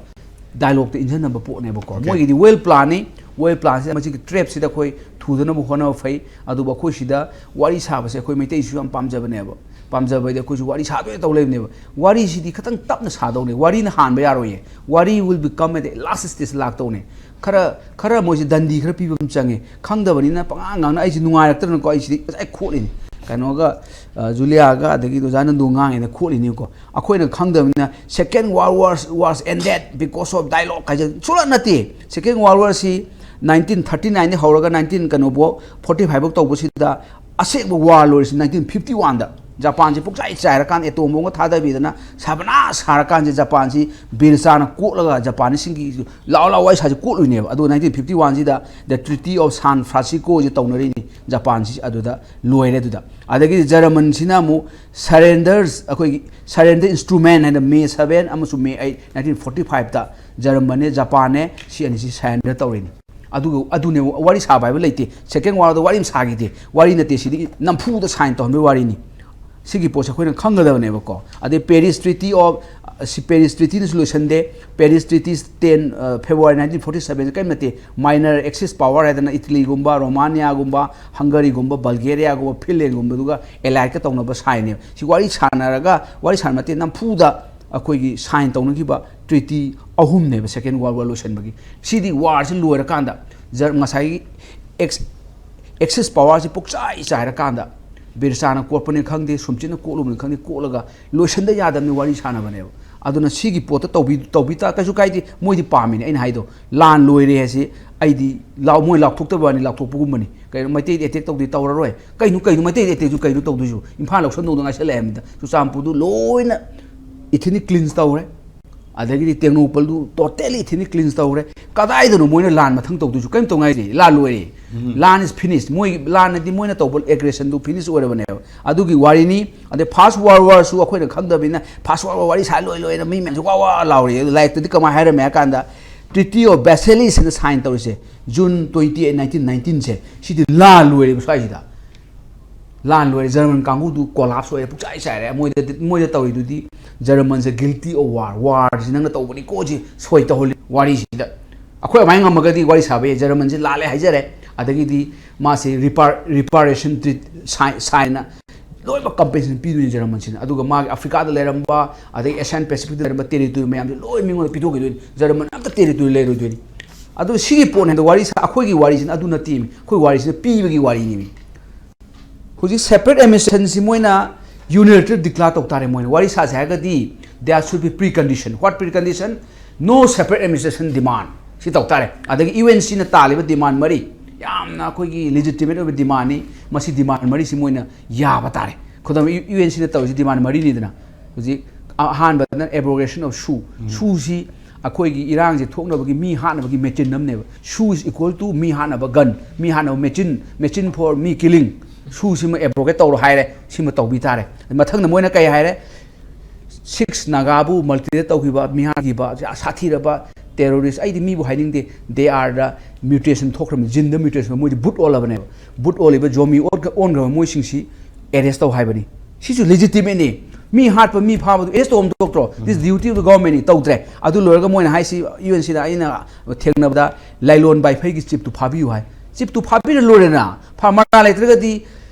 dialogueꯇ ꯏꯟꯖꯟꯅꯕ ꯄꯣꯠꯅꯦꯕꯀꯣ꯫ Okay꯫ ꯃꯣꯏꯒꯤꯗꯤ well planꯅꯤ꯫ Well planꯁꯤꯗ ꯃꯁꯤꯒꯤ trapꯁꯤꯗ ꯑꯩꯈꯣꯏ ꯊꯨꯗꯅꯕ ꯍꯣꯠꯅꯕ ꯐꯩ꯫ ꯑꯗꯨꯕꯨ ꯑꯩꯈꯣꯏ ꯁꯤꯗ ꯋꯥꯔꯤ ꯁꯥꯕꯁꯦ ꯑꯩꯈꯣꯏ ꯃꯩꯇꯩꯁꯨ ꯌꯥꯝ ꯄꯥꯝꯖꯕꯅꯦꯕ꯫ ꯄꯥꯝꯖꯕ ꯍꯥꯏꯗꯤ ꯑꯩꯈꯣꯏꯁꯨ ꯋꯥꯔꯤ ꯁꯥꯗꯣꯏ ꯇꯧ ꯂꯩꯕꯅꯦꯕ꯫ ꯋꯥꯔꯤꯁꯤꯗꯤ ꯈꯤꯇꯪ ꯇꯞꯅ ꯁꯥꯗꯧꯅꯦ, ꯋꯥꯔꯤꯅ ꯍꯥꯟꯕ ꯌꯥꯔꯣꯏꯌꯦ꯫ ꯋꯥꯔꯤ will become at the last stage ꯂꯥꯛꯇꯧꯅꯦ꯫ ꯈꯔ, ꯈꯔ ꯃꯣꯏꯁꯦ ꯗꯟꯗꯤ ꯈꯔ ꯄꯤꯕ ꯑꯃ ꯆꯪꯉꯦ꯫ ꯈꯪꯗꯕꯅꯤꯅ ꯄꯉꯥꯡ ꯉꯥꯡꯅ ꯑꯩꯁꯦ ꯅꯨꯡꯉꯥꯏꯔꯛꯇꯗꯅꯀꯣ, ꯑꯩꯁꯤꯗꯤ ꯉꯁꯥꯏ ꯈꯣꯠꯂꯤꯅꯤ꯫ ꯀꯩꯅꯣꯒ, ꯑ, ꯖꯨꯂꯤꯌꯥꯒ ꯑꯗꯒꯤ ꯑꯣꯖꯥ ꯅꯟꯗꯨ ꯉꯥꯡꯉꯦꯅ ꯈꯣꯠꯂꯤꯅꯤꯀꯣ꯫ ꯑꯩꯈꯣꯏꯅ ꯈꯪꯗꯕꯅꯤꯅ, Second World War was ended because of dialogue ꯍꯥꯏꯁꯦ ꯁꯨꯡꯅꯠ ꯅꯠꯇꯦ꯫ Second World Warꯁꯤ nineteen thirty nineꯗꯒꯤ ꯍꯧꯔꯒ nineteen ꯀꯩꯅꯣꯐꯧ, forty five ꯐꯥꯎ ꯇꯧꯕꯁꯤꯗ, ꯑꯁꯦꯡꯕ war ꯂꯣꯏꯔꯤꯁꯤ nineteen fifty oneꯗ꯫ ꯖꯄꯥꯟꯁꯤ ꯄꯨꯛꯆꯥꯏ ꯆꯥꯏꯔꯀꯥꯟꯗ, atom bomb ꯊꯥꯗꯕꯤꯗꯅ ꯁꯥꯕꯅꯥ ꯁꯥꯔꯀꯥꯟꯁꯤ, ꯖꯄꯥꯟꯁꯤ ꯕꯤꯔ ꯆꯥꯅ ꯀꯣꯠꯂꯒ, ꯖꯄꯥꯟꯁꯤꯡꯒꯤ ꯂꯥꯎ ꯂꯥꯎ ꯋꯥꯔꯤ ꯁꯥꯁꯤ ꯀꯣꯠꯂꯨꯏꯅꯦꯕ꯫ ꯑꯗꯨꯒ nineteen fifty oneꯁꯤꯗ The Treaty of San Franciscoꯁꯤ ꯇꯧꯅꯔꯤꯅꯤ꯫ ꯖꯄꯥꯟꯁꯤ ꯑꯗꯨꯗ ꯂꯣꯏꯔꯦ꯫ ꯑꯗꯨꯗ ꯑꯗꯒꯤꯗꯤ ꯖꯔꯃꯟꯁꯤꯅ ꯑꯃꯨꯛ surrenders, ꯑꯩꯈꯣꯏꯒꯤ surrender instrument ꯍꯥꯏꯅ May seven ꯑꯃꯁꯨꯡ May eight nineteen forty fiveꯇ ꯖꯔꯃꯟꯅꯦ, ꯖꯄꯥꯟꯅꯦ, ꯁꯤ ꯑꯅꯤꯁꯤ surrender ꯇꯧꯔꯤꯅꯤ꯫ ꯑꯗꯨꯒ ꯑꯗꯨꯅꯦ ꯋꯥꯔꯤ ꯁꯥꯕ ꯍꯥꯏꯕ ꯂꯩꯇꯦ꯫ Second Worldꯗ ꯋꯥꯔꯤ ꯑꯃ ꯁꯥꯈꯤꯗꯦ, ꯋꯥꯔꯤ ꯅꯠꯇꯦ, ꯁꯤꯗꯤ ꯅꯝꯐꯨꯗ sign ꯇꯧꯍꯟꯕꯒꯤ ꯋꯥꯔꯤꯅꯤ꯫ ꯁꯤꯒꯤ ꯄꯣꯠꯁꯦ ꯑꯩꯈꯣꯏꯅ ꯈꯪꯒꯗꯕꯅꯦꯕꯀꯣ꯫ ꯑꯗꯩ Paris Treaty of ꯁꯤ ꯄꯦꯔꯤꯁ ꯇ꯭ꯔꯤꯇꯤꯅꯁꯨ ꯂꯣꯏꯁꯟꯗꯦ꯫ Paris treaty ten February nineteen forty seven ꯀꯔꯤꯝ ꯅꯠꯇꯦ꯫ ꯃꯥꯏꯅꯔ ꯑꯦꯛꯁꯤꯁ ꯄꯋꯥꯔ ꯍꯥꯏꯗꯅ ꯏꯇꯂꯤꯒꯨꯝꯕ, ꯔꯣꯃꯥꯅꯤꯌꯥꯒꯨꯝꯕ, ꯍꯪꯒꯔꯤꯒꯨꯝꯕ, ꯕꯜꯒꯦꯔꯤꯌꯥꯒꯨꯝꯕ, ꯐꯤꯟꯂꯦꯟꯒꯨꯝꯕꯗꯨꯒ ꯑꯦꯂꯥꯏꯠꯀ ꯇꯧꯅꯕ ꯁꯥꯏꯟꯅꯦꯕ꯫ ꯁꯤ ꯋꯥꯔꯤ ꯁꯥꯟꯅꯔꯒ, ꯋꯥꯔꯤ ꯁꯥꯟꯅ ꯅꯠꯇꯦ, ꯅꯝꯐꯨꯗ ꯑꯩꯈꯣꯏꯒꯤ ꯁꯥꯏꯟ ꯇꯧꯅꯈꯤꯕ ꯇ꯭ꯔꯤꯇꯤ ꯑꯍꯨꯝꯅꯦꯕ ꯁꯦꯀꯦꯟ ꯋꯥꯔꯜ ꯋꯥꯔ ꯂꯣꯏꯁꯟꯕꯒꯤ꯫ ꯁꯤꯗꯤ ꯋꯥꯔꯁꯤ ꯂꯣꯏꯔꯀꯥꯟꯗ ꯖꯔ-, ꯉꯁꯥꯏꯒꯤ ꯑꯦꯛꯁ-, ꯑꯦꯛꯁꯤꯁ ꯄꯋꯥꯔꯁꯤ ꯄꯨꯛꯆꯥꯏ ꯆꯥꯏꯔꯀꯥꯟꯗ ꯕꯤꯔꯁꯥꯅ ꯀꯣꯠꯄꯅꯤ ꯈꯪꯗꯦ, ꯁꯨꯝꯆꯤꯠꯅ ꯀꯣꯠꯂꯨꯕꯅꯤ ꯈꯪꯗꯦ, ꯀꯣꯠꯂꯒ ꯂꯣꯏꯁꯟꯗ ꯌꯥꯗꯕꯅꯤ ꯋꯥꯔꯤ ꯁꯥꯟꯅꯕꯅꯦꯕ꯫ ꯑꯗꯨꯅ ꯁꯤꯒꯤ ꯄꯣꯠꯇ ꯇꯧꯕꯤ, ꯇꯧꯕꯤ ꯇꯥ-, ꯀꯩꯁꯨ ꯀꯥꯏꯗꯦ, ꯃꯣꯏꯗꯤ ꯄꯥꯝꯃꯤꯅꯦ꯫ ꯑꯩꯅ ꯍꯥꯏꯗꯣ, ꯂꯥꯟ ꯂꯣꯏꯔꯦ ꯍꯥꯏꯁꯤ ꯑꯩꯗꯤ ꯂꯥꯎ-, ꯃꯣꯏ ꯂꯥꯎꯊꯣꯛꯇꯕ ꯋꯥꯅꯤ, ꯂꯥꯎꯊꯣꯛꯄꯒꯨꯝꯕꯅꯤ꯫ ꯀꯩꯅꯣ, ꯃꯩꯇꯩꯗꯤ ꯑꯦꯇꯦꯛ ꯇꯧꯗꯦ, ꯇꯧꯔꯔꯣꯏ꯫ ꯀꯩꯅꯣ, ꯀꯩꯅꯣ, ꯃꯩꯇꯩꯗꯤ ꯑꯦꯇꯦꯛꯁꯨ ꯀꯩꯅꯣ ꯇꯧꯗꯣꯏꯁꯨ? ꯏꯝꯐꯥꯜ ꯂꯧꯁꯟꯗꯧꯗ ꯉꯥꯏꯁꯜꯂꯛꯑꯦ ꯍꯥꯏꯕꯅꯤꯗ꯫ ꯆꯨꯔꯆꯥꯟꯄꯨꯔꯗꯨ ꯂꯣꯏꯅ ꯏꯊꯤꯅꯤꯛ ꯀ꯭ꯂꯤꯟꯁ ꯇꯧꯔꯦ꯫ ꯑꯗꯒꯤꯗꯤ ꯇꯦꯡꯅꯧꯄꯜꯗꯨ ꯇꯣꯇꯦꯂꯤ ꯏꯊꯤꯅꯤꯛ ꯀ꯭ꯂꯤꯟꯁ ꯇꯧꯔꯦ꯫ ꯀꯗꯥꯏꯗꯅꯣ ꯃꯣꯏꯅ ꯂꯥꯟ ꯃꯊꯪ ꯇꯧꯗꯣꯏꯁꯨ? ꯀꯔꯤꯝ ꯇꯧꯉꯥꯏꯗꯦ, ꯂꯥꯟ ꯂꯣꯏꯔꯦ꯫ ꯂꯥꯟ ꯏꯁ ꯐꯤꯅꯤꯁ꯫ ꯃꯣꯏ ꯂꯥꯟꯅꯗꯤ ꯃꯣꯏꯅ ꯇꯧꯕ ꯑꯦꯒ꯭ꯔꯦꯁꯟꯗꯨ ꯐꯤꯅꯤꯁ ꯑꯣꯏꯔꯕꯅꯦꯕ꯫ ꯑꯗꯨꯒꯤ ꯋꯥꯔꯤꯅꯤ꯫ ꯑꯗꯩ ꯐꯥꯔꯁ ꯋꯥꯔꯜ ꯋꯥꯔꯁꯨ ꯑꯩꯈꯣꯏꯅ ꯈꯪꯗꯕꯅꯤꯅ ꯐꯥꯔꯁ ꯋꯥꯔꯜ ꯋꯥꯔ ꯋꯥꯔꯤ ꯁꯥ ꯂꯣꯏ ꯂꯣꯏꯅ ꯃꯤ ꯃꯌꯥꯝꯁꯦ ꯋꯥ ꯋꯥ ꯂꯥꯎꯔꯤ꯫ ꯑꯗꯨ ꯂꯥꯏꯔꯤꯛꯇꯗꯤ ꯀꯃꯥꯏꯅ ꯍꯥꯏꯔꯝꯃꯦ ꯍꯥꯏ ꯀꯥꯟꯗ, ꯇ꯭ꯔꯤꯇꯤ ꯑꯣꯐ ꯕꯦꯁꯦꯂꯤꯁꯅ ꯁꯥꯏꯟ ꯇꯧꯔꯤꯁꯦ ꯖꯨꯟ ꯇ꯭ꯋꯦꯟꯇꯤ ꯑꯩꯠ, ꯅꯥꯏꯟꯇꯤꯟ ꯅꯥꯏꯟꯇꯤꯟꯁꯦ, ꯁꯤꯗꯤ ꯂꯥꯟ ꯂꯣꯏꯔꯦꯕ ꯁ꯭ꯋꯥꯏꯁꯤꯗ꯫ ꯂꯥꯟ ꯂꯣꯏꯔꯦ, ꯖꯔꯃꯟ ꯀꯥꯡꯕꯨꯗꯨ ꯀꯣꯂꯥꯞꯁ ꯑꯣꯏꯔꯦ, ꯄꯨꯛꯆꯥꯏ ꯆꯥꯏꯔꯦ꯫ ꯃꯣꯏꯗ, ꯃꯣꯏꯗ ꯇꯧꯔꯤꯗꯨꯗꯤ, ꯖꯔꯃꯟꯁꯦ ꯒꯤꯜꯇꯤ ꯑꯣꯐ ꯋꯥꯔ, ꯋꯥꯔꯁꯤ ꯅꯪꯅ ꯇꯧꯕꯅꯤꯀꯣ, ꯁꯤ ꯁꯣꯏ ꯇꯧꯍꯜꯂꯤ ꯋꯥꯔꯤꯁꯤꯗ꯫ ꯑꯩꯈꯣꯏ ꯑꯗꯨꯃꯥꯏꯅ ꯉꯝꯃꯒꯗꯤ ꯋꯥꯔꯤ ꯁꯥꯕ ꯌꯥꯏ꯫ ꯖꯔꯃꯟꯁꯤ ꯂꯥꯜꯂꯦ ꯍꯥꯏꯖꯔꯦ, ꯑꯗꯒꯤꯗꯤ ꯃꯥꯁꯤ ꯔꯤꯄꯥꯔ-, ꯔꯤꯄꯥꯔꯦꯁꯟ ꯇ꯭ꯔꯤꯠ ꯁꯥꯏ-, ꯁꯥꯏꯅ ꯂꯣꯏꯅꯃꯛ ꯀꯝꯄꯦꯟꯁꯦꯁꯟ ꯄꯤꯗꯣꯏꯅꯤ ꯖꯔꯃꯟꯁꯤꯅ꯫ ꯑꯗꯨꯒ ꯃꯥꯒꯤ ꯑꯐ꯭ꯔꯤꯀꯥꯗ ꯂꯩꯔꯝꯕ, ꯑꯗꯒꯤ ꯑꯦꯁꯤꯌꯥꯟ ꯄꯦꯁꯤꯐꯤꯛꯇ ꯂꯩꯔꯝꯕ ꯇꯦꯔꯤꯇꯣꯔꯤ ꯃꯌꯥꯝꯁꯦ ꯂꯣꯏ ꯃꯤꯉꯣꯟꯗ ꯄꯤꯊꯣꯛꯈꯤꯗꯣꯏꯅꯤ꯫ ꯖꯔꯃꯟ ꯑꯝꯇ ꯇꯦꯔꯤꯇꯣꯔꯤ ꯂꯩꯔꯣꯏꯗꯣꯏꯅꯤ꯫ ꯑꯗꯨ ꯁꯤꯒꯤ ꯄꯣꯠꯅꯦ꯫ ꯑꯗꯣ ꯋꯥꯔꯤ ꯁꯥ-, ꯑꯩꯈꯣꯏꯒꯤ ꯋꯥꯔꯤꯁꯤꯅ ꯑꯗꯨ ꯅꯠꯇꯦꯃꯤ꯫ ꯑꯩꯈꯣꯏ ꯋꯥꯔꯤꯁꯤꯅ ꯄꯤꯕꯒꯤ ꯋꯥꯔꯤꯅꯤꯃꯤ꯫ ꯍꯧꯖꯤꯛ ꯁꯦꯄꯔꯦꯠ ꯑꯦꯗꯃꯤꯅꯤꯁꯇ꯭ꯔꯦꯁꯟꯁꯤ ꯃꯣꯏꯅ ꯌꯨꯅꯤꯂꯦꯇꯔꯦꯜ ꯗꯤꯀ꯭ꯂꯦꯌꯔ ꯇꯧ ꯇꯥꯔꯦ꯫ ꯃꯣꯏꯅ ꯋꯥꯔꯤ ꯁꯥꯁꯦ ꯍꯥꯏꯔꯒꯗꯤ, there should be precondition꯫ What precondition? No separate administration demand꯫ ꯁꯤ ꯇꯧ ꯇꯥꯔꯦ꯫ ꯑꯗꯒꯤ ꯌꯨ ꯑꯦꯟ ꯁꯤꯅ ꯇꯥꯜꯂꯤꯕ ꯗꯤꯃꯥꯟ ꯃꯔꯤ, ꯌꯥꯝꯅ ꯑꯩꯈꯣꯏꯒꯤ ꯂꯤꯖꯤꯇꯤꯃꯦꯠ ꯑꯣꯏꯕ ꯗꯤꯃꯥꯟꯅꯤ꯫ ꯃꯁꯤ ꯗꯤꯃꯥꯟ ꯃꯔꯤꯁꯤ ꯃꯣꯏꯅ ꯌꯥꯕ ꯇꯥꯔꯦ꯫ ꯈꯨꯗꯝ, ꯌꯨ ꯑꯦꯟ ꯁꯤꯅ ꯇꯧꯔꯤꯁꯤ ꯗꯤꯃꯥꯟ ꯃꯔꯤꯅꯤꯗꯅ꯫ ꯍꯧꯖꯤꯛ ꯑꯍꯥꯟꯕꯗꯅ abrogation of shoe꯫ ꯁꯨꯁꯤ ꯑꯩꯈꯣꯏꯒꯤ ꯏꯔꯥꯡꯁꯦ ꯊꯣꯛꯅꯕꯒꯤ, ꯃꯤ ꯍꯥꯠꯅꯕꯒꯤ ꯃꯦꯆꯤꯟ ꯑꯃꯅꯦꯕ꯫ Shoe is equal to ꯃꯤ ꯍꯥꯠꯅꯕ gun, ꯃꯤ ꯍꯥꯠꯅꯕ ꯃꯦꯆꯤꯟ, machine for me killing꯫ ꯁꯨꯁꯤꯃ ꯑꯦꯕ꯭ꯔꯣꯒꯦꯠ ꯇꯧꯔꯣ ꯍꯥꯏꯔꯦ, ꯁꯤꯃ ꯇꯧꯕꯤ ꯇꯥꯔꯦ꯫ ꯃꯊꯪꯗ ꯃꯣꯏꯅ ꯀꯩ ꯍꯥꯏꯔꯦ? ꯁꯤꯛꯁ ꯅꯥꯒꯥꯕꯨ ꯃꯜꯇꯤꯗ ꯇꯧꯈꯤꯕ, ꯃꯤꯍꯥꯠꯈꯤꯕ ꯁꯥꯊꯤꯔꯕ ꯇꯦꯔꯣꯔꯤꯁ, ꯑꯩꯗꯤ ꯃꯤꯕꯨ ꯍꯥꯏꯅꯤꯡꯗꯦ, they are the mutation ꯊꯣꯛꯈ꯭ꯔꯕꯅꯤ, ꯖꯤꯟꯗ ꯃ꯭ꯌꯨꯇꯦꯁꯟ, ꯃꯣꯏꯗꯤ ꯕꯨꯠ ꯑꯣꯜꯂꯕꯅꯦꯕ꯫ ꯕꯨꯠ ꯑꯣꯜꯂꯤꯕ, ꯖꯣꯃꯤ ꯑꯣꯟꯈ꯭ꯔꯕ ꯃꯣꯏꯁꯤꯡꯁꯤ ꯑꯦꯔꯦꯁ ꯇꯧ ꯍꯥꯏꯕꯅꯤ꯫ ꯁꯤꯁꯨ ꯂꯤꯖꯤꯇꯤꯃꯦꯠꯅꯤ꯫ ꯃꯤ ꯍꯥꯠꯄ, ꯃꯤ ꯐꯥꯕꯗꯨ ꯑꯦꯔꯦꯁ ꯇꯧꯐꯝ ꯊꯣꯛꯇ꯭ꯔꯣ? This duty of the government ꯅꯤ, ꯇꯧꯗ꯭ꯔꯦ꯫ ꯑꯗꯨ ꯂꯣꯏꯔꯒ ꯃꯣꯏꯅ ꯍꯥꯏꯁꯤ, ꯌꯨ ꯑꯦꯟ ꯁꯤꯗ ꯑꯩꯅ ꯊꯦꯡꯅꯕꯗ, ꯂꯥꯏꯂꯣꯟ ꯕꯥꯏꯐꯩꯒꯤ ꯆꯤꯞꯇꯨ ꯐꯥꯕꯤꯌꯨ ꯍꯥꯏ꯫ ꯆꯤꯞꯇꯨ ꯐꯥꯕꯤꯔ ꯂꯣꯏꯔꯦꯅ꯫ ꯐꯥ-, ꯃꯔꯥ ꯂꯩꯇ꯭ꯔꯒꯗꯤ,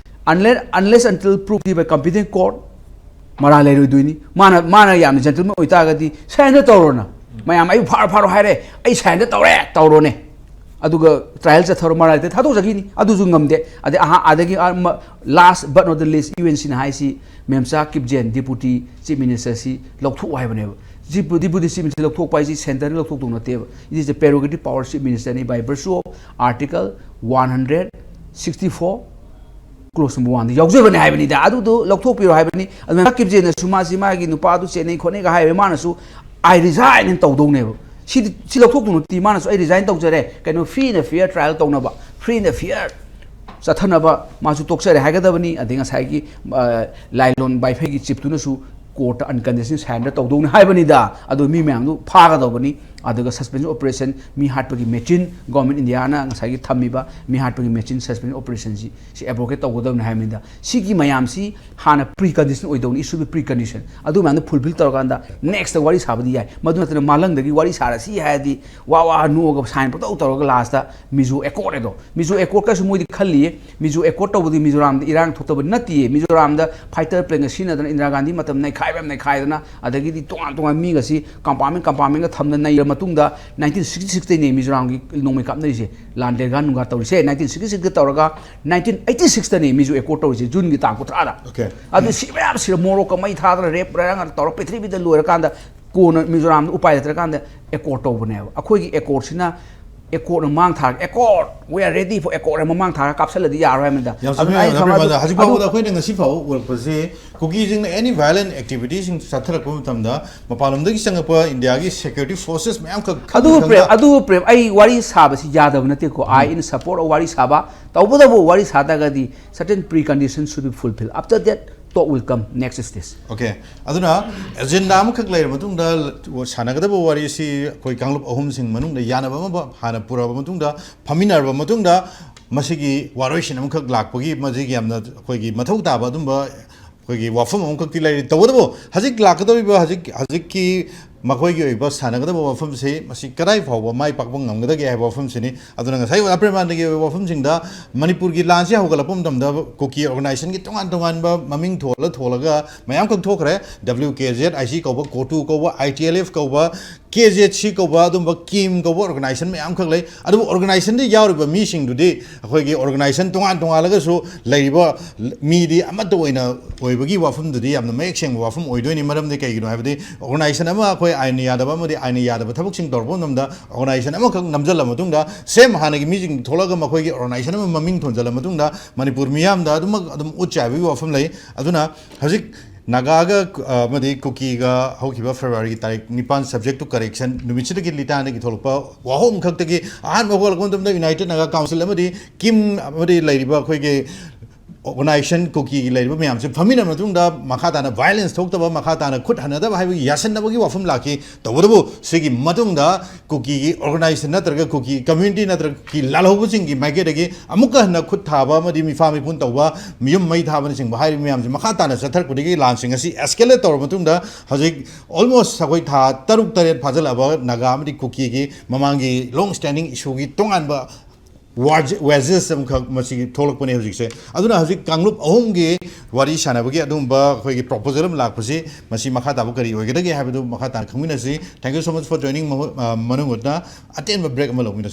unless, unless until proved by competent court, ꯃꯔꯥ ꯂꯩꯔꯣꯏꯗꯣꯏꯅꯤ꯫ ꯃꯥꯅ, ꯃꯥꯅ ꯌꯥꯝꯅ gentleman ꯑꯣꯏꯇꯥꯔꯒꯗꯤ, surrender ꯇꯧꯔꯣꯅ꯫ ꯃꯌꯥꯝ ꯑꯩꯕꯨ ꯐꯥꯔꯣ, ꯐꯥꯔꯣ ꯍꯥꯏꯔꯦ, ꯑꯩ surrender ꯇꯧꯔꯦ, ꯇꯧꯔꯣꯅꯦ꯫ ꯑꯗꯨꯒ trial ꯆꯠꯊꯔꯣ, ꯃꯔꯥ ꯂꯩꯇ ꯊꯥꯗꯣꯛꯆꯈꯤꯅꯤ꯫ ꯑꯗꯨꯁꯨ ꯉꯝꯗꯦ꯫ ꯑꯗꯩ ꯑꯍꯥ-, ꯑꯗꯒꯤ, ꯑ, ꯃ-, last but not the least, U N ꯁꯤꯅ ꯍꯥꯏꯁꯤ, ꯃꯦꯝꯆꯥ ꯀꯤꯞꯖꯦꯟ, Deputy Chief Minister ꯁꯤ ꯂꯧꯊꯣꯛꯑꯣ ꯍꯥꯏꯕꯅꯦꯕ꯫ Chief, Deputy Chief Minister ꯂꯧꯊꯣꯛꯄ ꯍꯥꯏꯁꯤ centre ꯅ ꯂꯧꯊꯣꯛꯇꯧ ꯅꯠꯇꯦꯕ꯫ It is a prerogative power Chief Minister ꯅꯤ, by virtue of Article one hundred sixty four, clause number one ꯗ ꯌꯥꯎꯖꯕꯅꯦ ꯍꯥꯏꯕꯅꯤꯗ꯫ ꯑꯗꯨꯗꯣ ꯂꯧꯊꯣꯛꯄꯤꯔꯣ ꯍꯥꯏꯕꯅꯤ꯫ ꯑꯗꯨꯅ ꯀꯤꯞꯖꯦꯟꯅꯁꯨ ꯃꯥꯁꯤ ꯃꯥꯒꯤ ꯅꯨꯄꯥꯗꯨ ꯆꯦꯟꯅꯩ ꯈꯣꯠꯅꯩꯒ ꯍꯥꯏꯕ, ꯃꯥꯅꯁꯨ "I resign" ꯍꯥꯏꯅ ꯇꯧꯗꯧꯅꯦꯕ꯫ ꯁꯤꯗꯤ, ꯁꯤ ꯂꯧꯊꯣꯛꯇꯧ ꯅꯠꯇꯦ꯫ ꯃꯥꯅꯁꯨ "ꯑꯩ resign ꯇꯧꯖꯔꯦ, ꯀꯩꯅꯣ, free and fair trial ꯇꯧꯅꯕ, free and fair ꯆꯠꯊꯅꯕ ꯃꯥꯁꯨ ꯇꯣꯛꯆꯔꯦ" ꯍꯥꯏꯒꯗꯕꯅꯤ꯫ ꯑꯗꯩ ꯉꯁꯥꯏꯒꯤ, ꯑ, ꯂꯥꯏꯂꯣꯟ ꯕꯥꯏꯐꯩꯒꯤ ꯆꯤꯞꯇꯨꯅꯁꯨ court ꯇ unconditional surrender ꯇꯧꯗꯧꯅꯤ ꯍꯥꯏꯕꯅꯤꯗ꯫ ꯑꯗꯨ ꯃꯤ ꯃꯌꯥꯝꯗꯨ ꯐꯥꯒꯗꯧꯕꯅꯤ꯫ ꯑꯗꯨꯒ suspension operation, ꯃꯤ ꯍꯥꯠꯄꯒꯤ machine, government ꯏꯟꯗꯤꯌꯥꯅ ꯉꯁꯥꯏꯒꯤ ꯊꯝꯃꯤꯕ ꯃꯤ ꯍꯥꯠꯄꯒꯤ machine suspension operation ꯁꯤ, ꯁꯤ abrogate ꯇꯧꯒꯗꯕꯅꯤ ꯍꯥꯏꯕꯅꯤꯗ꯫ ꯁꯤꯒꯤ ꯃꯌꯥꯝꯁꯤ ꯍꯥꯟꯅ precondition ꯑꯣꯏꯗꯧꯅꯤ, issue ꯗꯨ precondition꯫ ꯑꯗꯨ ꯃꯌꯥꯝꯗꯣ fulfill ꯇꯧꯔꯀꯥꯟꯗ next ꯋꯥꯔꯤ ꯁꯥꯕꯗꯤ ꯌꯥꯏ꯫ ꯃꯗꯨ ꯅꯠꯇꯅ ꯃꯥꯂꯪꯗꯒꯤ ꯋꯥꯔꯤ ꯁꯥꯔꯁꯤ ꯍꯥꯏꯔꯗꯤ ꯋꯥ ꯋꯥ ꯅꯣꯛꯑꯒ sign ꯄꯪꯇꯧ ꯇꯧꯔꯒ last ꯇ ꯃꯤꯖꯣ accord ꯑꯗꯣ, ꯃꯤꯖꯣ accord ꯀꯁꯨ ꯃꯣꯏꯗꯤ ꯈꯜꯂꯤꯌꯦ꯫ ꯃꯤꯖꯣ accord ꯇꯧꯕꯗꯤ ꯃꯤꯖꯣꯔꯥꯝꯗ ꯏꯔꯥꯡ ꯊꯣꯛꯇꯕ ꯅꯠꯇꯤꯌꯦ꯫ ꯃꯤꯖꯣꯔꯥꯝꯗ fighter plane ꯒ ꯁꯤꯖꯤꯟꯅꯗꯅ ꯏꯟꯗꯤꯔꯥ ꯒꯥꯟꯙꯤ ꯃꯇꯝ ꯅꯩꯈꯥꯏꯕ ꯌꯥꯝ ꯅꯩꯈꯥꯏꯗꯅ, ꯑꯗꯒꯤꯗꯤ ꯇꯣꯉꯥꯟ ꯇꯣꯉꯥꯟ ꯃꯤꯒꯁꯤ compartment compartment ꯒ ꯊꯝꯗꯅ ꯅꯩꯔ ꯃꯇꯨꯡꯗ nineteen sixty six ꯇꯩꯅꯦ ꯃꯤꯖꯣꯔꯥꯝꯒꯤ ꯅꯣꯡꯃꯩ ꯀꯥꯞꯅꯔꯤꯁꯦ꯫ ꯂꯥꯟ ꯗꯦꯔꯒꯥ ꯅꯨꯡꯒꯥ ꯇꯧꯔꯤꯁꯦ nineteen sixty six ꯇ ꯇꯧꯔꯒ nineteen eighty six ꯇꯅꯦ ꯃꯤꯖꯣ accord ꯇꯧꯔꯤꯁꯦ, June ꯒꯤ ꯇꯥꯡ ꯀꯨꯟꯊ꯭ꯔꯥꯗ꯫ Okay. ꯑꯗꯨ ꯁꯤꯕ ꯌꯥꯝ ꯁꯤꯔ, ꯃꯣꯔꯣꯛꯀ ꯃꯩ ꯊꯥꯗꯅ rape ꯔꯥꯏꯔꯪ ꯇꯧꯔ ꯄ꯭ꯔꯤꯊꯤꯕꯤꯗ ꯂꯣꯏꯔꯀꯥꯟꯗ ꯀꯣꯟꯅ ꯃꯤꯖꯣꯔꯥꯝꯗ ꯎꯄꯥꯏ ꯂꯩꯇ꯭ꯔꯀꯥꯟꯗ accord ꯇꯧꯕꯅꯦꯕ꯫ ꯑꯩꯈꯣꯏꯒꯤ accord ꯁꯤꯅ accord ꯅ ꯃꯥꯡ ꯊꯥꯔꯒ, "Accord, we are ready for accord" ꯍꯥꯏꯅ ꯃꯃꯥꯡ ꯊꯥꯔꯒ ꯀꯥꯞꯁꯜꯂꯗꯤ ꯌꯥꯔꯣꯏ ꯍꯥꯏꯕꯅꯤꯗ꯫ ꯌꯥꯝ ꯑꯗꯨꯅ ꯆꯨꯝꯃꯦ, ꯑꯩ ꯌꯥꯝ ꯈꯪꯕ ꯆꯨꯝꯃꯦ꯫ ꯑꯗꯨ, ꯍꯧꯖꯤꯛ ꯐꯥꯎꯕꯗ ꯑꯗꯨ ꯑꯩꯈꯣꯏꯅ ꯉꯁꯤ ꯐꯥꯎꯕ ꯎꯔꯛꯄꯁꯦ, ꯀꯨꯀꯤꯁꯤꯡꯅ any violent activity ꯁꯤꯡ ꯆꯠꯊꯔꯛꯄ ꯃꯇꯝꯗ ꯃꯄꯥꯟꯂꯣꯝꯗꯒꯤ ꯆꯪꯉꯛꯄ ꯏꯟꯗꯤꯌꯥꯒꯤ security forces ꯃꯌꯥꯝꯈꯛ ꯑꯗꯨ ꯈꯪꯅ ꯄ꯭ꯔꯦꯝ, ꯈꯪꯅ ꯑꯗꯨ ꯄ꯭ꯔꯦꯝ, ꯑꯩ ꯋꯥꯔꯤ ꯁꯥꯕꯁꯤ ꯌꯥꯗꯕ ꯅꯠꯇꯦꯀꯣ꯫ I in support of ꯋꯥꯔꯤ ꯁꯥꯕ, ꯇꯧꯕꯇꯕꯨ ꯋꯥꯔꯤ ꯁꯥ ꯇꯥꯔꯒꯗꯤ certain precondition should be fulfilled. After that, talk will come. Next is this. Okay. ꯑꯗꯨꯅ agenda ꯑꯃꯈꯛ ꯂꯩꯔ ꯃꯇꯨꯡꯗ ꯁꯥꯟꯅꯒꯗꯕ ꯋꯥꯔꯤ ꯑꯁꯤ ꯑꯩꯈꯣꯏ ꯀꯥꯡꯂꯨꯞ ꯑꯍꯨꯝꯁꯤꯡ ꯃꯅꯨꯡꯗ ꯌꯥꯅꯕ ꯑꯃ ꯍꯥꯟꯅ ꯄꯨꯔꯛꯑꯕ ꯃꯇꯨꯡꯗ, ꯐꯝꯃꯤꯟꯅꯔꯕ ꯃꯇꯨꯡꯗ, ꯃꯁꯤꯒꯤ ꯋꯥꯔꯣꯏꯁꯤꯟ ꯑꯃꯈꯛ ꯂꯥꯛꯄꯒꯤ ꯃꯁꯤꯒꯤ ꯌꯥꯝꯅ ꯑꯩꯈꯣꯏꯒꯤ ꯃꯊꯧ ꯇꯥꯕ ꯑꯗꯨꯝꯕ ꯑꯩꯈꯣꯏꯒꯤ ꯋꯥꯐꯝ ꯑꯃꯈꯛꯇꯤ ꯂꯩꯔꯤ꯫ ꯇꯧꯕꯇꯕꯨ ꯍꯧꯖꯤꯛ ꯂꯥꯛꯀꯗꯧꯔꯤꯕ, ꯍꯧꯖꯤꯛ, ꯍꯧꯖꯤꯛꯀꯤ ꯃꯈꯣꯏꯒꯤ ꯑꯣꯏꯕ ꯁꯥꯟꯅꯒꯗꯕ ꯋꯥꯐꯝꯁꯤ, ꯃꯁꯤ ꯀꯗꯥꯏ ꯐꯥꯎꯕ ꯃꯥꯏ ꯄꯥꯛꯄ ꯉꯝꯒꯗꯒꯦ ꯍꯥꯏꯕ ꯋꯥꯐꯝꯁꯤꯅꯤ꯫ ꯑꯗꯨꯅ ꯉꯁꯥꯏ ꯑꯄ꯭ꯔꯦꯝ ꯃꯥꯟꯗꯒꯤ ꯑꯣꯏꯕ ꯋꯥꯐꯝꯁꯤꯡꯗ, ꯃꯅꯤꯄꯨꯔꯒꯤ ꯂꯥꯟꯁꯤ ꯍꯧꯒꯠꯂꯛꯄ ꯃꯇꯝꯗ ꯀꯨꯀꯤ organization ꯒꯤ ꯇꯣꯉꯥꯟ ꯇꯣꯉꯥꯟꯕ ꯃꯃꯤꯡ ꯊꯣꯜꯂ ꯊꯣꯜꯂꯒ ꯃꯌꯥꯝ ꯈꯛ ꯊꯣꯛꯈ꯭ꯔꯦ꯫ W K Z I C ꯀꯧꯕ, ꯀꯣꯇꯨ ꯀꯧꯕ, I T L F ꯀꯧꯕ, K Z C ꯀꯧꯕ, ꯑꯗꯨꯝꯕ ꯀꯤꯝ ꯀꯧꯕ organization ꯃꯌꯥꯝ ꯈꯛ ꯂꯩ꯫ ꯑꯗꯨꯕꯨ organization ꯗ ꯌꯥꯎꯔꯤꯕ ꯃꯤꯁꯤꯡꯗꯨꯗꯤ ꯑꯩꯈꯣꯏꯒꯤ organization ꯇꯣꯉꯥꯟ ꯇꯣꯉꯥꯜꯂꯒꯁꯨ ꯂꯩꯔꯤꯕ ꯃꯤꯗꯤ ꯑꯃꯠꯇ ꯑꯣꯏꯅ ꯑꯣꯏꯕꯒꯤ ꯋꯥꯐꯝꯗꯨꯗꯤ ꯌꯥꯝꯅ ꯃꯌꯦꯛ ꯁꯦꯡꯕ ꯋꯥꯐꯝ ꯑꯣꯏꯗꯣꯏꯅꯤ꯫ ꯃꯔꯝꯗꯤ ꯀꯩꯒꯤꯅꯣ ꯍꯥꯏꯕꯗꯤ organization ꯑꯃ ꯑꯩꯈꯣꯏ ꯑꯥꯏꯟꯅ ꯌꯥꯗꯕ ꯑꯃꯗꯤ ꯑꯥꯏꯟꯅ ꯌꯥꯗꯕ ꯊꯕꯛꯁꯤꯡ ꯇꯧꯔꯛꯄ ꯃꯇꯝꯗ organization ꯑꯃꯈꯛ ꯅꯝꯁꯤꯜꯂ ꯃꯇꯨꯡꯗ same ꯍꯥꯟꯅꯒꯤ ꯃꯤꯁꯤꯡ ꯊꯣꯛꯂꯛꯑꯒ ꯃꯈꯣꯏꯒꯤ organization ꯑꯃ ꯃꯃꯤꯡ ꯊꯣꯟꯖꯜꯂ ꯃꯇꯨꯡꯗ ꯃꯅꯤꯄꯨꯔ ꯃꯤꯌꯥꯝꯗ ꯑꯗꯨꯃꯛ ꯑꯗꯨꯝ ꯎꯠ ꯆꯥꯏꯕꯒꯤ ꯋꯥꯐꯝ ꯂꯩ꯫ ꯑꯗꯨꯅ ꯍꯧꯖꯤꯛ ꯅꯥꯒꯥꯒ, ꯑ, ꯑꯃꯗꯤ ꯀꯨꯀꯤꯒ ꯍꯧꯈꯤꯕ February ꯒꯤ ꯇꯥꯔꯤꯛ ꯅꯤꯄꯥꯟ subject to correction ꯅꯨꯃꯤꯠꯁꯤꯗꯒꯤ ꯂꯤꯇꯥꯟꯗꯒꯤ ꯊꯣꯛꯂꯛꯄ ꯋꯥꯍꯣꯡ ꯈꯛꯇꯒꯤ ꯑꯍꯥꯟꯕ ꯍꯧꯒꯠꯂꯛꯄ ꯃꯇꯝꯗ United Naga Council ꯑꯃꯗꯤ ꯀꯤꯝ ꯑꯃꯗꯤ ꯂꯩꯔꯤꯕ ꯑꯩꯈꯣꯏꯒꯤ organization ꯀꯨꯀꯤꯒꯤ ꯂꯩꯔꯤꯕ ꯃꯌꯥꯝꯁꯦ ꯐꯝꯃꯤꯟꯅ ꯃꯇꯨꯡꯗ ꯃꯈꯥ ꯇꯥꯅ violence ꯊꯣꯛꯇꯕ, ꯃꯈꯥ ꯇꯥꯅ ꯈꯨꯠ ꯍꯟꯅꯗꯕ ꯍꯥꯏꯕꯒꯤ ꯌꯥꯁꯟꯅꯕꯒꯤ ꯋꯥꯐꯝ ꯂꯥꯛꯈꯤ꯫ ꯇꯧꯕꯇꯕꯨ ꯁꯤꯒꯤ ꯃꯇꯨꯡꯗ ꯀꯨꯀꯤꯒꯤ organization ꯅꯠꯇ꯭ꯔꯒ ꯀꯨꯀꯤ community ꯅꯠꯇ꯭ꯔꯒ ꯀꯨꯀꯤ ꯂꯥꯜꯍꯧꯕꯁꯤꯡꯒꯤ ꯃꯥꯏꯀꯩꯗꯒꯤ ꯑꯃꯨꯛꯀ ꯍꯟꯅ ꯈꯨꯠ ꯊꯥꯕ ꯑꯃꯗꯤ ꯃꯤꯐꯥ ꯃꯤꯄꯨꯟ ꯇꯧꯕ, ꯃꯌꯨꯝ ꯃꯩ ꯊꯥꯕꯅꯆꯤꯡꯕ ꯍꯥꯏꯔꯤꯕ ꯃꯌꯥꯝꯁꯦ ꯃꯈꯥ ꯇꯥꯅ ꯆꯠꯊꯔꯛꯄꯗꯒꯤ ꯂꯥꯟꯁꯤꯡ ꯑꯁꯤ escalate ꯇꯧꯔꯕ ꯃꯇꯨꯡꯗ ꯍꯧꯖꯤꯛ almost ꯑꯩꯈꯣꯏ ꯊꯥ ꯇꯔꯨꯛ ꯇꯔꯦꯠ ꯐꯥꯖꯤꯜꯂꯛꯑꯕ ꯅꯥꯒꯥ ꯑꯃꯗꯤ ꯀꯨꯀꯤꯒꯤ ꯃꯃꯥꯡꯒꯤ long standing issue ꯒꯤ ꯇꯣꯉꯥꯟꯕ ꯋꯥꯖ-, wedges ꯑꯃꯈꯛ ꯃꯁꯤ ꯊꯣꯛꯂꯛꯄꯅꯦ ꯍꯧꯖꯤꯛꯁꯦ꯫ ꯑꯗꯨꯅ ꯍꯧꯖꯤꯛ ꯀꯥꯡꯂꯨꯞ ꯑꯍꯨꯝꯒꯤ ꯋꯥꯔꯤ ꯁꯥꯟꯅꯕꯒꯤ ꯑꯗꯨꯒꯨꯝꯕ ꯑꯩꯈꯣꯏꯒꯤ proposal ꯑꯃ ꯂꯥꯛꯄꯁꯤ, ꯃꯁꯤ ꯃꯈꯥ ꯇꯥꯕ ꯀꯔꯤ ꯑꯣꯏꯒꯗꯒꯦ ꯍꯥꯏꯕꯗꯨ ꯃꯈꯥ ꯇꯥꯅ ꯈꯪꯃꯤꯟꯅꯁꯤ꯫ Thank you so much for joining ꯃꯍꯨ-, ꯑ, ꯃꯅꯨꯡ ꯍꯨꯠꯅ ꯑꯇꯦꯟꯕ break ꯑꯃ ꯂꯧꯃꯤꯟꯅꯁꯤ꯫